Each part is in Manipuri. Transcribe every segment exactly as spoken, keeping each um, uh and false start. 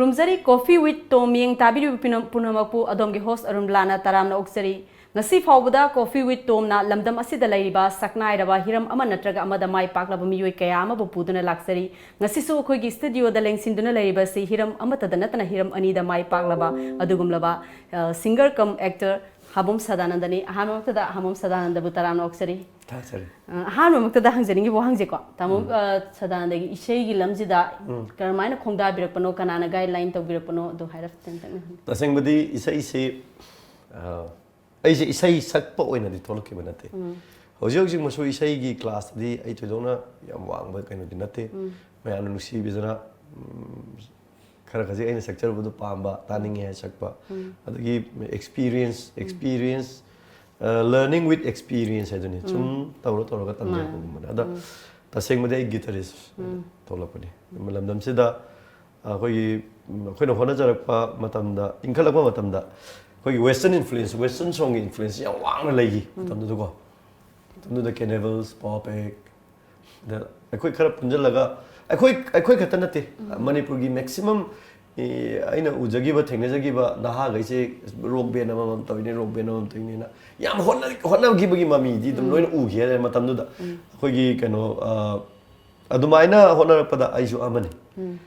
ꯈꯨꯔꯨꯝꯖꯔꯤ Coffee with Tom ꯌꯦꯡ ꯇꯥꯕꯤꯔꯤꯕ ꯄꯨꯝꯅ-, ꯄꯨꯝꯅꯃꯛꯄꯨ ꯑꯗꯣꯝꯒꯤ host ꯑꯔꯨꯟꯕꯂꯥꯅ ꯇꯔꯥꯝꯅ ꯑꯣꯛꯆꯔꯤ꯫ ꯉꯁꯤ ꯐꯥꯎꯕꯗ Coffee with Tomꯅ ꯂꯝꯗꯝ ꯑꯁꯤꯗ ꯂꯩꯔꯤꯕ ꯁꯛꯅꯥꯏꯔꯕ ꯍꯤꯔꯝ ꯑꯃ ꯅꯠꯇ꯭ꯔꯒ ꯑꯃꯗ ꯃꯥꯏ ꯄꯥꯛꯂꯕ ꯃꯤꯑꯣꯏ ꯀꯌꯥ ꯑꯃꯕꯨ ꯄꯨꯗꯨꯅ ꯂꯥꯛꯆꯔꯤ꯫ ꯉꯁꯤꯁꯨ ꯑꯩꯈꯣꯏꯒꯤ studioꯗ ꯂꯦꯡꯁꯤꯟꯗꯨꯅ ꯂꯩꯔꯤꯕ ꯑꯁꯤ ꯍꯤꯔꯝ ꯑꯃꯠꯇꯗ ꯅꯠꯇꯅ ꯍꯤꯔꯝ ꯑꯅꯤꯗ ꯃꯥꯏ ꯄꯥꯛꯂꯕ ꯑꯗꯨꯒꯨꯝꯂꯕ, ꯑ, singer cum actor ꯍꯥꯕꯣꯝ ꯁꯗꯥꯅꯟꯗꯅꯤ꯫ ꯑꯍꯥꯟꯕꯃꯛꯇꯗ ꯍꯥꯕꯣꯝ ꯁꯗꯥꯅꯟꯗꯕꯨ ꯇꯔꯥꯝꯅ ꯑꯣꯛꯆꯔꯤ꯫ ꯊꯥꯒꯠꯆꯔꯤ꯫ ꯑ, ꯑꯍꯥꯟꯕꯃꯛꯇꯗ ꯍꯪꯖꯅꯤꯡꯉꯤꯕ ꯋꯥꯍꯪꯁꯦꯀꯣ, ꯇꯥꯃꯣ, ꯎꯝ꯫ ꯑ, ꯁꯗꯥꯅꯟꯗꯒꯤ ꯏꯁꯩꯒꯤ ꯂꯝꯁꯤꯗ ꯎꯝ꯫ ꯀꯔꯝꯍꯥꯏꯅ ꯈꯣꯡꯗꯥꯕꯤꯔꯛꯄꯅꯣ, ꯀꯅꯥꯅ guideline ꯇꯧꯕꯤꯔꯛꯄꯅꯣ, ꯑꯗꯨ ꯍꯥꯏꯔꯞ ꯇꯦꯟꯇꯛꯅ ꯍꯪꯕꯤꯌꯨ꯫ ꯇꯁꯦꯡꯕꯗꯤ ꯏꯁꯩꯁꯤ, ꯑ, ꯑꯩꯁꯦ ꯏꯁꯩ ꯁꯛꯄ ꯑꯣꯏꯅꯗꯤ ꯊꯣꯛꯂꯛꯈꯤꯕ ꯅꯠꯇꯦ꯫ ꯎꯝ꯫ ꯍꯧꯖꯤꯛ ꯍꯧꯖꯤꯛꯃꯛꯁꯨ ꯏꯁꯩꯒꯤ classꯇꯗꯤ ꯑꯩ ꯊꯣꯏꯗꯣꯛꯅ ꯌꯥꯝ ꯋꯥꯡꯕ ꯀꯩꯅꯣꯗꯤ ꯅꯠꯇꯦ꯫ ꯎꯝ꯫ ꯃꯌꯥꯝꯅ ꯅꯨꯡꯁꯤꯕꯤꯗꯅ, ꯎꯝ, ꯈꯔ ꯈꯖꯤꯛ ꯑꯩꯅ ꯁꯛꯆꯔꯨꯕꯗꯣ ꯄꯥꯝꯕ, ꯇꯥꯅꯤꯡꯉꯦ ꯍꯥꯏ ꯁꯛꯄ꯫ ꯎꯝ꯫ ꯑꯗꯒꯤ experience, ꯎꯝ꯫ Experience, ꯑ, learning with experience ꯍꯥꯏꯗꯨꯅꯤ꯫ ꯎꯝ꯫ ꯁꯨꯝ ꯇꯧꯔ ꯇꯧꯔꯒ ꯃꯥꯅꯦ꯫ ꯇꯝꯖꯔꯛꯄꯒꯨꯝꯕꯅꯦ꯫ ꯑꯗ ꯎꯝ꯫ ꯇꯁꯦꯡꯕꯗꯤ ꯑꯩ guitarist ꯎꯝ꯫ ꯊꯣꯛꯂꯛꯄꯅꯤ꯫ ꯎꯝ꯫ ꯂꯝꯗꯝꯁꯤꯗ ꯑꯩꯈꯣꯏꯒꯤ, ꯑꯩꯈꯣꯏꯅ ꯍꯣꯠꯅꯖꯔꯛꯄ ꯃꯇꯝꯗ, ꯏꯟꯈꯠꯂꯛꯄ ꯃꯇꯝꯗ ꯑꯩꯈꯣꯏꯒꯤ western influence, western songꯒꯤ influence ꯌꯥꯝ ꯋꯥꯡꯅ ꯂꯩꯈꯤ ꯎꯝ꯫ ꯃꯇꯝꯗꯨꯗꯀꯣ꯫ ꯃꯇꯝꯗꯨꯗ Carnivals, Pop Act, ꯑꯗ ꯑꯩꯈꯣꯏ ꯈꯔ ꯄꯨꯟꯁꯤꯜꯂꯒ, ꯑꯩꯈꯣꯏ, ꯑꯩꯈꯣꯏ ꯈꯛꯇ ꯅꯠꯇꯦ, ꯎꯝ꯫ ꯃꯅꯤꯄꯨꯔꯒꯤ maximum, ꯑꯦ, ꯑꯩꯅ ꯎꯖꯈꯤꯕ, ꯊꯦꯡꯅꯖꯈꯤꯕ ꯅꯍꯥꯈꯩꯁꯦ rock band ꯑꯃꯃꯝ ꯇꯧꯔꯤꯅꯦ, rock band ꯑꯃꯃꯝ ꯇꯧꯔꯤꯅꯦꯅ ꯌꯥꯝ ꯍꯣꯠꯅ-, ꯍꯣꯠꯅꯈꯤꯕꯒꯤ ꯃꯃꯤꯗꯤ ꯑꯗꯨꯝ ꯎꯝ꯫ ꯂꯣꯏꯅ ꯎꯈꯤ ꯍꯥꯏꯇꯥꯔꯦ ꯃꯇꯝꯗꯨꯗ꯫ ꯎꯝ꯫ ꯑꯩꯈꯣꯏꯒꯤ ꯀꯩꯅꯣ, ꯑ, ꯑꯗꯨꯃꯥꯏꯅ ꯍꯣꯠꯅꯔꯛꯄꯗ ꯑꯩꯁꯨ ꯑꯃꯅꯤ꯫ ꯎꯝ꯫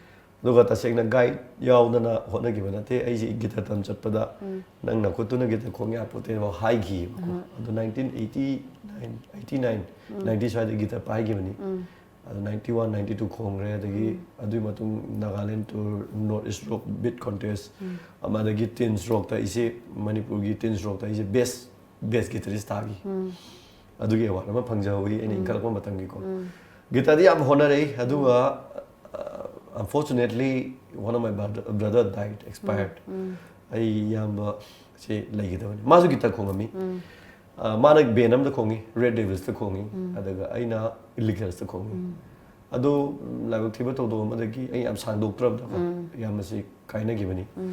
ꯑꯗꯨꯒ ꯇꯁꯦꯡꯅ guide ꯌꯥꯎꯗꯅ ꯍꯣꯠꯅꯈꯤꯕ ꯅꯠꯇꯦ꯫ ꯑꯩꯁꯦ guitar ꯇꯝ ꯆꯠꯄꯗ ꯎꯝ꯫ "ꯅꯪ ꯅꯈꯨꯠꯇꯨꯅ guitar ꯈꯣꯡ ꯌꯥꯄꯣꯠꯇꯦ" ꯐꯥꯎ ꯍꯥꯏꯈꯤꯕꯀꯣ꯫ ꯎꯝ꯫ ꯑꯗꯨ nineteen eighty-nine, eighty-nine, ꯎꯝ꯫ ninety ꯁ꯭ꯋꯥꯏꯗ guitar ꯄꯥꯏꯈꯤꯕꯅꯤ꯫ ꯎꯝ꯫ ꯑꯗꯨ ninety-one, ninety-two ꯈꯣꯡꯈ꯭ꯔꯦ꯫ ꯑꯗꯒꯤ ꯎꯝ꯫ ꯑꯗꯨꯒꯤ ꯃꯇꯨꯡ Nagaland tour, North East Rock Beat Contest, ꯎꯝ꯫ ꯑꯃꯗꯒꯤ Teens Rockꯇ ꯑꯩꯁꯦ, ꯃꯅꯤꯄꯨꯔꯒꯤ Teens Rockꯇ ꯑꯩꯁꯦ best, best guitarist ꯇꯥꯈꯤ꯫ ꯎꯝ꯫ ꯑꯗꯨꯒꯤ award ꯑꯃ ꯐꯪꯖꯍꯧꯋꯤ ꯑꯩꯅ ꯎꯝ꯫ ꯏꯟꯈꯠꯂꯛꯄ ꯃꯇꯝꯒꯤꯀꯣ꯫ ꯎꯝ꯫ Guitarꯗꯤ ꯌꯥꯝ ꯍꯣꯠꯅꯔꯛꯏ, ꯑꯗꯨꯒ, ꯎꯝ꯫ Uh, unfortunately, one of my brother, brother died, expired. ꯎꯝ, ꯎꯝ꯫ ꯑꯩ ꯏꯌꯥꯝꯕ ꯁꯤ ꯂꯩꯈꯤꯗꯕꯅꯤ꯫ ꯃꯥꯁꯨ guitar ꯈꯣꯡꯉꯝꯃꯤ꯫ ꯎꯝ꯫ Uh, ꯃꯥꯅ band ꯑꯃꯗ ꯈꯣꯡꯉꯤ, Red Devilsꯇ ꯈꯣꯡꯉꯤ꯫ ꯎꯝ꯫ ꯑꯗꯨꯒ ꯑꯩꯅ Illegals ꯈꯣꯡꯉꯤ꯫ ꯎꯝ꯫ ꯑꯗꯨ ꯂꯥꯏꯕꯛ ꯊꯤꯕ ꯊꯧꯗꯣꯛ ꯑꯃꯗꯒꯤ ꯑꯩ ꯌꯥꯝ ꯁꯥꯡꯗꯣꯛꯇ꯭ꯔꯕꯗꯀꯣ, ꯎꯝ꯫ ꯏꯌꯥꯝꯕꯁꯤ ꯀꯥꯏꯅꯈꯤꯕꯅꯤ꯫ ꯎꯝ꯫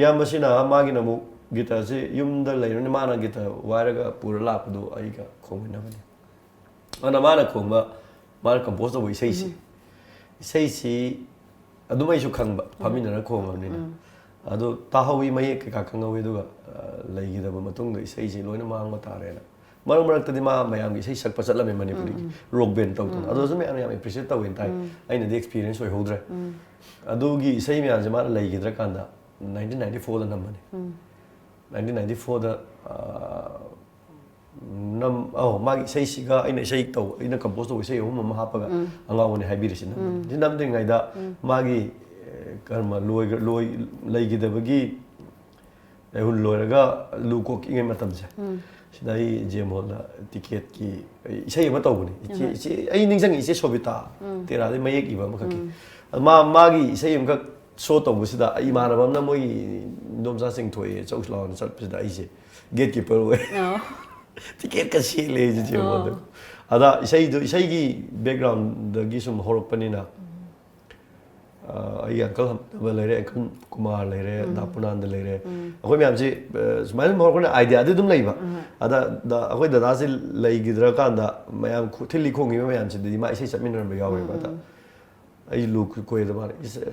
ꯏꯌꯥꯝꯕꯁꯤꯅ ꯃꯥꯒꯤꯅ ꯑꯃꯨꯛ guitarꯁꯤ ꯌꯨꯝꯗ ꯂꯩꯔꯅꯤ, ꯃꯥꯅ guitar ꯋꯥꯏꯔꯒ ꯄꯨꯔ ꯂꯥꯛꯄꯗꯨ ꯑꯩꯒ ꯈꯣꯡꯃꯤꯟꯅꯕꯅꯤ꯫ ꯑꯗꯨꯅ ꯃꯥꯅ ꯈꯣꯡꯕ, ꯃꯥꯅ compose ꯇꯧꯕ ꯏꯁꯩꯁꯤ, ꯎꯝ꯫ ꯏꯁꯩꯁꯤ ꯑꯗꯨꯝ ꯑꯩꯁꯨ ꯈꯪꯕ, ꯐꯝꯃꯤꯟꯅꯔ ꯈꯣꯡꯉꯕꯅꯤꯅ꯫ ꯑꯗꯣ ꯇꯥꯍꯧꯋꯤ, ꯃꯌꯦꯛ ꯀꯩꯀꯥ ꯈꯪꯍꯧꯋꯤ, ꯑꯗꯨꯒ ꯑ, ꯂꯩꯈꯤꯗꯕ ꯃꯇꯨꯡꯗ ꯏꯁꯩꯁꯦ ꯂꯣꯏꯅ ꯃꯥꯡꯕ ꯇꯥꯔꯦꯅ꯫ ꯃꯔꯛ ꯃꯔꯛꯇꯗꯤ ꯃꯥ ꯃꯌꯥꯝꯒꯤ ꯏꯁꯩ ꯁꯛꯄ ꯆꯠꯂꯝꯃꯦ ꯃꯅꯤꯄꯨꯔꯤꯒꯤ, ꯔꯣꯛ ꯕꯦꯟ ꯇꯧꯗꯅ꯫ ꯑꯗꯨꯁꯨ ꯃꯌꯥꯝ ꯌꯥꯝ ꯑꯦꯄ꯭ꯔꯤꯁꯤꯌꯦꯠ ꯇꯧꯋꯦꯅ ꯇꯥꯏ꯫ ꯑꯩꯅꯗꯤ ꯑꯦꯛꯁꯄꯤꯔꯤꯌꯦꯟꯁ ꯑꯣꯏꯍꯧꯗ꯭ꯔꯦ꯫ ꯑꯗꯨꯒꯤ ꯏꯁꯩ ꯃꯌꯥꯝꯁꯦ ꯃꯥꯅ ꯂꯩꯈꯤꯗ꯭ꯔꯀꯥꯟꯗ ꯅꯥꯏꯟꯇꯤꯟ ꯅꯥꯏꯟꯇꯤ ꯐꯣꯔꯗ ꯅꯝꯕꯅꯤ꯫ ꯅꯥꯏꯟꯇꯤꯟ ꯅꯥꯏꯟꯇꯤ ꯐꯣꯔꯗ ꯅꯝ ꯑꯧ ꯃꯥꯒꯤ ꯏꯁꯩꯁꯤꯒ ꯑꯩꯅ ꯏꯁꯩ ꯇꯧ ꯑꯩꯅ ꯀꯝꯄꯣꯁ ꯇꯧꯕ ꯏꯁꯩ ꯑꯍꯨꯝ ꯑꯃ ꯍꯥꯞꯄꯒ ꯑꯉꯥꯎꯕꯅꯤ ꯍꯥꯏꯕꯤꯔꯤꯁꯤ ꯅꯝꯕꯅꯤ꯫ ꯁꯤ ꯅꯝꯗ꯭ꯔꯤꯉꯩꯗ ꯃꯥꯒꯤ ꯑꯦ, ꯀꯔꯃ ꯂꯣꯏꯒ- ꯂꯣꯏ ꯂꯩꯈꯤꯗꯕꯒꯤ ꯂꯩꯍꯨꯜ ꯂꯣꯏꯔꯒ ꯂꯨ ꯀꯣꯛꯏꯉꯩ ꯃꯇꯝꯁꯦ, ꯁꯤꯗ ꯑꯩ ꯖꯦꯝ ꯍꯣꯜꯗ ꯇꯤꯀꯦꯠꯀꯤ ꯑꯩ ꯏꯁꯩ ꯑꯃ ꯇꯧꯕꯅꯤ꯫ ꯏꯆꯦ ꯏꯆꯦ ꯑꯩ ꯅꯤꯡꯁꯤꯡꯉꯤ, ꯏꯆꯦ ꯁꯣꯕꯤꯇꯥ ꯇꯦꯔꯥꯗꯩ ꯃꯌꯦꯛ ꯏꯕ ꯑꯃꯈꯛꯀꯤ꯫ ꯑꯗ ꯃꯥ ꯃꯥꯒꯤ ꯏꯁꯩ ꯑꯃꯈꯛ ꯁꯣ ꯇꯧꯕꯁꯤꯗ ꯑꯩ ꯏꯃꯥꯟꯅꯕ ꯑꯃꯅ ꯃꯣꯏꯒꯤ ꯏꯗꯣꯝꯆꯥꯁꯤꯡ ꯊꯣꯛꯑꯦ ꯆꯧꯁꯤ ꯂꯥꯎꯅ ꯆꯠꯄꯁꯤꯗ ꯑꯩꯁꯦ ꯒꯦꯠ ꯀꯤꯄꯔ ꯑꯣꯏ꯫ ꯇꯤꯀꯦꯠꯀ ꯁꯦꯠꯂꯦ ꯑꯩꯁꯦ ꯖꯦꯝ ꯍꯣꯜꯗ꯫ ꯑꯗ ꯏꯁꯩꯗꯣ ꯏꯁꯩꯒꯤ ꯕꯦꯛꯒ꯭ꯔꯥꯎꯟꯗꯒꯤ ꯁꯨꯝ ꯍꯧꯔꯛꯄꯅꯤꯅ ꯑ, ꯑꯩꯒꯤ ꯑꯪꯀꯜ ꯍꯝꯇꯕ ꯂꯩꯔꯦ, ꯑꯪꯀꯜ ꯀꯨꯃꯥꯔ ꯂꯩꯔꯦ, ꯗꯥ ꯄꯨꯅꯥꯟꯗ ꯂꯩꯔꯦ꯫ ꯑꯩꯈꯣꯏ ꯃꯌꯥꯝꯁꯤ ꯑ, ꯁꯨꯃꯥꯏꯅ ꯁꯨꯝ ꯍꯧꯔꯛꯄꯅ ꯑꯥꯏꯗꯤꯌꯥꯗꯤ ꯑꯗꯨꯝ ꯂꯩꯕ꯫ ꯑꯗ ꯗ- ꯑꯩꯈꯣꯏ ꯗꯗꯥꯁꯦ ꯂꯩꯈꯤꯗ꯭ꯔꯀꯥꯟꯗ ꯃꯌꯥꯝ ꯈꯨ- ꯊꯤꯜꯂꯤ ꯈꯣꯡꯉꯤꯕ ꯃꯌꯥꯝꯁꯤꯗꯗꯤ ꯃꯥ ꯏꯁꯩ ꯆꯠꯃꯤꯟꯅꯔꯝꯕ ꯌꯥꯎꯋꯦꯕ꯫ ꯑꯗ ꯑꯩ ꯂꯨ ꯀꯣꯏꯗ ꯃꯥꯅ "ꯏꯁ-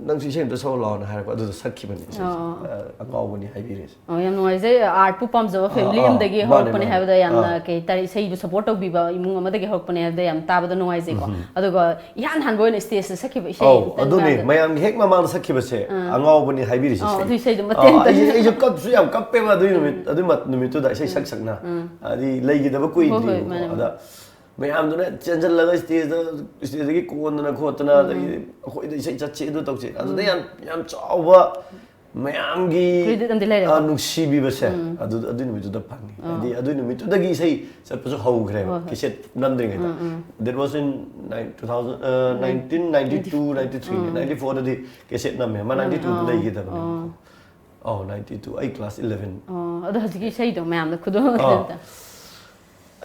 ꯅꯪꯁꯨ ꯏꯁꯩ ꯑꯝꯇ ꯁꯛꯎ ꯂꯥꯛꯑꯣꯅ" ꯍꯥꯏꯔꯛꯄ꯫ ꯑꯗꯨꯗ ꯁꯛꯈꯤꯕꯅꯤ ꯏꯁꯩꯁꯦ꯫ ꯑꯣ꯫ ꯑ, ꯑꯉꯥꯎꯕꯅꯤ ꯍꯥꯏꯕꯤꯔꯤꯁꯦ꯫ ꯑꯣ, ꯌꯥꯝ ꯅꯨꯡꯉꯥꯏꯖꯩ꯫ ꯑꯥꯔꯠꯄꯨ ꯄꯥꯝꯖꯕ ꯑꯥ, ꯐꯦꯃꯤꯂꯤ ꯑꯥ, ꯑꯃꯗꯒꯤ ꯃꯥꯅꯦ, ꯍꯧꯔꯛꯄꯅꯦ ꯃꯥꯅꯦ꯫ ꯍꯥꯏꯕꯗ ꯌꯥꯝꯅ ꯑꯥ꯫ ꯀꯩ ꯍꯥꯏꯇꯥꯔꯦ, ꯏꯁꯩꯕꯨ ꯁꯞꯄꯣꯔꯠ ꯇꯧꯕꯤꯕ ꯏꯃꯨꯡ ꯑꯃꯗꯒꯤ ꯍꯧꯔꯛꯄꯅꯦ ꯍꯥꯏꯕꯗ ꯌꯥꯝ ꯇꯥꯕꯗ ꯅꯨꯡꯉꯥꯏꯖꯩꯀꯣ꯫ ꯑꯗꯨꯒ ꯏꯍꯥꯟ ꯍꯥꯟꯕ ꯑꯣꯏꯅ ꯁ꯭ꯇꯦꯖꯇ ꯁꯛꯈꯤꯕ ꯏꯁꯩ ꯑꯧ, ꯑꯝꯇꯪ ꯑꯗꯨꯅꯦ ꯍꯥꯏꯕꯤꯌꯨ꯫ ꯃꯌꯥꯝꯒꯤ ꯍꯦꯛ ꯃꯃꯥꯡꯗ ꯁꯛꯈꯤꯕꯁꯦ ꯑꯉꯥꯎꯕꯅꯤ ꯍꯥꯏꯕꯤꯔꯤꯁꯦ ꯑꯧ, ꯏꯁꯩ꯫ ꯑꯗꯨ ꯏꯁꯩꯗꯣ ꯑꯧ, ꯃꯇꯦꯛ ꯑꯝꯇꯪ꯫ ꯑꯩꯁꯦ ꯑꯩꯁꯨ ꯀꯞꯁꯨ ꯌꯥꯝ ꯀꯞꯄꯦꯕ ꯑꯗꯨꯒꯤ ꯅꯨꯃꯤꯠ ꯑꯗꯨꯒꯤ ꯃꯠ- ꯅꯨꯃꯤꯠꯇꯨꯗ ꯏꯁꯩ ꯁꯛ ꯁꯛꯅ꯫ ꯍꯥꯏꯗꯤ ꯂꯩꯈꯤꯗꯕ ꯍꯣꯏ, ꯍꯣꯏ, ꯀꯨꯏꯗ꯭ꯔꯤꯕꯀꯣ꯫ ꯃꯥꯅꯦ, ꯑꯗ ꯃꯥꯅꯦ꯫ ꯃꯌꯥꯝꯗꯨꯅ ꯆꯦꯟꯁꯤꯜꯂꯒ ꯁ꯭ꯇꯦꯖꯇ ꯁ꯭ꯇꯦꯖꯇꯒꯤ ꯀꯣꯟꯗꯅ ꯈꯣꯠꯇꯅ ꯑꯗꯒꯤ ꯑꯩꯈꯣꯏꯗ ꯏꯁꯩ ꯆꯠꯁꯤ ꯑꯗꯨ ꯇꯧꯁꯤ ꯑꯗꯨꯗ ꯌꯥꯝ ꯌꯥꯝ ꯆꯥꯎꯕ ꯃꯌꯥꯝꯒꯤ credit ꯑꯃꯗꯤ ꯂꯩꯔꯦꯀꯣ꯫ ꯑ, ꯅꯨꯡꯁꯤꯕꯤꯕꯁꯦ ꯑꯗꯨ ꯑꯗꯨꯏ ꯅꯨꯃꯤꯠꯇꯨꯗ ꯐꯪꯉꯤ꯫ ꯍꯥꯏꯗꯤ ꯑꯗꯨꯏ ꯅꯨꯃꯤꯠꯇꯨꯗꯒꯤ ꯏꯁꯩ ꯆꯠꯄꯁꯨ ꯍꯧꯈ꯭ꯔꯦꯕ꯫ ꯍꯣꯏ, ꯍꯣꯏ꯫ Cassette ꯅꯝꯗ꯭ꯔꯤꯉꯩꯗ꯫ That was in nine- two thousand, uh, nineteen ninety-two, ninety-three, ninety-four ꯗꯗꯤ ꯀꯦꯁꯦꯠ ꯅꯝꯃꯦ꯫ ꯃꯥ ninety two ꯗ ꯂꯩꯈꯤꯗꯕꯅꯦꯕꯀꯣ꯫ ꯑꯧ, ninety two꯫ ꯑꯩ class eleven꯫ ꯑꯣ, ꯑꯗꯣ ꯍꯧꯖꯤꯛꯀꯤ ꯏꯁꯩꯗꯣ ꯃꯌꯥꯝꯗ ꯈꯨꯗꯣꯜ ꯑꯥ꯫ ꯑꯝꯇ꯫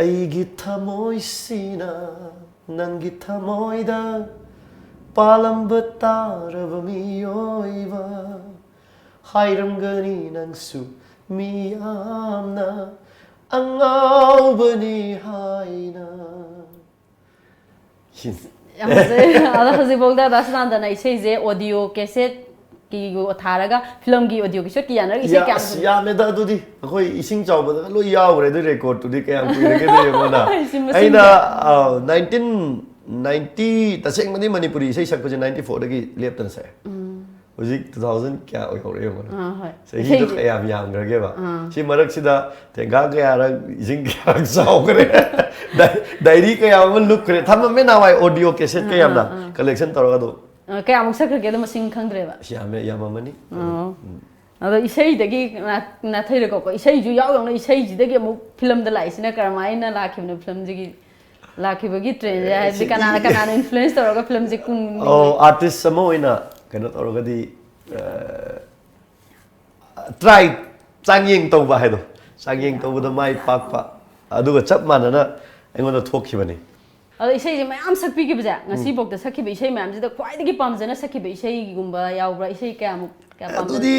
ꯑꯩꯒꯤ ꯊꯃꯣꯏꯁꯤꯅ ꯅꯪꯒꯤ ꯊꯃꯣꯏꯗ ꯄꯥꯜꯂꯝꯕ ꯇꯥꯔꯕ ꯃꯤꯑꯣꯏꯕ ꯍꯥꯏꯔꯝꯒꯅꯤ ꯅꯪꯁꯨ ꯃꯤꯌꯥꯝꯅ ꯑꯉꯥꯎꯕꯅꯤ ꯍꯥꯏꯅ꯫ ꯌꯥꯝ ꯐꯖꯩ꯫ ꯑꯗꯣ ꯍꯧꯖꯤꯛꯐꯥꯎꯗ ꯗꯥ ꯁꯗꯥꯅꯟꯗꯅ ꯏꯁꯩꯁꯦ ꯑꯣꯗꯤꯑꯣ ꯀꯦꯁꯦꯠꯀꯤ ꯊꯥꯔꯒ, ꯐꯤꯂꯝꯒꯤ ꯑꯣꯗꯤꯑꯣ ꯀꯦꯁꯦꯠꯀꯤ ꯌꯥꯅꯔꯒ ꯏꯁꯩ ꯀꯌꯥꯝ ꯑꯁ, ꯌꯥꯝꯃꯦꯗ ꯑꯗꯨꯗꯤ꯫ ꯑꯩꯈꯣꯏ ꯏꯁꯤꯡ ꯆꯥꯎꯕꯗꯒ ꯂꯣꯏ ꯌꯥꯎꯈ꯭ꯔꯦ ꯑꯗꯨ ꯔꯦꯀꯣꯔꯠꯇꯨꯗꯤ꯫ ꯀꯌꯥꯝ ꯀꯨꯏꯔꯒꯦꯗꯣ ꯌꯦꯡꯉꯣꯅ꯫ ꯑꯩꯁꯤ ꯃꯁꯤꯡ ꯑꯩꯅ ꯅꯥꯏꯟꯇꯤꯟ ꯅꯥꯏꯟꯇꯤ, ꯇꯁꯦꯡꯕꯗꯤ ꯃꯅꯤꯄꯨꯔꯤ ꯏꯁꯩ ꯁꯛꯄꯁꯦ ꯅꯥꯏꯟꯇꯤ ꯐꯣꯔꯗꯒꯤ ꯂꯦꯞꯇꯅ ꯁꯛꯑꯦ꯫ ꯍꯧꯖꯤꯛ ꯇꯨ ꯊꯥꯎꯖꯟ ꯀꯌꯥ ꯑꯣꯏꯍꯧꯔꯦ ꯌꯦꯡꯉꯣꯅ꯫ ꯑꯥ, ꯍꯣꯏ꯫ ꯆꯍꯤꯗꯣ ꯏꯁꯩꯁꯦ꯫ ꯀꯌꯥꯝ ꯌꯥꯝꯈ꯭ꯔꯒꯦꯕ꯫ ꯑꯥ꯫ ꯁꯤ ꯃꯔꯛꯁꯤꯗ ꯇꯦꯡꯒꯥ ꯀꯌꯥꯔꯛ, ꯏꯁꯤꯡ ꯀꯌꯥꯔꯛ ꯆꯥꯎꯈ꯭ꯔꯦ꯫ ꯗꯥꯏ- ꯗꯥꯏꯔꯤ ꯀꯌꯥ ꯑꯃ ꯂꯨꯞꯈ꯭ꯔꯦ꯫ ꯊꯝꯃꯝꯃꯦ ꯅꯍꯥꯟꯋꯥꯏ ꯑꯣꯗꯤꯑꯣ ꯀꯦꯁꯦꯠ ꯑꯥ, ꯀꯌꯥꯝꯅ ꯑꯥ, ꯑꯥ꯫ ꯀꯂꯦꯛꯁꯟ ꯇꯧꯔꯒ ꯑꯗꯨꯝ꯫ ꯑ, ꯀꯌꯥꯃꯨꯛ ꯁꯛꯈ꯭ꯔꯒꯦ ꯑꯗꯣ ꯃꯁꯤꯡ ꯈꯪꯗ꯭ꯔꯦꯕ꯫ ꯑꯁ, ꯌꯥꯝꯃꯦ, ꯌꯥꯝꯃꯝꯃꯅꯤ꯫ ꯑꯣ꯫ ꯑꯗꯣ ꯏꯁꯩꯗꯒꯤ ꯅꯥ- ꯅꯥꯊꯩꯔꯦꯀꯣ꯫ ꯏꯁꯩꯁꯨ ꯌꯥꯎ ꯌꯥꯎꯅ ꯏꯁꯩꯁꯤꯗꯒꯤ ꯑꯃꯨꯛ ꯐꯤꯂꯝꯗ ꯂꯥꯛꯏꯁꯤꯅ ꯀꯔꯝꯍꯥꯏꯅ ꯂꯥꯛꯈꯤꯕꯅꯣ? ꯐꯤꯂꯝꯁꯤꯒꯤ ꯂꯥꯛꯈꯤꯕꯒꯤ ꯇ꯭ꯔꯦꯟꯁꯦ, ꯍꯥꯏꯕꯗꯤ ꯁꯤꯗꯤ ꯀꯅꯥꯅ, ꯀꯅꯥꯅ ꯏꯟꯐ꯭ꯂꯨꯌꯦꯟꯁ ꯇꯧꯔꯒ ꯐꯤꯂꯝꯁꯦ ꯀꯨꯝ- ꯑꯣ, ꯑꯥꯔꯇꯤꯁ ꯑꯃ ꯑꯣꯏꯅ ꯀꯩꯅꯣ ꯇꯧꯔꯒꯗꯤ, ꯑ, ꯇ꯭ꯔꯥꯏ, ꯆꯥꯡꯌꯦꯡ ꯇꯧꯕ ꯍꯥꯏꯗꯣ, ꯆꯥꯡꯌꯦꯡ ꯇꯧꯕꯗ ꯃꯥꯏ ꯄꯥꯛꯄ, ꯑꯗꯨꯒ ꯆꯞ ꯃꯥꯟꯅꯅ ꯑꯩꯉꯣꯟꯗ ꯊꯣꯛꯈꯤꯕꯅꯤ꯫ ꯑꯗꯣ ꯏꯁꯩꯁꯦ ꯃꯌꯥꯝ ꯁꯛꯄꯤꯈꯤꯕꯁꯦ, ꯉꯁꯤꯐꯥꯎꯗ ꯁꯛꯈꯤꯕ ꯏꯁꯩ ꯃꯌꯥꯝꯁꯤꯗ ꯈ꯭ꯋꯥꯏꯗꯒꯤ ꯄꯥꯝꯖꯅ ꯁꯛꯈꯤꯕ ꯏꯁꯩꯒꯨꯝꯕ ꯌꯥꯎꯕ꯭ꯔꯥ? ꯏꯁꯩ ꯀꯌꯥꯃꯨꯛ, ꯀꯌꯥ ꯄꯥꯝꯖꯒꯦ? ꯑꯗꯨꯗꯤ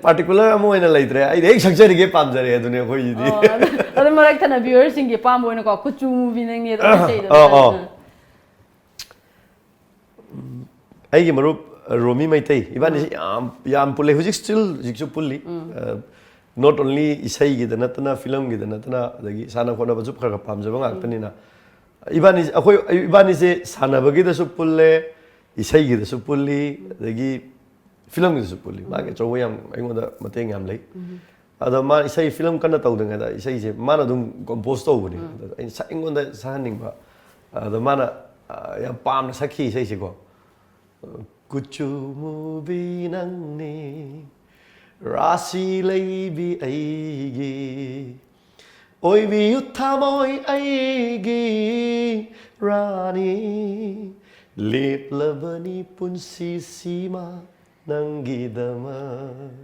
ꯄꯥꯔꯇꯤꯀꯨꯂꯔ ꯑꯃ ꯑꯣꯏꯅ ꯂꯩꯇ꯭ꯔꯦ꯫ ꯑꯩꯗꯤ ꯍꯦꯛ ꯁꯛꯆꯔꯤꯒꯦ ꯄꯥꯝꯖꯔꯦ ꯑꯗꯨꯅꯦ ꯑꯩꯈꯣꯏꯒꯤꯗꯤ꯫ ꯑꯣ, ꯑꯗꯨ, ꯑꯗꯨ ꯃꯔꯛ ꯊꯠꯅ ꯚ꯭ꯌꯨꯋꯔꯁꯤꯡꯒꯤ ꯑꯄꯥꯝꯕ ꯑꯣꯏꯅꯀꯣ, ꯀꯨꯆꯨ ꯃꯨꯕꯤ ꯅꯪꯅꯦ ꯑꯗꯨꯝ ꯏꯁꯩꯗꯣ꯫ ꯑꯣ, ꯑꯣ꯫ ꯑꯩꯒꯤ ꯃꯔꯨꯞ ꯔꯣꯃꯤ ꯃꯩꯇꯩ, ꯏꯕꯥꯅꯤꯁꯤ ꯌꯥꯝ, ꯌꯥꯝ ꯄꯨꯜꯂꯤ꯫ ꯍꯧꯖꯤꯛ ꯁ꯭ꯇꯤꯜ ꯍꯧꯖꯤꯛꯁꯨ ꯄꯨꯜꯂꯤ꯫ ꯅꯣꯠ ꯑꯣꯟꯂꯤ ꯏꯁꯩꯒꯤꯗ ꯅꯠꯇꯅ, ꯐꯤꯂꯝꯒꯤꯗ ꯅꯠꯇꯅ, ꯑꯗꯒꯤ ꯁꯥꯟꯅ ꯈꯣꯠꯅꯕꯁꯨ ꯈꯔ ꯈꯔ ꯄꯥꯝꯖꯕ ꯉꯥꯛꯇꯅꯤꯅ, ꯏꯕꯥꯅꯤ, ꯑꯩꯈꯣꯏ ꯏꯕꯥꯅꯤꯁꯦ ꯁꯥꯟꯅꯕꯒꯤꯗꯁꯨ ꯄꯨꯜꯂꯦ, ꯏꯁꯩꯒꯤꯗꯁꯨ ꯄꯨꯜꯂꯤ, ꯑꯗꯒꯤ ꯐꯤꯂꯝꯒꯤꯗꯁꯨ ꯄꯨꯜꯂꯤ꯫ ꯃꯥꯒꯤ ꯑꯆꯧꯕ ꯌꯥꯝ, ꯑꯩꯉꯣꯟꯗ ꯃꯇꯦꯡ ꯌꯥꯝ ꯂꯩ꯫ ꯑꯗꯣ ꯃꯥ ꯏꯁꯩ, ꯐꯤꯂꯝ ꯀꯟꯅ ꯇꯧꯗ꯭ꯔꯤꯉꯩꯗ ꯏꯁꯩꯁꯦ ꯃꯥꯅ ꯑꯗꯨꯝ ꯀꯣꯝꯄꯣꯁ ꯇꯧꯕꯅꯤ꯫ ꯑꯗꯣ ꯑꯩꯅ ꯁꯛ-, ꯑꯩꯉꯣꯟꯗ ꯁꯛꯍꯟꯅꯤꯡꯕ꯫ ꯑꯗꯣ ꯃꯥꯅ, ꯑ, ꯌꯥꯝ ꯄꯥꯝꯅ ꯁꯛꯈꯤ ꯏꯁꯩꯁꯦꯀꯣ꯫ ꯀꯨꯆꯨ ꯃꯨꯕꯤ ꯅꯪꯅꯤ, ꯔꯥꯁꯤ ꯂꯩꯕꯤ ꯑꯩꯒꯤ, ꯑꯣꯏꯕꯤꯌꯨ ꯊꯃꯣꯏ ꯑꯩꯒꯤ ꯔꯥꯅꯤ, ꯂꯦꯞꯂꯕꯅꯤ ꯄꯨꯟꯁꯤꯁꯤꯃ ꯅꯪꯒꯤꯗꯃꯛ꯫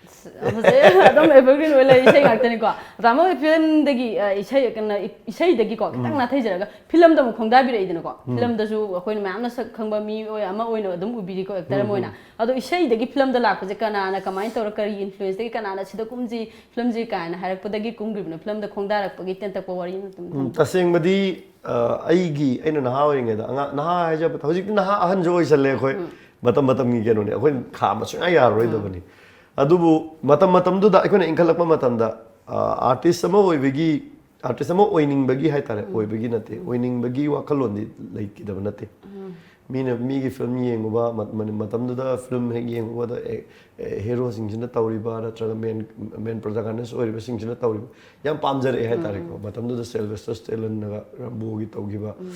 ꯍꯧꯖꯤꯛ ꯑꯗꯨꯝ ꯑꯦꯚꯔꯒ꯭ꯔꯤꯟ ꯑꯣꯏ ꯂꯩ, ꯏꯁꯩ ꯉꯥꯛꯇꯅꯤꯀꯣ꯫ ꯇꯥꯃꯣꯒꯤ ꯐꯤꯂꯝꯗꯒꯤ, ꯑ, ꯏꯁꯩ, ꯀꯩꯅꯣ, ꯏ-, ꯏꯁꯩꯗꯒꯤꯀꯣ ꯈꯤꯇꯪ ꯎꯝ꯫ ꯅꯥꯊꯩꯖꯔꯒ ꯐꯤꯂꯝꯗ ꯑꯃꯨꯛ ꯈꯣꯡꯗꯥꯕꯤꯔꯛꯏꯗꯅꯀꯣ꯫ ꯎꯝ꯫ ꯐꯤꯂꯝꯗꯁꯨ ꯑꯩꯈꯣꯏꯅ ꯃꯌꯥꯝꯅ ꯁꯛ ꯈꯪꯕ ꯃꯤ ꯑꯣꯏ, ꯑꯃ ꯑꯣꯏꯅ ꯑꯗꯨꯝ ꯎꯕꯤꯔꯤꯀꯣ, ꯑꯦꯛꯇꯔ ꯎꯝ, ꯑꯃ ꯑꯣꯏꯅ꯫ ꯎꯝ꯫ ꯑꯗꯣ ꯏꯁꯩꯗꯒꯤ ꯐꯤꯂꯝꯗ ꯂꯥꯛꯄꯁꯦ ꯀꯅꯥꯅ, ꯀꯃꯥꯏꯅ ꯇꯧꯔ, ꯀꯔꯤ ꯏꯟꯐ꯭ꯂꯨꯌꯦꯟꯁꯇꯒꯤ, ꯀꯅꯥꯅ "ꯁꯤꯗ ꯀꯨꯝꯁꯤ, ꯐꯤꯂꯝꯁꯤ" ꯀꯥꯏꯅ ꯍꯥꯏꯔꯛꯄꯗꯒꯤ ꯀꯨꯝꯈ꯭ꯔꯤꯕꯅꯣ? ꯐꯤꯂꯝꯗ ꯈꯣꯡꯗꯥꯔꯛꯄꯒꯤ ꯇꯦꯟꯇꯛꯄ ꯋꯥꯔꯤ ꯑꯃ ꯑꯗꯨꯝ ꯎꯝ, ꯊꯝꯕꯤꯌꯨ꯫ ꯇꯁꯦꯡꯕꯗꯤ, ꯑ, ꯑꯩꯒꯤ, ꯑꯩꯅ ꯅꯍꯥ ꯑꯣꯏꯔꯤꯉꯩꯗ, ꯑꯉꯥꯡ, ꯅꯍꯥ ꯍꯥꯏꯖꯕ, ꯍꯧꯖꯤꯛꯇꯤ ꯅꯍꯥ ꯑꯍꯟꯁꯨ ꯑꯣꯏꯁꯜꯂꯦ ꯑꯩꯈꯣꯏ꯫ ꯎꯝ꯫ ꯃꯇꯝ ꯃꯇꯝꯒꯤ ꯀꯩꯅꯣꯅꯦ, ꯑꯩꯈꯣꯏꯅ ꯈꯥꯝꯕ ꯁꯨꯡꯌꯥ ꯌꯥꯔꯔꯣꯏꯗꯕꯅꯤ꯫ ꯎꯝ꯫ ꯑꯗꯨꯕꯨ ꯃꯇꯝ ꯃꯇꯝꯗꯨꯗ ꯑꯩꯈꯣꯏꯅ ꯏꯟꯈꯠꯂꯛꯄ ꯃꯇꯝꯗ, ꯑ, ꯑꯥꯔꯇꯤꯁ ꯑꯃ ꯑꯣꯏꯕꯒꯤ, ꯑꯥꯔꯇꯤꯁ ꯑꯃ ꯑꯣꯏꯅꯤꯡꯕꯒꯤ ꯍꯥꯏꯇꯥꯔꯦ, ꯎꯝ꯫ ꯑꯣꯏꯕꯒꯤ ꯅꯠꯇꯦ, ꯎꯝ꯫ ꯑꯣꯏꯅꯤꯡꯕꯒꯤ ꯋꯥꯈꯜꯂꯣꯟꯗꯤ ꯂꯩꯈꯤꯗꯕ ꯅꯠꯇꯦ꯫ ꯎꯝ꯫ ꯃꯤꯅ, ꯃꯤꯒꯤ ꯐꯤꯂꯝ ꯌꯦꯡꯉꯨꯕ, ꯃꯠ-, ꯃꯅꯤ-, ꯃꯇꯝꯗꯨꯗ ꯐꯤꯂꯝ ꯍꯦꯛ ꯌꯦꯡꯉꯨꯕꯗ, ꯑꯦ, ꯑꯦ, ꯍꯦꯔꯣꯁꯤꯡꯁꯤꯅ ꯇꯧꯔꯤꯕ ꯅꯠꯇ꯭ꯔꯒ ꯃꯦꯟ, ꯃꯦꯟ ꯄ꯭ꯔꯣꯇꯥꯒꯅꯤꯁ ꯑꯣꯏꯔꯤꯕꯁꯤꯡꯁꯤꯅ ꯇꯧꯔꯤꯕ ꯌꯥꯝ ꯄꯥꯝꯖꯔꯛꯑꯦ ꯍꯥꯏꯇꯥꯔꯦꯀꯣ꯫ ꯎꯝ꯫ ꯃꯇꯝꯗꯨꯗ ꯁꯤꯜꯚꯦꯁꯇꯔ ꯁ꯭ꯇꯦꯂꯟꯅꯒ ꯔꯝꯕꯣꯒꯤ ꯇꯧꯈꯤꯕ, ꯎꯝ꯫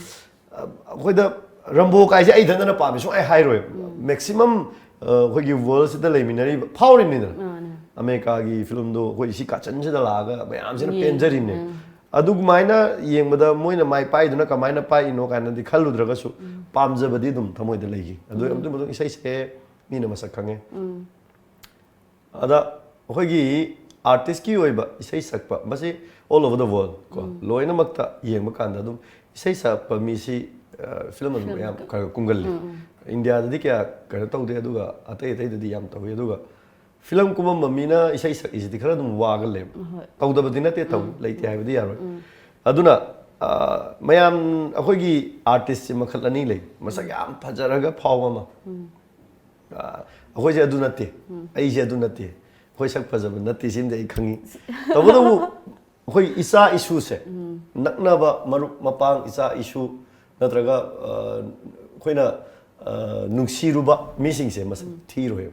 ꯑ, ꯑꯩꯈꯣꯏꯗ ꯔꯝꯕꯣ ꯀꯥꯏꯁꯦ ꯑꯩ ꯏꯊꯟꯇꯅ ꯄꯥꯝꯃꯤ ꯁꯨꯡꯍꯥꯏ ꯍꯥꯏꯔꯣꯏ꯫ ꯎꯝ꯫ ꯃꯦꯛꯁꯤꯃꯝ, ꯑ, ꯑꯩꯈꯣꯏꯒꯤ ꯋꯥꯔꯜꯁꯤꯗ ꯂꯩꯃꯤꯟꯅꯔꯤꯕ, ꯐꯥꯎꯔꯤꯕꯅꯤꯗꯅ꯫ ꯃꯥꯅꯦ꯫ ꯑꯃꯦꯔꯤꯀꯥꯒꯤ ꯐꯤꯂꯝꯗꯣ ꯑꯩꯈꯣꯏ ꯁꯤ ꯀꯥꯆꯤꯟꯁꯤꯗ ꯂꯥꯛꯑꯒ ꯃꯌꯥꯝꯁꯤꯅ ꯌꯦꯡꯉꯦ꯫ ꯄꯦꯟꯖꯔꯤꯕꯅꯤ꯫ ꯎꯝ꯫ ꯑꯗꯨꯃꯥꯏꯅ ꯌꯦꯡꯕꯗ ꯃꯣꯏꯅ ꯃꯥꯏ ꯄꯥꯛꯏꯗꯨꯅ ꯀꯃꯥꯏꯅ ꯄꯥꯛꯏꯅꯣ ꯀꯥꯏꯅꯗꯤ ꯈꯜꯂꯨꯗ꯭ꯔꯒꯁꯨ, ꯎꯝ꯫ ꯄꯥꯝꯖꯕꯗꯤ ꯑꯗꯨꯝ ꯊꯃꯣꯏꯗ ꯂꯩꯈꯤ꯫ ꯑꯗꯨ, ꯎꯝ꯫ ꯑꯗꯨ ꯃꯇꯨꯡ ꯏꯁꯩꯁꯦ ꯃꯤꯅ ꯃꯁꯛ ꯈꯪꯉꯦ꯫ ꯎꯝ꯫ ꯑꯗ ꯑꯩꯈꯣꯏꯒꯤ ꯑꯥꯔꯇꯤꯁꯀꯤ ꯑꯣꯏꯕ ꯏꯁꯩ ꯁꯛꯄ, ꯃꯁꯤ all over the world ꯀꯣ, ꯎꯝ꯫ ꯂꯣꯏꯅꯃꯛꯇ ꯌꯦꯡꯕ ꯀꯥꯟꯗ ꯑꯗꯨꯝ ꯏꯁꯩ ꯁꯛꯄ ꯃꯤꯁꯤ, ꯑ, ꯐꯤꯂꯝ ꯑꯗꯨꯝ ꯐꯤꯂꯝ ꯃꯌꯥꯝ ꯀ-, ꯈꯔ ꯈꯔ ꯀꯨꯝꯒꯜꯂꯤ꯫ ꯎꯝ, ꯎꯝ꯫ ꯏꯟꯗꯤꯌꯥꯗꯗꯤ ꯀꯌꯥ ꯀꯩꯅꯣ ꯇꯧꯗꯦ, ꯑꯗꯨꯒ ꯑꯇꯩ ꯑꯇꯩꯗꯗꯤ ꯌꯥꯝ ꯇꯧꯋꯤ꯫ ꯑꯗꯨꯒ ꯐꯤꯂꯝ ꯀꯨꯝꯃꯝꯕ ꯃꯤꯅ ꯏꯁꯩ ꯁꯛꯏꯁꯤꯗꯤ ꯈꯔ ꯑꯗꯨꯝ ꯋꯥꯒꯜꯂꯦꯕ꯫ ꯍꯣꯏ꯫ ꯇꯧꯗꯕꯗꯤ ꯅꯠꯇꯦ, ꯇꯧ-, ꯎꯝ꯫ ꯂꯩꯇꯦ ꯍꯥꯏꯕꯗꯤ ꯌꯥꯔꯣꯏ꯫ ꯎꯝ꯫ ꯑꯗꯨꯅ, ꯑ, ꯃꯌꯥꯝ, ꯑꯩꯈꯣꯏꯒꯤ ꯑꯥꯔꯇꯤꯁꯁꯦ ꯃꯈꯜ ꯑꯅꯤ ꯂꯩ꯫ ꯃꯁꯛ ꯎꯝ꯫ ꯌꯥꯝ ꯐꯖꯔꯒ ꯐꯥꯎꯕ ꯑꯃ꯫ ꯎꯝ꯫ ꯑ, ꯑꯩꯈꯣꯏꯁꯦ ꯑꯗꯨ ꯅꯠꯇꯦ꯫ ꯎꯝ꯫ ꯑꯩꯁꯦ ꯑꯗꯨ ꯅꯠꯇꯦ꯫ ꯑꯩꯈꯣꯏ ꯁꯛ ꯐꯖꯕ ꯅꯠꯇꯦ, ꯁꯤꯃꯗꯤ ꯑꯩ ꯈꯪꯉꯤ꯫ ꯇꯧꯕꯇꯕꯨ ꯑꯩꯈꯣꯏ ꯏꯆꯥ ꯏꯁꯨꯁꯦ, ꯎꯝ꯫ ꯅꯛꯅꯕ ꯃꯔꯨꯞ ꯃꯄꯥꯡ, ꯏꯆꯥ ꯏꯁꯨ ꯅꯠꯇ꯭ꯔꯒ, ꯑ, ꯑꯩꯈꯣꯏꯅ, ꯑ, ꯅꯨꯡꯁꯤꯔꯨꯕ ꯃꯤꯁꯤꯡꯁꯦ ꯃꯁꯛ ꯎꯝ꯫ ꯊꯤꯔꯣꯏꯕ꯫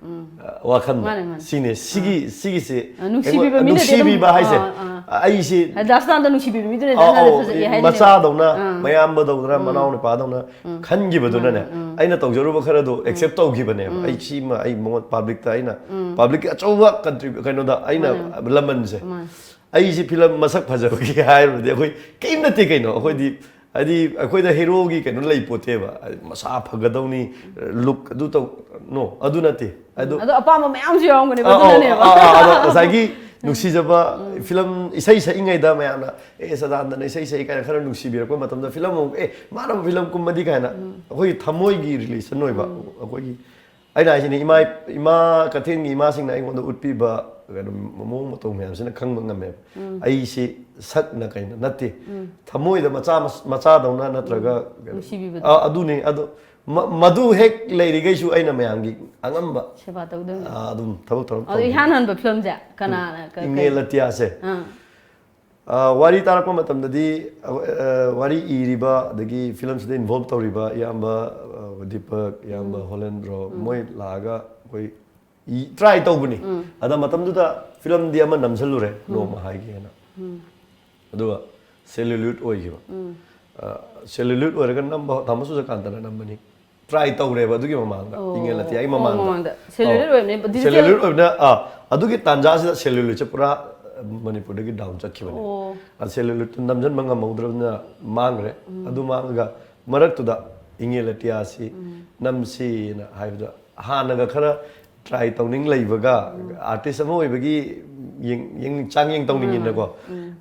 ꯎꯝ꯫ ꯑ, ꯋꯥꯈꯜꯗ꯫ ꯃꯥꯅꯦ, ꯃꯥꯅꯦ꯫ ꯁꯤꯅꯦ, ꯁꯤꯒꯤ, ꯑꯥ꯫ ꯁꯤꯒꯤꯁꯦ ꯑ, ꯅꯨꯡꯁꯤꯕꯤꯕ ꯑꯩꯉꯣꯟ-, ꯃꯤꯅꯗꯤ ꯑꯗꯨꯝ, ꯅꯨꯡꯁꯤꯕꯤꯕ ꯍꯥꯏꯁꯦ, ꯑꯥ, ꯑꯥ꯫ ꯑꯩꯁꯦ ꯍꯥꯏꯗꯤ ꯂꯥꯁ ꯇꯥꯏꯝꯗ ꯅꯨꯡꯁꯤꯕꯤꯕ ꯃꯤꯗꯨꯅꯗꯤ ꯑꯧ, ꯅꯁꯥꯅ ꯑꯧ, ꯐꯖꯩ ꯍꯥꯏꯗꯣꯏꯅꯦ꯫ ꯃꯆꯥꯗꯧꯅ, ꯑꯥ꯫ ꯃꯌꯥꯝꯕꯗꯧꯅ, ꯎꯝ꯫ ꯃꯅꯥꯎ ꯅꯨꯄꯥꯗꯧꯅ ꯎꯝ꯫ ꯈꯟꯈꯤꯕꯗꯨꯅꯅꯦ, ꯎꯝ, ꯎꯝ꯫ ꯑꯩꯅ ꯇꯧꯖꯔꯨꯕ ꯈꯔꯗꯣ ꯎꯝ꯫ ꯑꯦꯛꯁꯦꯞ ꯇꯧꯈꯤꯕꯅꯦꯕ꯫ ꯎꯝ꯫ ꯑꯩ ꯁꯤꯃ ꯑꯩ ꯃꯉꯣꯟ ꯄꯕ꯭ꯂꯤꯛꯇ ꯑꯩꯅ, ꯎꯝ꯫ ꯄꯕ꯭ꯂꯤꯛꯀꯤ ꯑꯆꯧꯕ ꯀꯟꯇ꯭ꯔꯤ-, ꯀꯩꯅꯣꯗ ꯑꯩꯅ ꯃꯥꯅꯦ꯫ ꯂꯃꯟꯁꯦ꯫ ꯃꯥꯅꯦ꯫ ꯑꯩꯁꯦ ꯐꯤꯂꯝ ꯃꯁꯛ ꯐꯖꯕꯒꯤ ꯍꯥꯏꯔꯨꯔꯗꯤ ꯑꯩꯈꯣꯏ ꯀꯔꯤꯝ ꯅꯠꯇꯦ ꯀꯩꯅꯣ꯫ ꯑꯩꯈꯣꯏꯗꯤ ꯍꯥꯏꯗꯤ ꯑꯩꯈꯣꯏꯗ ꯍꯦꯔꯣꯒꯤ ꯀꯩꯅꯣ ꯂꯩ ꯄꯣꯠꯇꯦꯕ, ꯍꯥꯏꯗꯤ ꯃꯁꯥ ꯐꯒꯗꯧꯅꯤ, ꯂꯨꯛ ꯑꯗꯨ ꯇꯧ, ꯅꯣ, ꯑꯗꯨ ꯅꯠꯇꯦ꯫ ꯑꯗꯣ ꯑꯗꯣ ꯑꯄꯥꯝꯕ ꯃꯌꯥꯝꯁꯨ ꯌꯥꯎꯔꯝꯒꯅꯦꯕ꯫ ꯑꯥ, ꯑꯧ, ꯑꯗꯨꯅꯅꯦꯕ꯫ ꯑꯥ, ꯑꯥ, ꯑꯗꯣ ꯉꯁꯥꯏꯒꯤ ꯅꯨꯡꯁꯤꯖꯕ ꯐꯤꯂꯝ ꯏꯁꯩ ꯁꯛꯏꯉꯩꯗ ꯃꯌꯥꯝꯅ, "ꯑꯦ, ꯁꯗꯥꯅꯟꯗꯅ ꯏꯁꯩ ꯁꯛꯏ" ꯀꯥꯏꯅ ꯈꯔ ꯅꯨꯡꯁꯤꯕꯤꯔꯛꯄ ꯃꯇꯝꯗ, ꯐꯤꯂꯝ ꯑꯃꯨꯛ, "ꯑꯦ, ꯃꯥꯅ ꯐꯤꯂꯝ ꯀꯨꯝꯃꯗꯤ" ꯀꯥꯏꯅ ꯑꯩꯈꯣꯏꯒꯤ ꯊꯃꯣꯏꯒꯤ ꯔꯤꯂꯦꯁꯟ ꯑꯣꯏꯕ, ꯑꯩꯈꯣꯏꯒꯤ, ꯑꯩꯅ ꯍꯥꯏꯁꯤꯅꯤ, ꯏꯃꯥ, ꯏꯃꯥ, ꯀꯩꯊꯦꯜꯒꯤ ꯏꯃꯥꯁꯤꯡꯅ ꯑꯩꯉꯣꯟꯗ ꯎꯠꯄꯤꯕ ꯀꯩꯅꯣ, ꯃꯑꯣꯡ ꯃꯇꯧ ꯃꯌꯥꯝꯁꯤꯅ ꯈꯪꯕ ꯉꯝꯃꯦꯕ꯫ ꯑꯩꯁꯤ ꯁꯛꯅ ꯀꯩꯅꯣ ꯅꯠꯇꯦ, ꯊꯃꯣꯏꯗ ꯃꯆꯥ, ꯃꯆꯥꯗꯧꯅ ꯅꯠꯇ꯭ꯔꯒ ꯀꯩꯅꯣ, ꯅꯨꯡꯁꯤꯕꯤꯕꯗꯣ꯫ ꯑ, ꯑꯗꯨꯅꯤ꯫ ꯑꯗꯣ ꯃ-, ꯃꯗꯨ ꯍꯦꯛ ꯂꯩꯔꯤꯈꯩꯁꯨ ꯑꯩꯅ ꯃꯌꯥꯝꯒꯤ ꯑꯉꯝꯕ, ꯁꯦꯕꯥ ꯇꯧꯗꯣꯏꯅꯦ꯫ ꯑ, ꯑꯗꯨꯝ ꯊꯕꯛ ꯊꯧꯔꯝ ꯑꯗꯣ ꯏꯍꯥꯟ ꯍꯥꯟꯕ ꯐꯤꯂꯝꯁꯦ ꯀꯅꯥꯅ ꯀ- ꯀꯩ- ꯏꯉꯦꯜ ꯑꯇꯤꯌꯥꯁꯦ꯫ ꯑꯥ꯫ ꯑ, ꯋꯥꯔꯤ ꯇꯥꯔꯛꯄ ꯃꯇꯝꯗꯗꯤ, ꯑ, ꯑ, ꯋꯥꯔꯤ ꯏꯔꯤꯕ ꯑꯗꯒꯤ ꯐꯤꯂꯝꯁꯤꯗ ꯏꯟꯚꯣꯜꯕ ꯇꯧꯔꯤꯕ ꯏꯌꯥꯝꯕ, ꯑ, ꯗꯤꯄꯛ, ꯏꯌꯥꯝꯕ ꯍꯣꯂꯦꯟꯗ꯭ꯔꯣ, ꯃꯣꯏ ꯂꯥꯛꯑꯒ ꯑꯩꯈꯣꯏ ꯇ꯭ꯔꯥꯏ ꯇꯧꯕꯅꯤ꯫ ꯑꯗ ꯃꯇꯝꯗꯨꯗ ꯐꯤꯂꯝꯗꯤ ꯑꯃ ꯅꯝꯁꯤꯜꯂꯨꯔꯦ, ꯅꯣꯡꯃ ꯍꯥꯏꯒꯦꯅ꯫ ꯑꯗꯨꯒ ꯁꯦꯂꯨꯂꯣꯏꯗ ꯑꯣꯏꯈꯤꯕ꯫ ꯑ, ꯁꯦꯂꯨꯂꯣꯏꯗ ꯑꯣꯏꯔꯒ ꯅꯝꯕ ꯇꯥꯃꯣ ꯁꯨꯖꯀꯥꯟꯇꯅ ꯅꯝꯕꯅꯤ꯫ ꯇ꯭ꯔꯥꯏ ꯇꯧꯔꯦꯕ ꯑꯗꯨꯒꯤ ꯃꯃꯥꯡꯗ, ꯑꯣ, ꯏꯉꯦꯜ ꯑꯇꯤꯌꯥꯒꯤ ꯑꯣ, ꯃꯃꯥꯡꯗ꯫ ꯃꯃꯥꯡꯗ꯫ ꯁꯦꯂꯨꯂꯣꯏꯗ ꯑꯧ꯫ ꯑꯣꯏꯕꯅꯦ, ꯗꯤꯖꯤꯇꯦꯜ꯫ ꯁꯦꯂꯨꯂꯣꯏꯗ ꯑꯣꯏꯕꯅ, ꯑꯥ, ꯑꯗꯨꯒꯤ ꯇꯥꯟꯖꯥꯁꯤꯗ ꯁꯦꯂꯨꯂꯣꯏꯗꯁꯦ ꯄꯨꯔꯥ, ꯑ, ꯃꯅꯤꯄꯨꯔꯗꯒꯤ ꯗꯥꯎꯟ ꯆꯠꯈꯤꯕꯅꯦ꯫ ꯑꯣ꯫ ꯑ, ꯁꯦꯂꯨꯂꯣꯏꯗꯇ ꯅꯝꯁꯤꯟꯕ ꯉꯝꯍꯧꯗ꯭ꯔꯕꯅꯤꯅ ꯃꯥꯡꯈ꯭ꯔꯦ꯫ ꯑꯗꯨ ꯃꯥꯡꯉꯒ ꯃꯔꯛꯇꯨꯗ ꯏꯉꯦꯜ ꯑꯇꯤꯌꯥꯁꯤ ꯅꯝꯁꯤꯅ ꯍꯥꯏꯕꯗ, ꯍꯥꯟꯅꯒ ꯈꯔ ꯇ꯭ꯔꯥꯏ ꯇꯧꯅꯤꯡ ꯂꯩꯕꯒ, ꯑꯥꯔꯇꯤꯁ ꯑꯃ ꯑꯣꯏꯕꯒꯤ ꯌꯦꯡ-, ꯌꯦꯡ-, ꯆꯥꯡꯌꯦꯡ ꯇꯧꯅꯤꯡꯉꯤꯅꯀꯣ,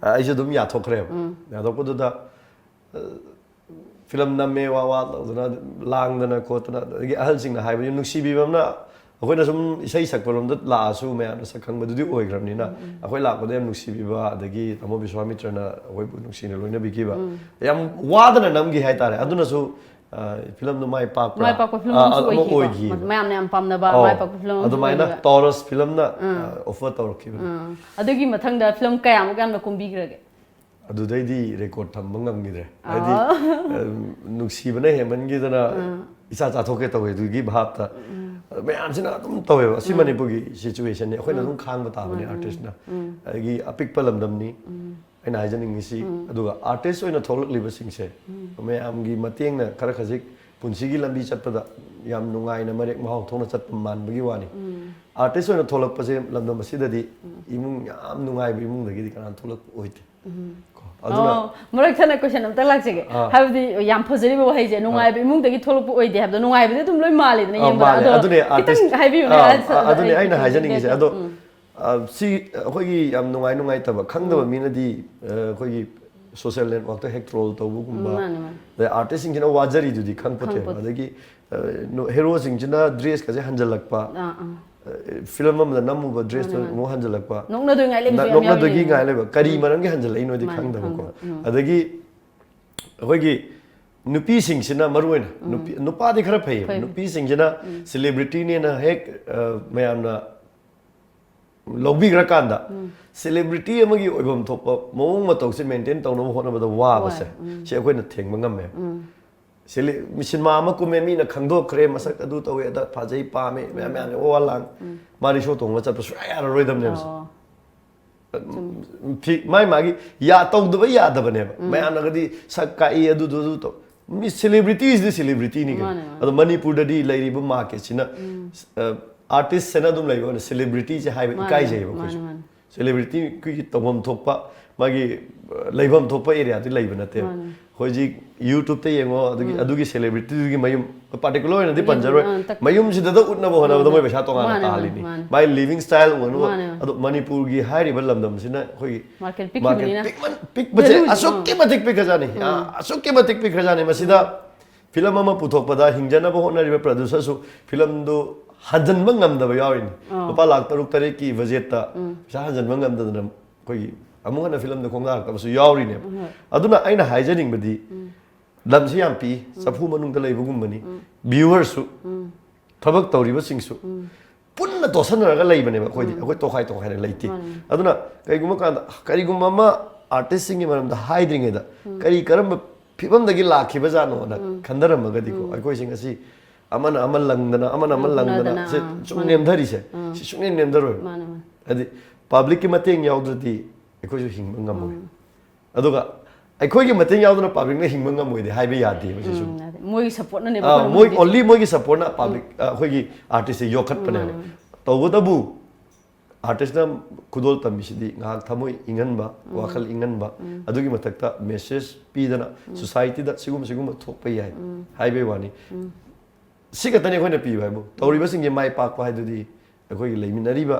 ꯑ, ꯑꯩꯁꯨ ꯑꯗꯨꯝ ꯌꯥꯊꯣꯛꯈ꯭ꯔꯦꯕ꯫ ꯌꯥꯊꯣꯛꯄꯗꯨꯗ, ꯑ, ꯐꯤꯂꯝ ꯅꯝꯃꯦ, ꯋꯥ ꯋꯥ ꯇꯧꯗꯅ, ꯂꯥꯡꯗꯅ ꯈꯣꯠꯇꯅ, ꯑꯗꯒꯤ ꯑꯍꯜꯁꯤꯡꯅ ꯍꯥꯏꯕꯗꯤ ꯅꯨꯡꯁꯤꯕꯤꯕ ꯑꯃꯅ, ꯑꯩꯈꯣꯏꯅ ꯁꯨꯝ ꯏꯁꯩ ꯁꯛꯄ ꯂꯣꯝꯗ ꯂꯥꯛꯑꯁꯨ ꯃꯌꯥꯝꯅ ꯁꯛ ꯈꯪꯕꯗꯨꯗꯤ ꯑꯣꯏꯈ꯭ꯔꯕꯅꯤꯅ, ꯑꯩꯈꯣꯏ ꯂꯥꯛꯄꯗ ꯌꯥꯝ ꯅꯨꯡꯁꯤꯕꯤꯕ, ꯑꯗꯒꯤ ꯇꯥꯃꯣ ꯕꯤꯁ꯭ꯋꯥꯃꯤꯇ꯭ꯔꯅ ꯑꯩꯈꯣꯏꯕꯨ ꯅꯨꯡꯁꯤꯅ ꯂꯣꯏꯅꯕꯤꯈꯤꯕ, ꯌꯥꯝ ꯋꯥꯗꯅ ꯅꯝꯈꯤ ꯍꯥꯏꯇꯥꯔꯦ꯫ ꯑꯗꯨꯅꯁꯨ, ꯑ, ꯐꯤꯂꯝꯗꯣ ꯃꯥꯏ ꯄꯥꯛꯄ꯭ꯔꯥ? ꯃꯥꯏ ꯄꯥꯛꯄ ꯐꯤꯂꯝ ꯑ, ꯑꯃꯁꯨ ꯑꯃ ꯑꯣꯏꯈꯤꯀꯣ꯫ ꯑꯣꯏꯈꯤꯕ꯫ ꯃꯌꯥꯝꯅ ꯌꯥꯝ ꯄꯥꯝꯅꯕ ꯑꯧ, ꯃꯥꯏ ꯄꯥꯛꯄ ꯐꯤꯂꯝ ꯑꯃꯁꯨ ꯑꯗꯨꯃꯥꯏꯅ ꯑꯣꯏꯈꯤꯕ꯫ ꯇꯣꯔꯁ ꯐꯤꯂꯝꯅ, ꯑ, ꯑꯣꯐꯔ ꯇꯧꯔꯛꯈꯤꯕꯅꯤ꯫ ꯑꯥ꯫ ꯑꯗꯨꯒꯤ ꯃꯊꯪꯗ ꯐꯤꯂꯝ ꯀꯌꯥꯃꯨꯛ ꯌꯥꯝꯅ ꯀꯨꯝꯕꯤꯈ꯭ꯔꯒꯦ? ꯑꯗꯨꯗꯩꯗꯤ ꯔꯦꯀꯣꯔꯗ ꯊꯝꯕ ꯉꯝꯈꯤꯗ꯭ꯔꯦ꯫ ꯍꯥꯏꯗꯤ, ꯑꯥ꯫ ꯑ, ꯅꯨꯡꯁꯤꯕꯅ ꯍꯦꯟꯃꯟꯈꯤꯗꯅ ꯏꯆꯥ ꯆꯥꯊꯣꯛꯀꯦ ꯇꯧꯋꯦ ꯑꯗꯨꯒꯤ ꯚꯥꯞꯇ꯫ ꯑꯗꯨ ꯃꯌꯥꯝꯁꯤꯅ ꯑꯗꯨꯝ ꯇꯧꯋꯦꯕ꯫ ꯑꯁꯤ ꯃꯅꯤꯄꯨꯔꯒꯤ ꯁꯤꯆꯨꯋꯦꯁꯟꯅꯤ꯫ ꯑꯩꯈꯣꯏꯅ ꯑꯗꯨꯝ ꯈꯥꯡꯕ ꯇꯥꯕꯅꯦ, ꯑꯥꯔꯇꯤꯁꯅ꯫ ꯑꯗꯒꯤ ꯑꯄꯤꯛꯄ ꯂꯝꯗꯝꯅꯤ꯫ ꯑꯩꯅ ꯍꯥꯏꯖꯅꯤꯡꯉꯤꯁꯤ, ꯑꯗꯨꯒ ꯑꯥꯔꯇꯤꯁ ꯑꯣꯏꯅ ꯊꯣꯛꯂꯛꯂꯤꯕꯁꯤꯡꯁꯦ ꯃꯌꯥꯝꯒꯤ ꯃꯇꯦꯡꯅ ꯈꯔ ꯈꯖꯤꯛ ꯄꯨꯟꯁꯤꯒꯤ ꯂꯝꯕꯤ ꯆꯠꯄꯗ ꯌꯥꯝ ꯅꯨꯡꯉꯥꯏꯅ ꯃꯔꯦꯛ ꯃꯍꯥꯎ ꯊꯣꯛꯅ ꯆꯠꯄ ꯃꯥꯟꯕꯒꯤ ꯋꯥꯅꯤ꯫ ꯑꯥꯔꯇꯤꯁ ꯑꯣꯏꯅ ꯊꯣꯛꯂꯛꯄꯁꯦ ꯂꯝꯗꯝ ꯑꯁꯤꯗꯗꯤ ꯏꯃꯨꯡ ꯌꯥꯝ ꯅꯨꯡꯉꯥꯏꯕ ꯏꯃꯨꯡꯗꯒꯤꯗꯤ ꯀꯅꯥ ꯊꯣꯛꯂꯛꯄ ꯑꯣꯏꯗꯦ꯫ ꯀꯣ, ꯑꯗꯨꯅ ꯑꯣ, ꯃꯔꯛ ꯊꯠꯅ ꯀꯣꯏꯁꯟ ꯑꯝꯇ ꯂꯥꯛꯆꯒꯦ꯫ ꯑꯥ꯫ ꯍꯥꯏꯕꯗꯤ ꯌꯥꯝ ꯐꯖꯔꯤꯕ ꯋꯥꯍꯩꯁꯦ, ꯅꯨꯡꯉꯥꯏꯕ ꯏꯃꯨꯡꯗꯒꯤ ꯊꯣꯛꯂꯛꯄ ꯑꯣꯏꯗꯦ ꯍꯥꯏꯕꯗꯣ, ꯅꯨꯡꯉꯥꯏꯕꯗꯤ ꯑꯗꯨꯝ ꯂꯣꯏ ꯃꯥꯜꯂꯤꯗꯅ ꯑꯥ, ꯌꯦꯡꯕꯗ꯫ ꯃꯥꯜꯂꯦ꯫ ꯑꯗꯣ ꯑꯗꯨꯅꯦ, ꯈꯤꯇꯪ artist- ꯍꯥꯏꯕꯤꯌꯨꯅꯦ꯫ ꯑꯥ, ꯑꯁ, ꯑꯥ, ꯑꯗꯨꯅꯦ ꯑꯩꯅ ꯎꯝ, ꯍꯥꯏꯖꯅꯤꯡꯉꯤꯁꯦ꯫ ꯎꯝ, ꯑꯗꯣ ꯎꯝ, ꯑꯥ, ꯁꯤ ꯑꯩꯈꯣꯏꯒꯤ ꯌꯥꯝ ꯅꯨꯡꯉꯥꯏ ꯅꯨꯡꯉꯥꯏꯇꯕ ꯈꯪꯗꯕ ꯃꯤꯅꯗꯤ, ꯑꯥ, ꯑꯩꯈꯣꯏꯒꯤ ꯁꯣꯁꯤꯌꯦꯜ ꯅꯦꯠꯋꯥꯛꯇ ꯍꯦꯛ ꯇ꯭ꯔꯣꯜ ꯇꯧꯕꯒꯨꯝꯕ, ꯎꯝ, ꯃꯥꯅꯦ, ꯃꯥꯅꯦ꯫ ꯑꯗꯩ ꯑꯥꯔꯇꯤꯁꯁꯤꯡꯁꯤꯅ ꯋꯥꯖꯔꯤꯗꯨꯗꯤ ꯈꯪꯄꯣꯠꯇꯦꯕ꯫ ꯈꯪꯄꯣꯠꯇꯦ꯫ ꯑꯗꯒꯤ ꯑꯥ, ꯅꯣ-, ꯍꯦꯔꯣꯁꯤꯡꯁꯤꯅ ꯗ꯭ꯔꯦꯁꯀꯁꯦ ꯍꯟꯖꯜꯂꯛꯄ, ꯑꯥ, ꯑꯥ꯫ ꯑꯥ, ꯐꯤꯂꯝ ꯑꯃꯗ ꯅꯝꯃꯨꯕ ꯗ꯭ꯔꯦꯁꯇꯣ ꯃꯥꯅꯦ, ꯃꯥꯅꯦ꯫ ꯑꯃꯨꯛ ꯍꯟꯖꯜꯂꯛꯄ, ꯅꯣꯛꯅꯗꯣꯏꯉꯥꯏ ꯂꯩꯕꯁꯨ ꯅ- ꯌꯥꯝ ꯅꯣꯛꯅꯗꯣꯏꯒꯤ ꯌꯥꯎꯔꯤꯅꯦ꯫ ꯉꯥꯏ ꯂꯩꯕ꯫ ꯀꯔꯤ ꯃꯔꯝꯒꯤ ꯍꯟꯖꯜꯂꯛꯏꯅꯣꯗꯤ ꯃꯥꯅꯦ, ꯈꯪꯗꯕꯀꯣ꯫ ꯈꯪꯗꯕ꯫ ꯎꯝ꯫ ꯑꯗꯒꯤ ꯑꯩꯈꯣꯏꯒꯤ ꯅꯨꯄꯤꯁꯤꯡꯁꯤꯅ ꯃꯔꯨ ꯑꯣꯏꯅ, ꯅꯨꯄꯤ, ꯅꯨꯄꯥꯗꯤ ꯈꯔ ꯐꯩꯌꯦꯕ꯫ ꯐꯩ꯫ ꯅꯨꯄꯤꯁꯤꯡꯁꯤꯅ ꯁꯦꯂꯤꯕ꯭ꯔꯤꯇꯤꯅꯦꯅ ꯍꯦꯛ, ꯑ, ꯃꯌꯥꯝꯅ ꯂꯧꯕꯤꯈ꯭ꯔꯀꯥꯟꯗ, ꯁꯦꯂꯤꯕ꯭ꯔꯤꯇꯤ ꯑꯃꯒꯤ ꯑꯣꯏꯐꯝ ꯊꯣꯛꯄ ꯃꯑꯣꯡ ꯃꯇꯧꯁꯦ ꯃꯦꯟꯇꯦꯟ ꯇꯧꯅꯕ ꯍꯣꯠꯅꯕꯗ ꯋꯥꯕꯁꯦ, ꯋꯥꯏ꯫ ꯎꯝ꯫ ꯁꯤ ꯑꯩꯈꯣꯏꯅ ꯊꯦꯡꯕ ꯉꯝꯃꯦꯕ꯫ ꯎꯝ꯫ ꯁꯦꯂꯤ-, ꯁꯤꯅꯦꯃꯥ ꯑꯃ ꯀꯨꯝꯃꯦ, ꯃꯤꯅ ꯈꯪꯗꯣꯛꯈ꯭ꯔꯦ, ꯃꯁꯛ ꯑꯗꯨ ꯇꯧꯋꯦ, ꯑꯗ ꯐꯖꯩ, ꯄꯥꯝꯃꯦ, ꯃꯌꯥꯝ ꯃꯌꯥꯝ ꯋꯥ ꯂꯥꯡ, ꯃꯥꯗꯤ ꯁꯣ ꯇꯣꯡꯕ ꯆꯠꯄ ꯁꯨꯡꯌꯥ ꯌꯥꯔꯔꯣꯏꯗꯕꯅꯦꯕ꯫ ꯑꯣ꯫ ꯐꯤ-, ꯃꯥꯏ ꯃꯥꯒꯤ ꯌꯥ-, ꯇꯧꯗꯕ ꯌꯥꯗꯕꯅꯦꯕ꯫ ꯃꯌꯥꯝꯅꯒꯗꯤ ꯁꯛ ꯀꯛꯏ, ꯑꯗꯨꯗꯨ ꯑꯗꯨ ꯇꯧ-, ꯃꯤ ꯁꯦꯂꯤꯕ꯭ꯔꯤꯇꯤꯁꯤꯗꯤ ꯁꯦꯂꯤꯕ꯭ꯔꯤꯇꯤꯅꯤ ꯀꯩꯅꯣ꯫ ꯃꯥꯅꯦ, ꯃꯥꯅꯦ꯫ ꯑꯗꯣ ꯃꯅꯤꯄꯨꯔꯗꯗꯤ ꯂꯩꯔꯤꯕ ꯃꯥꯔꯀꯦꯠꯁꯤꯅ, ꯑ, ꯑꯥꯔꯇꯤꯁꯁꯦꯅ ꯑꯗꯨꯝ ꯂꯩꯕ ꯋꯥꯅꯤ, ꯁꯦꯂꯤꯕ꯭ꯔꯤꯇꯤꯁꯦ ꯍꯥꯏꯕ ꯃꯥꯅꯦ, ꯏꯀꯥꯏꯖꯩꯌꯦꯕ ꯑꯩꯈꯣꯏꯁꯨ꯫ ꯃꯥꯅꯦ, ꯃꯥꯅꯦ꯫ ꯁꯦꯂꯤꯕ꯭ꯔꯤꯇꯤꯒꯤ ꯇꯧꯐꯝ ꯊꯣꯛꯄ, ꯃꯥꯒꯤ, ꯑ, ꯂꯩꯐꯝ ꯊꯣꯛꯄ ꯑꯦꯔꯤꯌꯥꯗꯤ ꯂꯩꯕ ꯅꯠꯇꯦꯕ꯫ ꯃꯥꯅꯦ꯫ ꯍꯧꯖꯤꯛ YouTube-ꯇ ꯌꯦꯡꯉꯣ, ꯑꯗꯨꯒꯤ, ꯑꯗꯨꯒꯤ ꯁꯦꯂꯤꯕ꯭ꯔꯤꯇꯤꯗꯨꯒꯤ ꯃꯌꯨꯝ, ꯄꯥꯔꯇꯤꯀꯨꯂꯔ ꯑꯣꯏꯅꯗꯤ ꯌꯨꯝ, ꯄꯟꯖꯔꯣꯏ, ꯑꯥ, ꯇꯛ-, ꯃꯌꯨꯝꯁꯤꯗꯗ ꯎꯠꯅꯕ ꯍꯣꯠꯅꯕꯗ ꯃꯥꯅꯦ, ꯃꯣꯏ ꯄꯩꯁꯥ ꯇꯣꯉꯥꯟꯅ ꯃꯥꯅꯦ, ꯇꯥꯜꯂꯤꯅꯤ꯫ ꯃꯥꯅꯦ꯫ ꯃꯥꯏ ꯂꯤꯕꯤꯡ ꯁ꯭ꯇꯥꯏꯜ ꯎꯅꯕ, ꯃꯥꯅꯦ, ꯃꯥꯅꯦ꯫ ꯑꯗꯣ ꯃꯅꯤꯄꯨꯔꯒꯤ ꯍꯥꯏꯔꯤꯕ ꯂꯝꯗꯝꯁꯤꯅ ꯑꯩꯈꯣꯏꯒꯤ ꯃꯥꯔꯀꯦꯠ ꯃꯥꯔꯀꯦꯠ ꯄꯤꯛꯈꯤꯕꯅꯤꯅ꯫ ꯄꯤꯛꯃꯟ-, ꯄꯤꯛꯄꯁꯦ Value-ꯁꯦ, ꯑꯁꯨꯛꯀꯤ ꯑꯥ꯫ ꯃꯇꯤꯛ ꯄꯤꯛꯈ꯭ꯔꯖꯥꯠꯅꯤ꯫ ꯑꯥ, ꯑꯁꯨꯛꯀꯤ ꯃꯇꯤꯛ ꯄꯤꯛꯈ꯭ꯔꯖꯥꯠꯅꯤ꯫ ꯃꯁꯤꯗ ꯐꯤꯂꯝ ꯑꯃ ꯄꯨꯊꯣꯛꯄꯗ ꯍꯤꯡꯖꯅꯕ ꯍꯣꯠꯅꯔꯤꯕ ꯄ꯭ꯔꯗ꯭ꯌꯨꯁꯔꯁꯨ ꯐꯤꯂꯝꯗꯨ ꯍꯟꯖꯟꯕ ꯉꯝꯗꯕ ꯌꯥꯎꯔꯤꯅꯤ꯫ ꯑꯥ꯫ ꯂꯨꯄꯥ ꯂꯥꯛ ꯇꯔꯨꯛ ꯇꯔꯦꯠꯀꯤ ꯕꯖꯦꯠꯇ ꯄꯩꯁꯥ ꯍꯟꯖꯟꯕ ꯉꯝꯗꯗꯅ ꯑꯩꯈꯣꯏꯒꯤ ꯑꯃꯨꯛ ꯍꯟꯅ ꯐꯤꯂꯝꯗ ꯈꯣꯡꯗꯥꯔꯛꯇꯕꯁꯨ ꯌꯥꯎꯔꯤꯅꯦꯕ꯫ ꯑꯗꯨꯅ ꯑꯩꯅ ꯍꯥꯏꯖꯅꯤꯡꯕꯗꯤ, ꯂꯝꯁꯤ ꯌꯥꯝ ꯄꯤꯛꯏ, ꯆꯐꯨ ꯃꯅꯨꯡꯗ ꯂꯩꯕꯒꯨꯝꯕꯅꯤ꯫ ꯚ꯭ꯌꯨꯋꯔꯁꯨ, ꯊꯕꯛ ꯇꯧꯔꯤꯕꯁꯤꯡꯁꯨ ꯄꯨꯟꯅ ꯇꯣꯠꯁꯟꯅꯔꯒ ꯂꯩꯕꯅꯦꯕ ꯑꯩꯈꯣꯏꯗꯤ꯫ ꯑꯩꯈꯣꯏ ꯇꯣꯈꯥꯏ ꯇꯣꯈꯥꯏꯅ ꯂꯩꯇꯦ꯫ ꯃꯥꯅꯦ꯫ ꯑꯗꯨꯅ ꯀꯔꯤꯒꯨꯝꯕ ꯀꯥꯟꯗ, ꯀꯔꯤꯒꯨꯝꯕ ꯑꯃ ꯑꯥꯔꯇꯤꯁꯁꯤꯡꯒꯤ ꯃꯔꯝꯗ ꯍꯥꯏꯗ꯭ꯔꯤꯉꯩꯗ, ꯀꯔꯤ ꯀꯔꯝꯕ ꯐꯤꯕꯝꯗꯒꯤ ꯂꯥꯛꯈꯤꯕꯖꯥꯠꯅꯣꯅ ꯈꯟꯊꯔꯝꯃꯒꯗꯤꯀꯣ, ꯑꯩꯈꯣꯏꯁꯦ ꯉꯁꯤ ꯑꯃꯅ ꯑꯃ ꯂꯪꯗꯅ, ꯑꯃꯅ ꯑꯃ ꯂꯪꯗꯅ, ꯎꯅꯗꯅ, ꯁꯤ ꯑꯥ, ꯁꯨꯝ ꯃꯥꯅꯦ꯫ ꯅꯦꯝꯊꯔꯤꯁꯦ, ꯑꯥ꯫ ꯁꯤ ꯁꯨꯡꯅꯦꯝ ꯅꯦꯝꯊꯔꯣꯏ꯫ ꯃꯥꯅꯦ, ꯃꯥꯅꯦ꯫ ꯍꯥꯏꯗꯤ ꯄꯕ꯭ꯂꯤꯛꯀꯤ ꯃꯇꯦꯡ ꯌꯥꯎꯗ꯭ꯔꯗꯤ ꯑꯩꯈꯣꯏꯁꯨ ꯍꯤꯡꯕ ꯉꯝꯃꯣꯏ꯫ ꯑꯗꯨꯒ ꯑꯩꯈꯣꯏꯒꯤ ꯃꯇꯦꯡ ꯌꯥꯎꯗꯅ ꯄꯕ꯭ꯂꯤꯛꯅ ꯍꯤꯡꯕ ꯉꯝꯃꯣꯏꯗꯤ ꯍꯥꯏꯕ ꯌꯥꯗꯦ ꯃꯁꯤꯁꯨ꯫ ꯎꯝ, ꯑꯗꯩ ꯃꯣꯏꯒꯤ ꯁꯞꯄꯣꯔꯠꯅꯅꯦꯕ ꯑꯥ, ꯑꯩꯈꯣꯏꯅ ꯃꯣꯏ ꯍꯧꯖꯤꯛ only ꯃꯣꯏꯒꯤ ꯁꯞꯄꯣꯔꯠꯅ ꯄꯕ꯭ꯂꯤꯛ, ꯑꯩꯈꯣꯏꯒꯤ ꯑꯥꯔꯇꯤꯁꯁꯦ ꯌꯣꯛꯈꯠꯄꯅꯦꯕ꯫ ꯃꯥꯅꯦ, ꯃꯥꯅꯦ꯫ ꯇꯧꯕꯇꯕꯨ ꯑꯥꯔꯇꯤꯁꯅ ꯈꯨꯗꯣꯜ ꯇꯝꯕꯤꯁꯤꯗꯤ ꯉꯥꯏꯍꯥꯛ ꯊꯃꯣꯏ ꯏꯪꯍꯟꯕ, ꯋꯥꯈꯜ ꯏꯪꯍꯟꯕ, ꯑꯗꯨꯒꯤ ꯃꯊꯛꯇ ꯃꯦꯁꯦꯖ ꯄꯤꯗꯅ ꯁꯣꯁꯥꯏꯇꯤꯗ ꯁꯤꯒꯨꯝꯕ ꯁꯤꯒꯨꯝꯕ ꯊꯣꯛꯄ ꯌꯥꯏ ꯍꯥꯏꯕꯩ ꯋꯥꯅꯤ꯫ ꯁꯤ ꯈꯛꯇꯅꯤ ꯑꯩꯈꯣꯏꯅ ꯄꯤꯕ ꯍꯥꯏꯕꯨ꯫ ꯇꯧꯔꯤꯕꯁꯤꯡꯁꯦ ꯃꯥꯏ ꯄꯥꯛꯄ ꯍꯥꯏꯗꯨꯗꯤ ꯑꯩꯈꯣꯏꯒꯤ ꯂꯩꯃꯤꯟꯅꯔꯤꯕ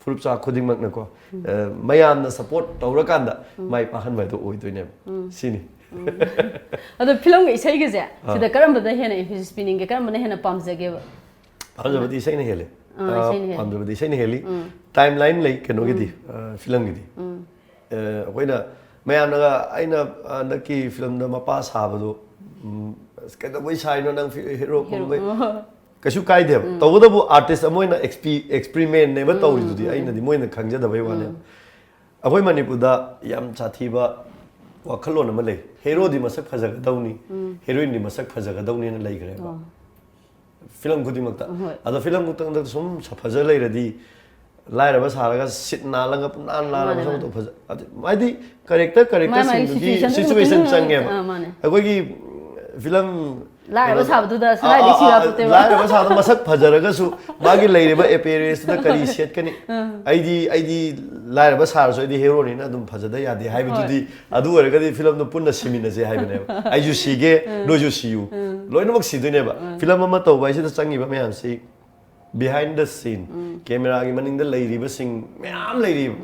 ꯐꯨꯔꯨꯞꯆꯥ ꯈꯨꯗꯤꯡꯃꯛꯅꯀꯣ, ꯑ, ꯃꯌꯥꯝꯅ ꯁꯄꯣꯔꯠ ꯇꯧꯔꯀꯥꯟꯗ ꯃꯥꯏ ꯄꯥꯛꯍꯟꯕ ꯍꯥꯏꯗꯣ ꯑꯣꯏꯗꯣꯏꯅꯦꯕ꯫ ꯁꯤꯅꯤ꯫ ꯑꯗꯣ ꯐꯤꯂꯝꯒ ꯏꯁꯩꯒꯁꯦ ꯁꯤꯗ ꯀꯔꯝꯕꯗ ꯍꯦꯟꯅ emphasis ꯄꯤꯅꯤꯡꯒꯦ, ꯀꯔꯝꯕꯅ ꯍꯦꯟꯅ ꯄꯥꯝꯖꯒꯦꯕ? ꯄꯥꯝꯖꯕꯗꯤ ꯏꯁꯩꯅ ꯍꯦꯜꯂꯦ꯫ ꯑꯥ, ꯏꯁꯩꯅ ꯍꯦꯜꯂꯦ꯫ ꯄꯥꯝꯖꯕꯗꯤ ꯏꯁꯩꯅ ꯍꯦꯜꯂꯤ꯫ ꯇꯥꯏꯝ ꯂꯥꯏꯟ ꯂꯩ ꯀꯩꯅꯣꯒꯤꯗꯤ, ꯑ, ꯐꯤꯂꯝꯒꯤꯗꯤ꯫ ꯑ, ꯑꯩꯈꯣꯏꯅ ꯃꯌꯥꯝꯅꯒ ꯑꯩꯅ ꯍꯟꯗꯛꯀꯤ ꯐꯤꯂꯝꯗ ꯃꯄꯥ ꯁꯥꯕꯗꯣ, ꯎꯝ, "ꯑꯁ, ꯀꯩꯗꯧꯕꯩ ꯁꯥꯏꯅꯣ ꯅꯪ ꯍꯦꯔꯣ ꯀꯨꯝꯕꯩ?" ꯀꯩꯁꯨ ꯀꯥꯏꯗꯦꯕ꯫ ꯇꯧꯕꯇꯕꯨ ꯑꯥꯔꯇꯤꯁ ꯑꯃ ꯑꯣꯏꯅ ꯑꯦꯛꯁꯄꯤ ꯑꯦꯛꯁꯄꯤꯔꯤꯃꯦꯟꯅꯦꯕ ꯇꯧꯔꯤꯗꯨꯗꯤ, ꯑꯩꯅꯗꯤ ꯃꯣꯏꯅ ꯈꯪꯖꯗꯕꯩ ꯋꯥꯅꯦꯕ꯫ ꯑꯩꯈꯣꯏ ꯃꯅꯤꯄꯨꯔꯗ ꯌꯥꯝ ꯁꯥꯊꯤꯕ ꯋꯥꯈꯜꯂꯣꯟ ꯑꯃ ꯂꯩ꯫ ꯍꯦꯔꯣꯗꯤ ꯃꯁꯛ ꯐꯖꯒꯗꯧꯅꯤ, ꯍꯦꯔꯣꯏꯟꯗꯤ ꯃꯁꯛ ꯐꯖꯒꯗꯧꯅꯤꯅ ꯂꯩꯈ꯭ꯔꯦꯕ꯫ ꯐꯤꯂꯝ ꯈꯨꯗꯤꯡꯃꯛꯇ꯫ ꯍꯣꯏ꯫ ꯑꯗꯣ ꯐꯤꯂꯝ ꯈꯨꯗꯤꯡꯃꯛꯇ ꯁꯨꯝ ꯐꯖ ꯂꯩꯔꯗꯤ ꯂꯥꯏꯔꯕ ꯁꯥꯔꯒ ꯁꯤꯠ ꯅꯥꯜꯂꯒ ꯄꯨꯡꯅꯥꯟ ꯅꯥꯜꯂꯒ ꯃꯥꯅꯦ, ꯃꯁꯛ ꯃꯇꯧ ꯐꯖ-, ꯑꯗꯨ, ꯍꯥꯏꯗꯤ ꯀꯦꯔꯦꯛꯇꯔ, ꯃꯥꯏ ꯃꯥꯏ ꯀꯦꯔꯦꯛꯇꯔꯁꯤꯡꯗꯨꯒꯤ situation ꯗꯨꯒꯤ ꯁꯤꯆꯨꯋꯦꯁꯟ ꯃꯇꯨꯡ ꯏꯟꯅ, ꯆꯪꯉꯦꯕ꯫ ꯑꯥ, ꯃꯥꯅꯦ꯫ ꯑꯩꯈꯣꯏꯒꯤ ꯐꯤꯂꯝ ꯂꯥꯏꯔꯕ ꯀꯩꯅꯣꯗ-, ꯁꯥꯕꯗꯨꯗ ꯑꯥ, ꯁꯅꯥ ꯑꯥ, ꯂꯤꯛꯁꯤ ꯑꯥ, ꯌꯥꯄꯣꯠꯇꯦꯕ꯫ ꯂꯥꯏꯔꯕ ꯁꯥꯕꯗ ꯃꯁꯛ ꯐꯖꯔꯒꯁꯨ ꯃꯥꯒꯤ ꯂꯩꯔꯤꯕ ꯑꯦꯄꯤꯌꯔꯦꯟꯁꯇꯨꯗ ꯀꯔꯤ ꯁꯦꯠꯀꯅꯤ? ꯑꯩꯗꯤ, ꯑꯩꯗꯤ ꯂꯥꯏꯔꯕ ꯁꯥꯔꯁꯨ ꯑꯩꯗꯤ ꯍꯦꯔꯣꯅꯤꯅ ꯑꯗꯨꯝ ꯐꯖꯗ ꯌꯥꯗꯦ ꯍꯥꯏꯕꯗꯨꯗꯤ, ꯑꯗꯨ ꯑꯣꯏꯔꯒꯗꯤ ꯐꯤꯂꯝꯗꯣ ꯄꯨꯟꯅ ꯁꯤꯃꯤꯟꯅꯁꯦ ꯍꯥꯏꯕꯅꯦꯕ꯫ ꯑꯩꯁꯨ ꯁꯤꯒꯦ, ꯅꯣꯏꯁꯨ ꯁꯤꯌꯨ꯫ ꯂꯣꯏꯅꯃꯛ ꯁꯤꯗꯣꯏꯅꯦꯕ꯫ ꯐꯤꯂꯝ ꯑꯃ ꯇꯧꯕ ꯍꯥꯏꯁꯤꯗ ꯆꯪꯉꯤꯕ ꯃꯌꯥꯝꯁꯤ, behind the scene, ꯀꯦꯃꯦꯔꯥꯒꯤ ꯃꯅꯤꯡꯗ ꯂꯩꯔꯤꯕꯁꯤꯡ ꯃꯌꯥꯝ ꯂꯩꯔꯤꯕ꯫